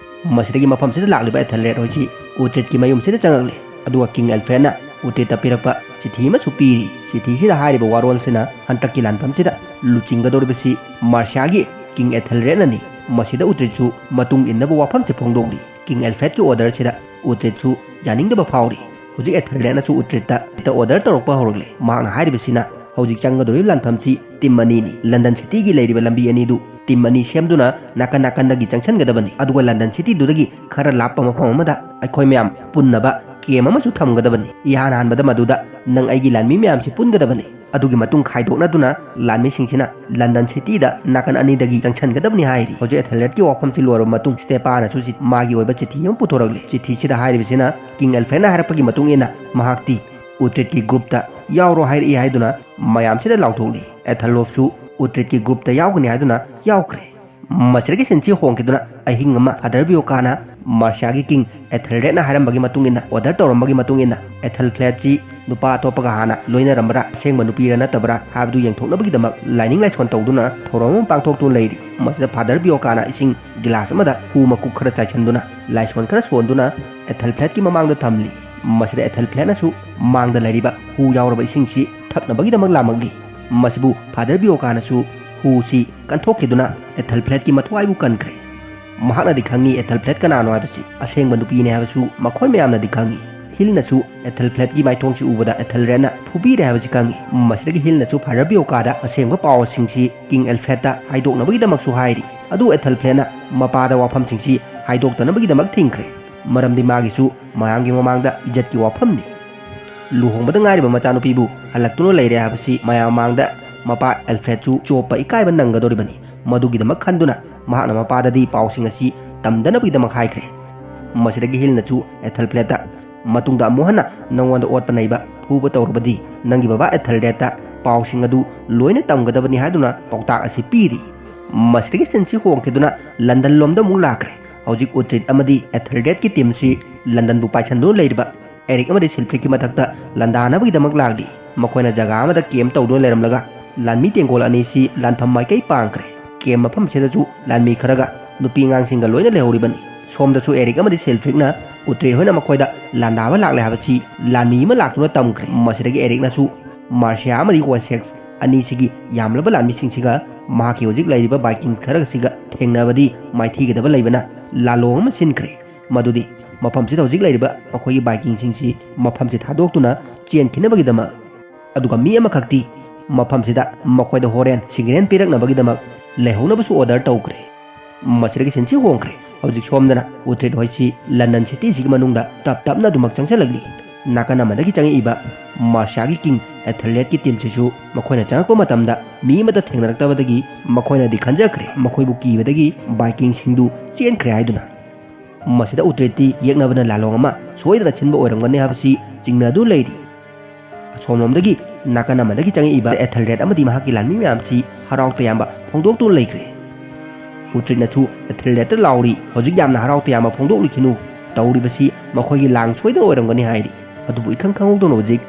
ꯃꯁꯤꯗꯒꯤ ꯃꯐꯝꯁꯤꯗ ꯂꯥꯛꯂꯤꯕ ꯑꯦꯊꯦꯜꯔꯦꯗ ꯍꯣꯏꯁꯤ ꯎꯇ꯭ꯔꯤꯠꯀꯤ ꯃꯌꯨꯝꯁꯤꯗ ꯆꯪꯂꯛꯂꯤ꯫ ꯑꯗꯨꯒ ꯀꯤꯡ ꯑꯦꯜꯐ꯭ꯔꯦꯗꯅ ꯎꯇ꯭ꯔꯤꯠꯇ ꯄꯤꯔꯛꯄ ꯆꯤꯊꯤ ꯑꯃꯁꯨ ꯄꯤꯔꯤ꯫ ꯆꯤꯊꯤꯁꯤꯗ ꯍꯥꯏꯔꯤꯕ ꯋꯥꯔꯣꯜꯁꯤꯅ ꯍꯟꯗꯛꯀꯤ ꯂꯥꯟꯐꯝꯁꯤꯗ ꯂꯨꯆꯤꯡꯒꯗꯧꯔꯤꯕꯁꯤ ꯃꯥꯔꯁꯤꯌꯥꯒꯤ ꯀꯤꯡ ꯑꯦꯊꯦꯜꯔꯦꯗꯅꯅꯤ꯫ ꯃꯁꯤꯗ ꯎꯇ꯭ꯔꯤꯠꯁꯨ ꯃꯇꯨꯡ ꯏꯟꯅꯕ ꯋꯥꯐꯝꯁꯤ ꯐꯣꯡꯗꯣꯛꯂꯤ꯫ ꯀꯤꯡ ꯑꯦꯜꯐ꯭ꯔꯦꯗꯀꯤ ꯑꯣꯔꯗꯔꯁꯤꯗ ꯎꯇ꯭ꯔꯤꯠꯁꯨ ꯌꯥꯅꯤꯡꯗꯕ ꯐꯥꯎꯔꯤ꯫ ꯍꯧꯖꯤꯛ ꯑꯦꯊꯦꯜꯔꯦꯗꯅꯁꯨ ꯎꯇ꯭ꯔꯤꯠꯇ ꯑꯣꯔꯗꯔ ꯇꯧꯔꯛꯄ ꯍꯧꯔꯛꯂꯦ꯫ ꯃꯍꯥꯛꯅ ꯍꯥꯏꯔꯤꯕꯁꯤꯅ ꯍꯧꯖꯤꯛ ꯆꯪꯒꯗꯧꯔꯤꯕ ꯂꯥꯟꯐꯝꯁꯤ ꯇꯤꯝ ꯑꯅꯤꯅꯤ꯫ ꯂꯟꯗꯟ ꯁꯤꯇꯤꯒꯤ ꯂꯩꯔꯤꯕ ꯂꯝꯕꯤ ꯑꯅꯤꯗꯨ ꯇꯤꯝ ꯑꯅꯤ ꯁꯦꯝꯗꯨꯅ ꯅꯥꯀꯟ ꯅꯥꯀꯟꯗꯒꯤ ꯆꯪꯁꯤꯟꯒꯗꯕꯅꯤ꯫ ꯑꯗꯨꯒ ꯂꯟꯗꯟ ꯁꯤꯇꯤꯗꯨꯗꯒꯤ ꯈꯔ ꯂꯥꯞꯄ ꯃꯐꯝ ꯑꯃꯗ ꯑꯩꯈꯣꯏ ꯃꯌꯥꯝ ꯄꯨꯟꯅꯕ ꯀꯦꯝ ꯑꯃꯁꯨ ꯊꯝꯒꯗꯕꯅꯤ꯫ ꯏꯍꯥꯟ ꯍꯥꯟꯕꯗ ꯃꯗꯨꯗ ꯅꯪ ꯑꯩꯒꯤ ꯂꯥꯟꯃꯤ ꯃꯌꯥꯝꯁꯤ ꯄꯨꯟꯒꯗꯕꯅꯤ꯫ ꯑꯗꯨꯒꯤ ꯃꯇꯨꯡ ꯈꯥꯏꯗꯣꯛꯅꯗꯨꯅ ꯂꯥꯟꯃꯤꯁꯤꯡꯁꯤꯅ ꯂꯟꯗꯟ ꯁꯤꯇꯤꯗ ꯅꯥꯀꯟ ꯑꯅꯤꯗꯒꯤ ꯆꯪꯁꯤꯟꯒꯗꯕꯅꯤ ꯍꯥꯏꯔꯤ꯫ ꯍꯧꯖꯤꯛ ꯑꯦꯊꯦꯜꯔꯦꯗꯀꯤ ꯋꯥꯐꯝꯁꯤ ꯂꯣꯏꯔꯕ ꯃꯇꯨꯡ ꯁ꯭ꯇꯦꯄꯥꯅꯁꯨ ꯆꯤ-, ꯃꯥꯒꯤ ꯑꯣꯏꯕ ꯆꯤꯊꯤ ꯑꯃ ꯄꯨꯊꯣꯔꯛꯂꯤ꯫ ꯆꯤꯊꯤꯁꯤꯗ ꯍꯥꯏꯔꯤꯕꯁꯤꯅ ꯀꯤꯡ ꯑꯦꯜꯐ꯭ꯔꯦꯗꯅ ꯍꯥꯏꯔꯛꯄꯒꯤ ꯃꯇꯨꯡ ꯏꯟꯅ ꯃꯍꯥꯛꯇꯤ ꯎꯇ꯭ꯔꯤꯠꯀꯤ ꯒ꯭ꯔꯨꯞꯇ ꯌꯥꯎꯔꯣ ꯍꯥꯏꯔꯛꯏ ꯍꯥꯏꯗꯨꯅ ꯃꯌꯥꯝꯁꯤꯗ ꯂꯥꯎꯊꯣꯛꯂꯤ꯫ ꯑꯦꯊꯦꯜꯔꯣꯞꯁꯨ ꯎꯇ꯭ꯔꯤꯠꯀꯤ ꯒ꯭ꯔꯨꯞꯇ ꯌꯥꯎꯒꯅꯤ ꯍꯥꯏꯗꯨꯅ ꯌꯥꯎꯈ꯭ꯔꯦ꯫ ꯃꯁꯤꯗꯒꯤ ꯁꯤꯟꯁꯤ ꯍꯣꯡꯈꯤꯗꯨꯅ ꯑꯍꯤꯡ ꯑꯃ ꯐꯥꯗꯔ ꯕꯤꯌꯣꯀꯥꯅ ꯃꯥꯔꯁꯤꯌꯥꯒꯤ ꯀꯤꯡ ꯑꯦꯊꯦꯜꯔꯦꯗꯅ ꯍꯥꯏꯔꯝꯕꯒꯤ ꯃꯇꯨꯡ ꯏꯟꯅ, ꯑꯣꯔꯗꯔ ꯇꯧꯔꯝꯕꯒꯤ ꯃꯇꯨꯡ ꯏꯟꯅ, ꯑꯦꯊꯦꯜꯐ꯭ꯂꯦꯠꯁꯤ ꯅꯨꯄꯥ ꯑꯇꯣꯞꯄꯒ ꯍꯥꯟꯅ ꯂꯣꯏꯅꯔꯝꯕ꯭ꯔꯥ, ꯑꯁꯦꯡꯕ ꯅꯨꯄꯤꯔ ꯅꯠꯇꯕ꯭ꯔꯥ ꯍꯥꯏꯕꯗꯨ ꯌꯦꯡꯊꯣꯛꯅꯕꯒꯤꯗꯃꯛ ꯂꯥꯏꯅꯤꯡ ꯂꯥꯏꯁꯣꯟ ꯇꯧꯗꯨꯅ ꯊꯧꯔꯝ ꯑꯃ ꯄꯥꯡꯊꯣꯛꯇꯨꯅ ꯂꯩꯔꯤ꯫ ꯃꯁꯤꯗ ꯐꯥꯗꯔ ꯕꯤꯌꯣꯀꯥꯅ ꯏꯁꯤꯡ ꯒꯤꯂꯥꯁ ꯑꯃꯗ ꯍꯨ ꯃꯀꯨꯞ ꯈꯔ ꯆꯥꯏꯁꯤꯟꯗꯨꯅ ꯂꯥꯏꯁꯣꯟ ꯈꯔ ꯁꯣꯟꯗꯨꯅ ꯑꯦꯊꯦꯜꯐ꯭ꯂꯦꯠꯀꯤ ꯃꯃꯥꯡꯗ ꯊꯝꯂꯤ꯫ ꯃꯁꯤꯗ ꯑꯦꯊꯦꯜꯐ꯭ꯂꯦꯠꯅꯁꯨ ꯃꯥꯡꯗ ꯂꯩꯔꯤꯕ ꯍꯨ ꯌꯥꯎꯔꯕ ꯏꯁꯤꯡꯁꯤ ꯊꯛꯅꯕꯒꯤꯗꯃꯛ ꯂꯥꯝꯃꯛꯂꯤ꯫ ꯃꯁꯤꯕꯨ ꯐꯥꯗꯔ ꯕꯤꯌꯣꯀꯥꯅꯁꯨ ꯍꯨꯁꯤ ꯀꯟꯊꯣꯛꯈꯤꯗꯨꯅ ꯑꯦꯊꯦꯜꯐ꯭ꯂꯦꯠꯀꯤ ꯃꯊ꯭ꯋꯥꯏꯕꯨ ꯀꯟꯈ꯭ꯔꯦ꯫ ꯃꯍꯥꯛꯅꯗꯤ ꯈꯪꯉꯤ ꯑꯦꯊꯦꯜꯐ꯭ꯂꯦꯠ ꯀꯅꯥꯅꯣ ꯍꯥꯏꯕꯁꯤ, ꯑꯁꯦꯡꯕ ꯅꯨꯄꯤꯅꯤ ꯍꯥꯏꯕꯁꯨ ꯃꯈꯣꯏ ꯃꯌꯥꯝꯅꯗꯤ ꯈꯪꯉꯤ꯫ ꯍꯤꯜꯅꯁꯨ ꯑꯦꯊꯦꯜꯐ꯭ꯂꯦꯠꯀꯤ ꯃꯥꯏꯊꯣꯡꯁꯤ ꯎꯕꯗ ꯑꯦꯊꯦꯜꯔꯦꯗꯅ ꯐꯨꯕꯤꯔꯦ ꯍꯥꯏꯕꯁꯤ ꯈꯪꯉꯤ꯫ ꯃꯁꯤꯗꯒꯤ ꯍꯤꯜꯅꯁꯨ ꯐꯥꯗꯔ ꯕꯤꯌꯣꯀꯥꯗ ꯑꯁꯦꯡꯕ ꯄꯥꯎꯁꯤꯡꯁꯤ ꯀꯤꯡ ꯑꯦꯜꯐ꯭ꯔꯦꯗꯇ ꯍꯥꯏꯗꯣꯛꯅꯕꯒꯤꯗꯃꯛꯁꯨ ꯍꯥꯏꯔꯤ꯫ ꯑꯗꯨ ꯑꯦꯊꯦꯜꯐ꯭ꯂꯦꯠꯅ ꯃꯄꯥꯗ ꯋꯥꯐꯝꯁꯤꯡꯁꯤ ꯍꯥꯏꯗꯣꯛꯇꯅꯕꯒꯤꯗꯃꯛ ꯊꯤꯡꯈ꯭ꯔꯦ꯫ ꯃꯔꯝꯗꯤ ꯃꯥꯒꯤꯁꯨ ꯃꯌꯥꯝꯒꯤ ꯃꯃꯥꯡꯗ ꯏꯖꯠꯀꯤ ꯋꯥꯐꯝꯅꯤ꯫ ꯂꯨꯍꯣꯡꯕꯗ ꯉꯥꯏꯔꯤꯕ ꯃꯆꯥꯅꯨꯄꯤꯕꯨ ꯍꯜꯂꯛꯇꯨꯅ ꯂꯩꯔꯦ ꯍꯥꯏꯕꯁꯤ ꯃꯌꯥꯝ ꯃꯃꯥꯡꯗ ꯃꯄꯥ ꯑꯦꯜꯐ꯭ꯔꯦꯗꯁꯨ ꯆꯣꯞꯄ ꯏꯀꯥꯏꯕ ꯅꯪꯒꯗꯧꯔꯤꯕꯅꯤ꯫ ꯃꯗꯨꯒꯤꯗꯃꯛ ꯈꯟꯗꯨꯅ ꯃꯍꯥꯛꯅ ꯃꯄꯥꯗꯗꯤ ꯄꯥꯎꯁꯤꯡ ꯑꯁꯤ ꯇꯝꯗꯅꯕꯒꯤꯗꯃꯛ ꯍꯥꯏꯈ꯭ꯔꯦ꯫ ꯃꯁꯤꯗꯒꯤ ꯍꯤꯜꯅꯁꯨ ꯑꯦꯊꯦꯜꯐ꯭ꯂꯦꯠꯇ, "ꯃꯇꯨꯡꯗ ꯑꯃꯨꯛ ꯍꯟꯅ ꯅꯉꯣꯟꯗ ꯑꯣꯠꯄ ꯅꯩꯕ, ꯐꯨꯕ ꯇꯧꯔꯕꯗꯤ ꯅꯪꯒꯤ ꯕꯕꯥ ꯑꯦꯊꯦꯜꯔꯦꯗꯇ ꯄꯥꯎꯁꯤꯡ ꯑꯗꯨ ꯂꯣꯏꯅ ꯇꯝꯒꯗꯕꯅꯤ" ꯍꯥꯏꯗꯨꯅ ꯄꯥꯎꯇꯥꯛ ꯑꯁꯤ ꯄꯤꯔꯤ꯫ ꯃꯁꯤꯗꯒꯤ ꯁꯤꯟꯁꯤ ꯍꯣꯡꯈꯤꯗꯨꯅ ꯂꯟꯗꯟ ꯂꯣꯝꯗ ꯑꯃꯨꯛ ꯂꯥꯛꯈ꯭ꯔꯦ꯫ ꯍꯧꯖꯤꯛ ꯎꯇ꯭ꯔꯤꯠ ꯑꯃꯗꯤ ꯑꯦꯊꯦꯜꯔꯦꯗꯀꯤ ꯇꯤꯝꯁꯤ ꯂꯟꯗꯟꯕꯨ ꯄꯥꯏꯁꯟꯗꯨꯅ ꯂꯩꯔꯤꯕ ꯑꯦꯔꯤꯛ ꯑꯃꯗꯤ ꯁꯤꯜꯐ꯭ꯔꯤꯛꯀꯤ ꯃꯊꯛꯇ ꯂꯥꯟꯗꯥꯅꯕꯒꯤꯗꯃꯛ ꯂꯥꯛꯂꯤ꯫ ꯃꯈꯣꯏꯅ ꯖꯒꯥ ꯑꯃꯗ ꯀꯦꯝꯞ ꯇꯧꯗꯨꯅ ꯂꯩꯔꯝꯂꯒ ꯂꯥꯟꯃꯤ ꯇꯦꯡꯒꯣꯜ ꯑꯅꯤꯁꯤ ꯂꯥꯟꯐꯝ ꯃꯥꯏꯀꯩ ꯄꯥꯡꯈ꯭ꯔꯦ꯫ ꯀꯦꯝꯞ ꯃꯐꯝꯁꯤꯗꯁꯨ ꯂꯥꯟꯃꯤ ꯈꯔꯒ ꯅꯨꯄꯤ ꯑꯉꯥꯡꯁꯤꯡꯒ ꯂꯣꯏꯅ ꯂꯩꯍꯧꯔꯤꯕꯅꯤ꯫ ꯁꯣꯝꯗꯁꯨ ꯑꯦꯔꯤꯛ ꯑꯃꯗꯤ ꯁꯤꯜꯐ꯭ꯔꯤꯛꯅ ꯎꯇ꯭ꯔꯦ ꯍꯣꯏꯅ ꯃꯈꯣꯏꯗ ꯂꯥꯟꯗꯥꯕ ꯂꯥꯛꯂꯦ ꯍꯥꯏꯕꯁꯤ ꯂꯥꯟꯃꯤ ꯑꯃ ꯂꯥꯛꯇꯨꯅ ꯇꯝꯈ꯭ꯔꯦ꯫ ꯃꯁꯤꯗꯒꯤ ꯑꯦꯔꯤꯛꯅꯁꯨ ꯃꯥꯔꯁꯤꯌꯥ ꯑꯃꯗꯤ ꯋꯦꯁꯦꯛꯁ ꯑꯅꯤꯁꯤꯒꯤ ꯌꯥꯝꯂꯕ ꯂꯥꯟꯃꯤꯁꯤꯡꯁꯤꯒ ꯃꯍꯥꯛꯀꯤ ꯍꯧꯖꯤꯛ ꯂꯩꯔꯤꯕ ꯚꯥꯏꯀꯤꯡꯁ ꯈꯔꯁꯤꯒ ꯊꯦꯡꯅꯕꯗꯤ ꯃꯥꯏꯊꯤꯒꯗꯕ ꯂꯩꯕꯅ ꯂꯥꯂꯣꯡ ꯑꯃ ꯁꯤꯟꯈ꯭ꯔꯦ꯫ ꯃꯗꯨꯗꯤ ꯃꯐꯝꯁꯤꯗ ꯍꯧꯖꯤꯛ ꯂꯩꯔꯤꯕ ꯃꯈꯣꯏꯒꯤ ꯚꯥꯏꯀꯤꯡꯁꯤꯡꯁꯤ ꯃꯐꯝꯁꯤ ꯊꯥꯗꯣꯛꯇꯨꯅ ꯆꯦꯟꯈꯤꯅꯕꯒꯤꯗꯃꯛ, ꯑꯗꯨꯒ ꯃꯤ ꯑꯃꯈꯛꯇꯤ ꯃꯐꯝꯁꯤꯗ ꯃꯈꯣꯏꯗ ꯍꯣꯔꯦꯟ ꯁꯤꯒꯅꯦꯜ ꯄꯤꯔꯛꯅꯕꯒꯤꯗꯃꯛ ꯂꯩꯍꯧꯅꯕꯁꯨ ꯑꯣꯔꯗꯔ ꯇꯧꯈ꯭ꯔꯦ꯫ ꯃꯁꯤꯗꯒꯤ ꯁꯤꯟꯁꯤ ꯍꯣꯡꯈ꯭ꯔꯦ꯫ ꯍꯧꯖꯤꯛ ꯁꯣꯝꯗꯅ ꯎꯇ꯭ꯔꯤꯠ ꯍꯣꯏꯁꯤ ꯂꯟꯗꯟ ꯁꯤꯇꯤꯁꯤꯒꯤ ꯃꯅꯨꯡꯗ ꯇꯞ ꯇꯞꯅ ꯑꯗꯨꯃꯛ ꯆꯪꯁꯤꯜꯂꯛꯂꯤ꯫ ꯅꯥꯀꯟ ꯑꯃꯗꯒꯤ ꯆꯪꯉꯛꯏꯕ ꯃꯥꯔꯁꯤꯌꯥꯒꯤ ꯀꯤꯡ ꯑꯦꯊꯦꯜꯔꯦꯠꯀꯤ ꯇꯤꯝꯁꯤꯁꯨ ꯃꯈꯣꯏꯅ ꯆꯪꯉꯛꯄ ꯃꯇꯝꯗ ꯃꯤ ꯑꯃꯠꯇ ꯊꯦꯡꯅꯔꯛꯇꯕꯗꯒꯤ ꯃꯈꯣꯏꯅꯗꯤ ꯈꯟꯖꯈ꯭ꯔꯦ ꯃꯈꯣꯏꯕꯨ ꯀꯤꯕꯗꯒꯤ ꯕꯥꯏꯀꯤꯡꯁꯤꯡꯗꯨ ꯆꯦꯟꯈ꯭ꯔꯦ ꯍꯥꯏꯗꯨꯅ꯫ ꯃꯁꯤꯗ ꯎꯇ꯭ꯔꯤꯠꯇꯤ ꯌꯦꯛꯅꯕꯅ ꯂꯥꯂꯣꯡ ꯑꯃ ꯁꯣꯏꯗꯅ ꯁꯤꯟꯕ ꯑꯣꯏꯔꯝꯒꯅꯤ ꯍꯥꯏꯕꯁꯤ ꯆꯤꯡꯅꯗꯨꯅ ꯂꯩꯔꯤ꯫ ꯑꯁꯣꯝꯂꯣꯝꯗꯒꯤ ꯅꯥꯀꯟ ꯑꯃꯗꯒꯤ ꯆꯪꯉꯛꯏꯕ ꯑꯦꯊꯦꯜꯔꯦꯠ ꯑꯃꯗꯤ ꯃꯍꯥꯛꯀꯤ ꯂꯥꯟꯃꯤ ꯃꯌꯥꯝꯁꯤ ꯍꯔꯥꯎ ꯇꯌꯥꯝꯕ ꯐꯣꯡꯗꯣꯛꯇꯨꯅ ꯂꯩꯈ꯭ꯔꯦ꯫ ꯎꯇ꯭ꯔꯤꯠꯅꯁꯨ ꯑꯦꯊꯦꯜꯔꯦꯠꯇ ꯂꯥꯎꯔꯤ, "ꯍꯧꯖꯤꯛ ꯌꯥꯝꯅ ꯍꯔꯥꯎ ꯇꯌꯥꯝꯕ ꯐꯣꯡꯗꯣꯛꯂꯤꯈꯤꯅꯨ, ꯇꯧꯔꯤꯕꯁꯤ ꯃꯈꯣꯏꯒꯤ ꯂꯥꯡ ꯁꯣꯏꯗꯅ ꯑꯣꯏꯔꯝꯒꯅꯤ" ꯍꯥꯏꯔꯤ꯫ ꯑꯗꯨꯕꯨ ꯏꯈꯪ ꯈꯪꯍꯧꯗꯅ ꯍꯧꯖꯤꯛ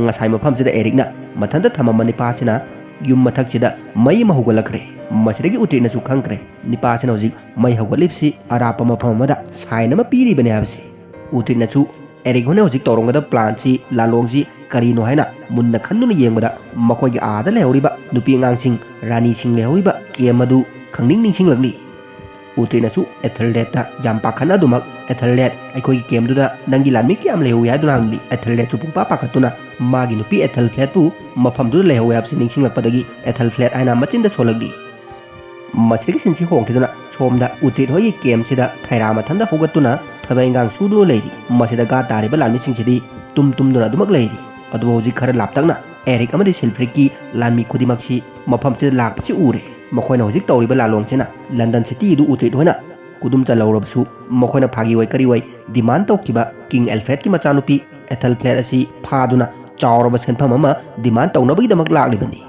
ꯉꯁꯥꯏ ꯃꯐꯝꯁꯤꯗ ꯑꯦꯔꯤꯛꯅ ꯃꯊꯟꯇ ꯊꯝꯃꯝꯕ ꯅꯤꯄꯥꯁꯤꯅ ꯌꯨꯝ ꯃꯊꯛꯁꯤꯗ ꯃꯩ ꯑꯃ ꯍꯧꯒꯠꯂꯛꯈ꯭ꯔꯦ꯫ ꯃꯁꯤꯗꯒꯤ ꯎꯇ꯭ꯔꯤꯠꯅꯁꯨ ꯈꯪꯈ꯭ꯔꯦ ꯅꯤꯄꯥꯁꯤꯅ ꯍꯧꯖꯤꯛ ꯃꯩ ꯍꯧꯒꯠꯂꯤꯕꯁꯤ ꯑꯔꯥꯞꯄ ꯃꯐꯝ ꯑꯃꯗ ꯁꯥꯏꯟ ꯑꯃ ꯄꯤꯔꯤꯕꯅꯤ ꯍꯥꯏꯕꯁꯤ꯫ ꯎꯇ꯭ꯔꯤꯠꯅꯁꯨ ꯑꯦꯔꯤꯛ ꯍꯣꯏꯅ ꯍꯧꯖꯤꯛ ꯇꯧꯔꯝꯒꯗꯕ ꯄ꯭ꯂꯥꯟꯁꯤ, ꯂꯥꯂꯣꯡꯁꯤ ꯀꯔꯤꯅꯣ ꯍꯥꯏꯅ ꯃꯨꯟꯅ ꯈꯟꯗꯨꯅ ꯌꯦꯡꯕꯗ ꯃꯈꯣꯏꯒꯤ ꯑꯥꯗ ꯂꯩꯍꯧꯔꯤꯕ ꯅꯨꯄꯤ ꯑꯉꯥꯡꯁꯤꯡ, ꯔꯥꯅꯤꯁꯤꯡ ꯂꯩꯍꯧꯔꯤꯕ ꯀꯦꯝ ꯑꯗꯨ ꯈꯪꯅꯤꯡ ꯅꯤꯡꯁꯤꯡꯂꯛꯂꯤ꯫ ꯎꯇ꯭ꯔꯤꯠꯅꯁꯨ ꯑꯦꯊꯦꯜꯔꯦꯠꯇ ꯌꯥꯝ ꯄꯥꯈꯠꯅ ꯑꯗꯨꯃꯛ, "ꯑꯦꯊꯦꯜꯔꯦꯠ, ꯑꯩꯈꯣꯏꯒꯤ ꯀꯦꯝꯗꯨꯗ ꯅꯪꯒꯤ ꯂꯥꯟꯃꯤ ꯀꯌꯥꯝ ꯂꯩꯍꯧꯏ?" ꯍꯥꯏꯗꯨꯅ ꯍꯪꯂꯤ꯫ ꯑꯦꯊꯦꯜꯔꯦꯠꯁꯨ ꯄꯨꯡꯄꯥ ꯄꯥꯈꯠꯇꯨꯅ ꯃꯥꯒꯤ ꯅꯨꯄꯤ ꯑꯦꯊꯦꯜꯐ꯭ꯂꯦꯠꯄꯨ ꯃꯐꯝꯗꯨꯗ ꯂꯩꯍꯧꯏ ꯍꯥꯏꯕꯁꯤ ꯅꯤꯡꯁꯤꯡꯂꯛꯄꯗꯒꯤ ꯑꯦꯊꯦꯜꯐ꯭ꯂꯦꯠ ꯍꯥꯏꯅ ꯃꯆꯤꯟꯗ ꯁꯣꯜꯂꯛꯂꯤ꯫ ꯃꯁꯤꯗꯒꯤ ꯁꯤꯟꯁꯤ ꯍꯣꯡꯈꯤꯗꯨꯅ ꯁꯣꯝꯗ ꯎꯇ꯭ꯔꯤꯠ ꯍꯣꯏꯒꯤ ꯀꯦꯝꯁꯤꯗ ꯈꯩꯔꯥ ꯃꯊꯟꯗ ꯍꯧꯒꯠꯇꯨꯅ ꯊꯕꯛ ꯏꯟꯈꯥꯡ ꯁꯨꯗꯨꯅ ꯂꯩꯔꯤ꯫ ꯃꯁꯤꯗ ꯒꯥꯔꯗ ꯇꯥꯔꯤꯕ ꯂꯥꯟꯃꯤꯁꯤꯡꯁꯤꯗꯤ ꯇꯨꯝ ꯇꯨꯝꯗꯨꯅ ꯑꯗꯨꯃꯛ ꯂꯩꯔꯤ꯫ ꯑꯗꯨꯕꯨ ꯍꯧꯖꯤꯛ ꯈꯔ ꯂꯥꯞꯇꯛꯅ ꯑꯦꯔꯤꯛ ꯑꯃꯗꯤ ꯁꯤꯜꯐ꯭ꯔꯤꯠꯀꯤ ꯂꯥꯟꯃꯤ ꯈꯨꯗꯤꯡꯃꯛꯁꯤ ꯃꯐꯝꯁꯤꯗ ꯂꯥꯛꯄꯁꯤ ꯎꯔꯦ꯫ ꯃꯈꯣꯏꯅ ꯍꯧꯖꯤꯛ ꯇꯧꯔꯤꯕ ꯂꯥꯂꯣꯡꯁꯤꯅ ꯂꯟꯗꯟ ꯁꯤꯇꯤ ꯑꯗꯨ ꯎꯇ꯭ꯔꯤꯠ ꯍꯣꯏꯅ ꯈꯨꯗꯨꯝ ꯆꯜꯍꯧꯔꯕꯁꯨ, ꯃꯈꯣꯏꯅ ꯐꯥꯒꯤ ꯑꯣꯏ ꯀꯔꯤ ꯑꯣꯏ ꯗꯤꯃꯥꯟ ꯇꯧꯈꯤꯕ ꯀꯤꯡ ꯑꯦꯜꯐ꯭ꯔꯦꯗꯀꯤ ꯃꯆꯥꯅꯨꯄꯤ ꯑꯦꯊꯦꯜꯐ꯭ꯂꯦꯠ ꯑꯁꯤ ꯐꯥꯗꯨꯅ ꯆꯥꯎꯔꯕ ꯁꯦꯟꯐꯝ ꯑꯃ ꯗꯤꯃꯥꯟ ꯇꯧꯅꯕꯒꯤꯗꯃꯛ ꯂꯥꯛꯂꯤꯕꯅꯤ꯫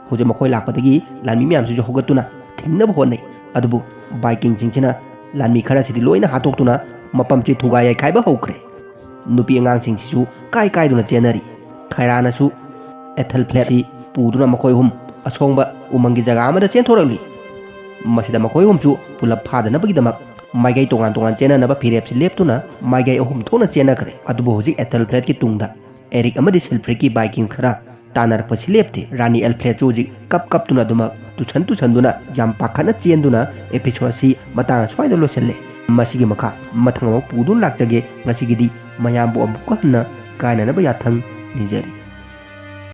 ꯍꯧꯖꯤꯛ ꯃꯈꯣꯏ ꯂꯥꯛꯄꯗꯒꯤ ꯂꯥꯟꯃꯤ ꯃꯌꯥꯝꯁꯤꯁꯨ ꯍꯧꯒꯠꯇꯨꯅ ꯊꯤꯡꯅꯕ ꯍꯣꯠꯅꯩ꯫ ꯑꯗꯨꯕꯨ ꯕꯥꯏꯀꯤꯡꯁꯤꯡꯁꯤꯅ ꯂꯥꯟꯃꯤ ꯈꯔꯁꯤꯗꯤ ꯂꯣꯏꯅ ꯍꯥꯠꯇꯣꯛꯇꯨꯅ ꯃꯐꯝꯁꯤ ꯊꯨꯒꯥꯏ ꯌꯩꯈꯥꯏꯕ ꯍꯧꯈ꯭ꯔꯦ꯫ ꯅꯨꯄꯤ ꯑꯉꯥꯡꯁꯤꯡꯁꯤꯁꯨ ꯀꯥꯏ ꯀꯥꯏꯗꯨꯅ ꯆꯦꯟꯅꯔꯤ꯫ ꯈꯥꯏꯔꯥꯅꯁꯨ ꯑꯦꯊꯦꯜꯐ꯭ꯂꯦꯠꯁꯤ ꯄꯨꯗꯨꯅ ꯃꯈꯣꯏ ꯑꯍꯨꯝ ꯑꯁꯣꯡꯕ ꯎꯃꯪꯒꯤ ꯖꯒꯥ ꯑꯃꯗ ꯆꯦꯟꯊꯣꯔꯛꯂꯤ꯫ ꯃꯁꯤꯗ ꯃꯈꯣꯏ ꯑꯍꯨꯝꯁꯨ ꯄꯨꯂꯞ ꯐꯥꯗꯅꯕꯒꯤꯗꯃꯛ ꯃꯥꯏꯀꯩ ꯇꯣꯉꯥꯟ ꯇꯣꯉꯥꯟ ꯆꯦꯟꯅꯅꯕ ꯐꯤꯔꯦꯞꯁꯤ ꯂꯦꯞꯇꯨꯅ ꯃꯥꯏꯀꯩ ꯑꯍꯨꯝ ꯊꯣꯛꯅ ꯆꯦꯟꯅꯈ꯭ꯔꯦ꯫ ꯑꯗꯨꯕꯨ ꯍꯧꯖꯤꯛ ꯑꯦꯊꯦꯜꯐ꯭ꯂꯦꯠꯀꯤ ꯇꯨꯡꯗ ꯑꯦꯔꯤꯛ ꯑꯃꯗꯤ ꯁꯤꯜꯐ꯭ꯔꯤꯠꯀꯤ ꯕꯥꯏꯀꯤꯡ ꯈꯔ ꯇꯥꯟꯅꯔꯛꯄꯁꯤ ꯂꯦꯞꯇꯦ꯫ ꯔꯥꯅꯤ ꯑꯦꯜꯐ꯭ꯂꯦꯠꯁꯨ ꯍꯧꯖꯤꯛ ꯀꯞ ꯀꯞꯇꯨꯅ ꯑꯗꯨꯃꯛ ꯇꯨꯁꯟ ꯇꯨꯁꯟꯗꯨꯅ ꯌꯥꯝ ꯄꯥꯈꯠꯅ ꯆꯦꯟꯗꯨꯅ ꯑꯦꯄꯤꯁꯣꯗ ꯑꯁꯤ ꯃꯇꯥꯡ ꯑꯁ꯭ꯋꯥꯏꯗ ꯂꯣꯏꯁꯤꯜꯂꯦ꯫ ꯃꯁꯤꯒꯤ ꯃꯈꯥ ꯃꯊꯪ ꯑꯃꯨꯛ ꯄꯨꯗꯨꯅ ꯂꯥꯛꯆꯒꯦ꯫ ꯉꯁꯤꯒꯤꯗꯤ ꯃꯌꯥꯝꯕꯨ ꯑꯃꯨꯛꯀ ꯍꯟꯅ ꯀꯥꯏꯅꯅꯕ ꯌꯥꯊꯪ ꯅꯤꯖꯔꯤ꯫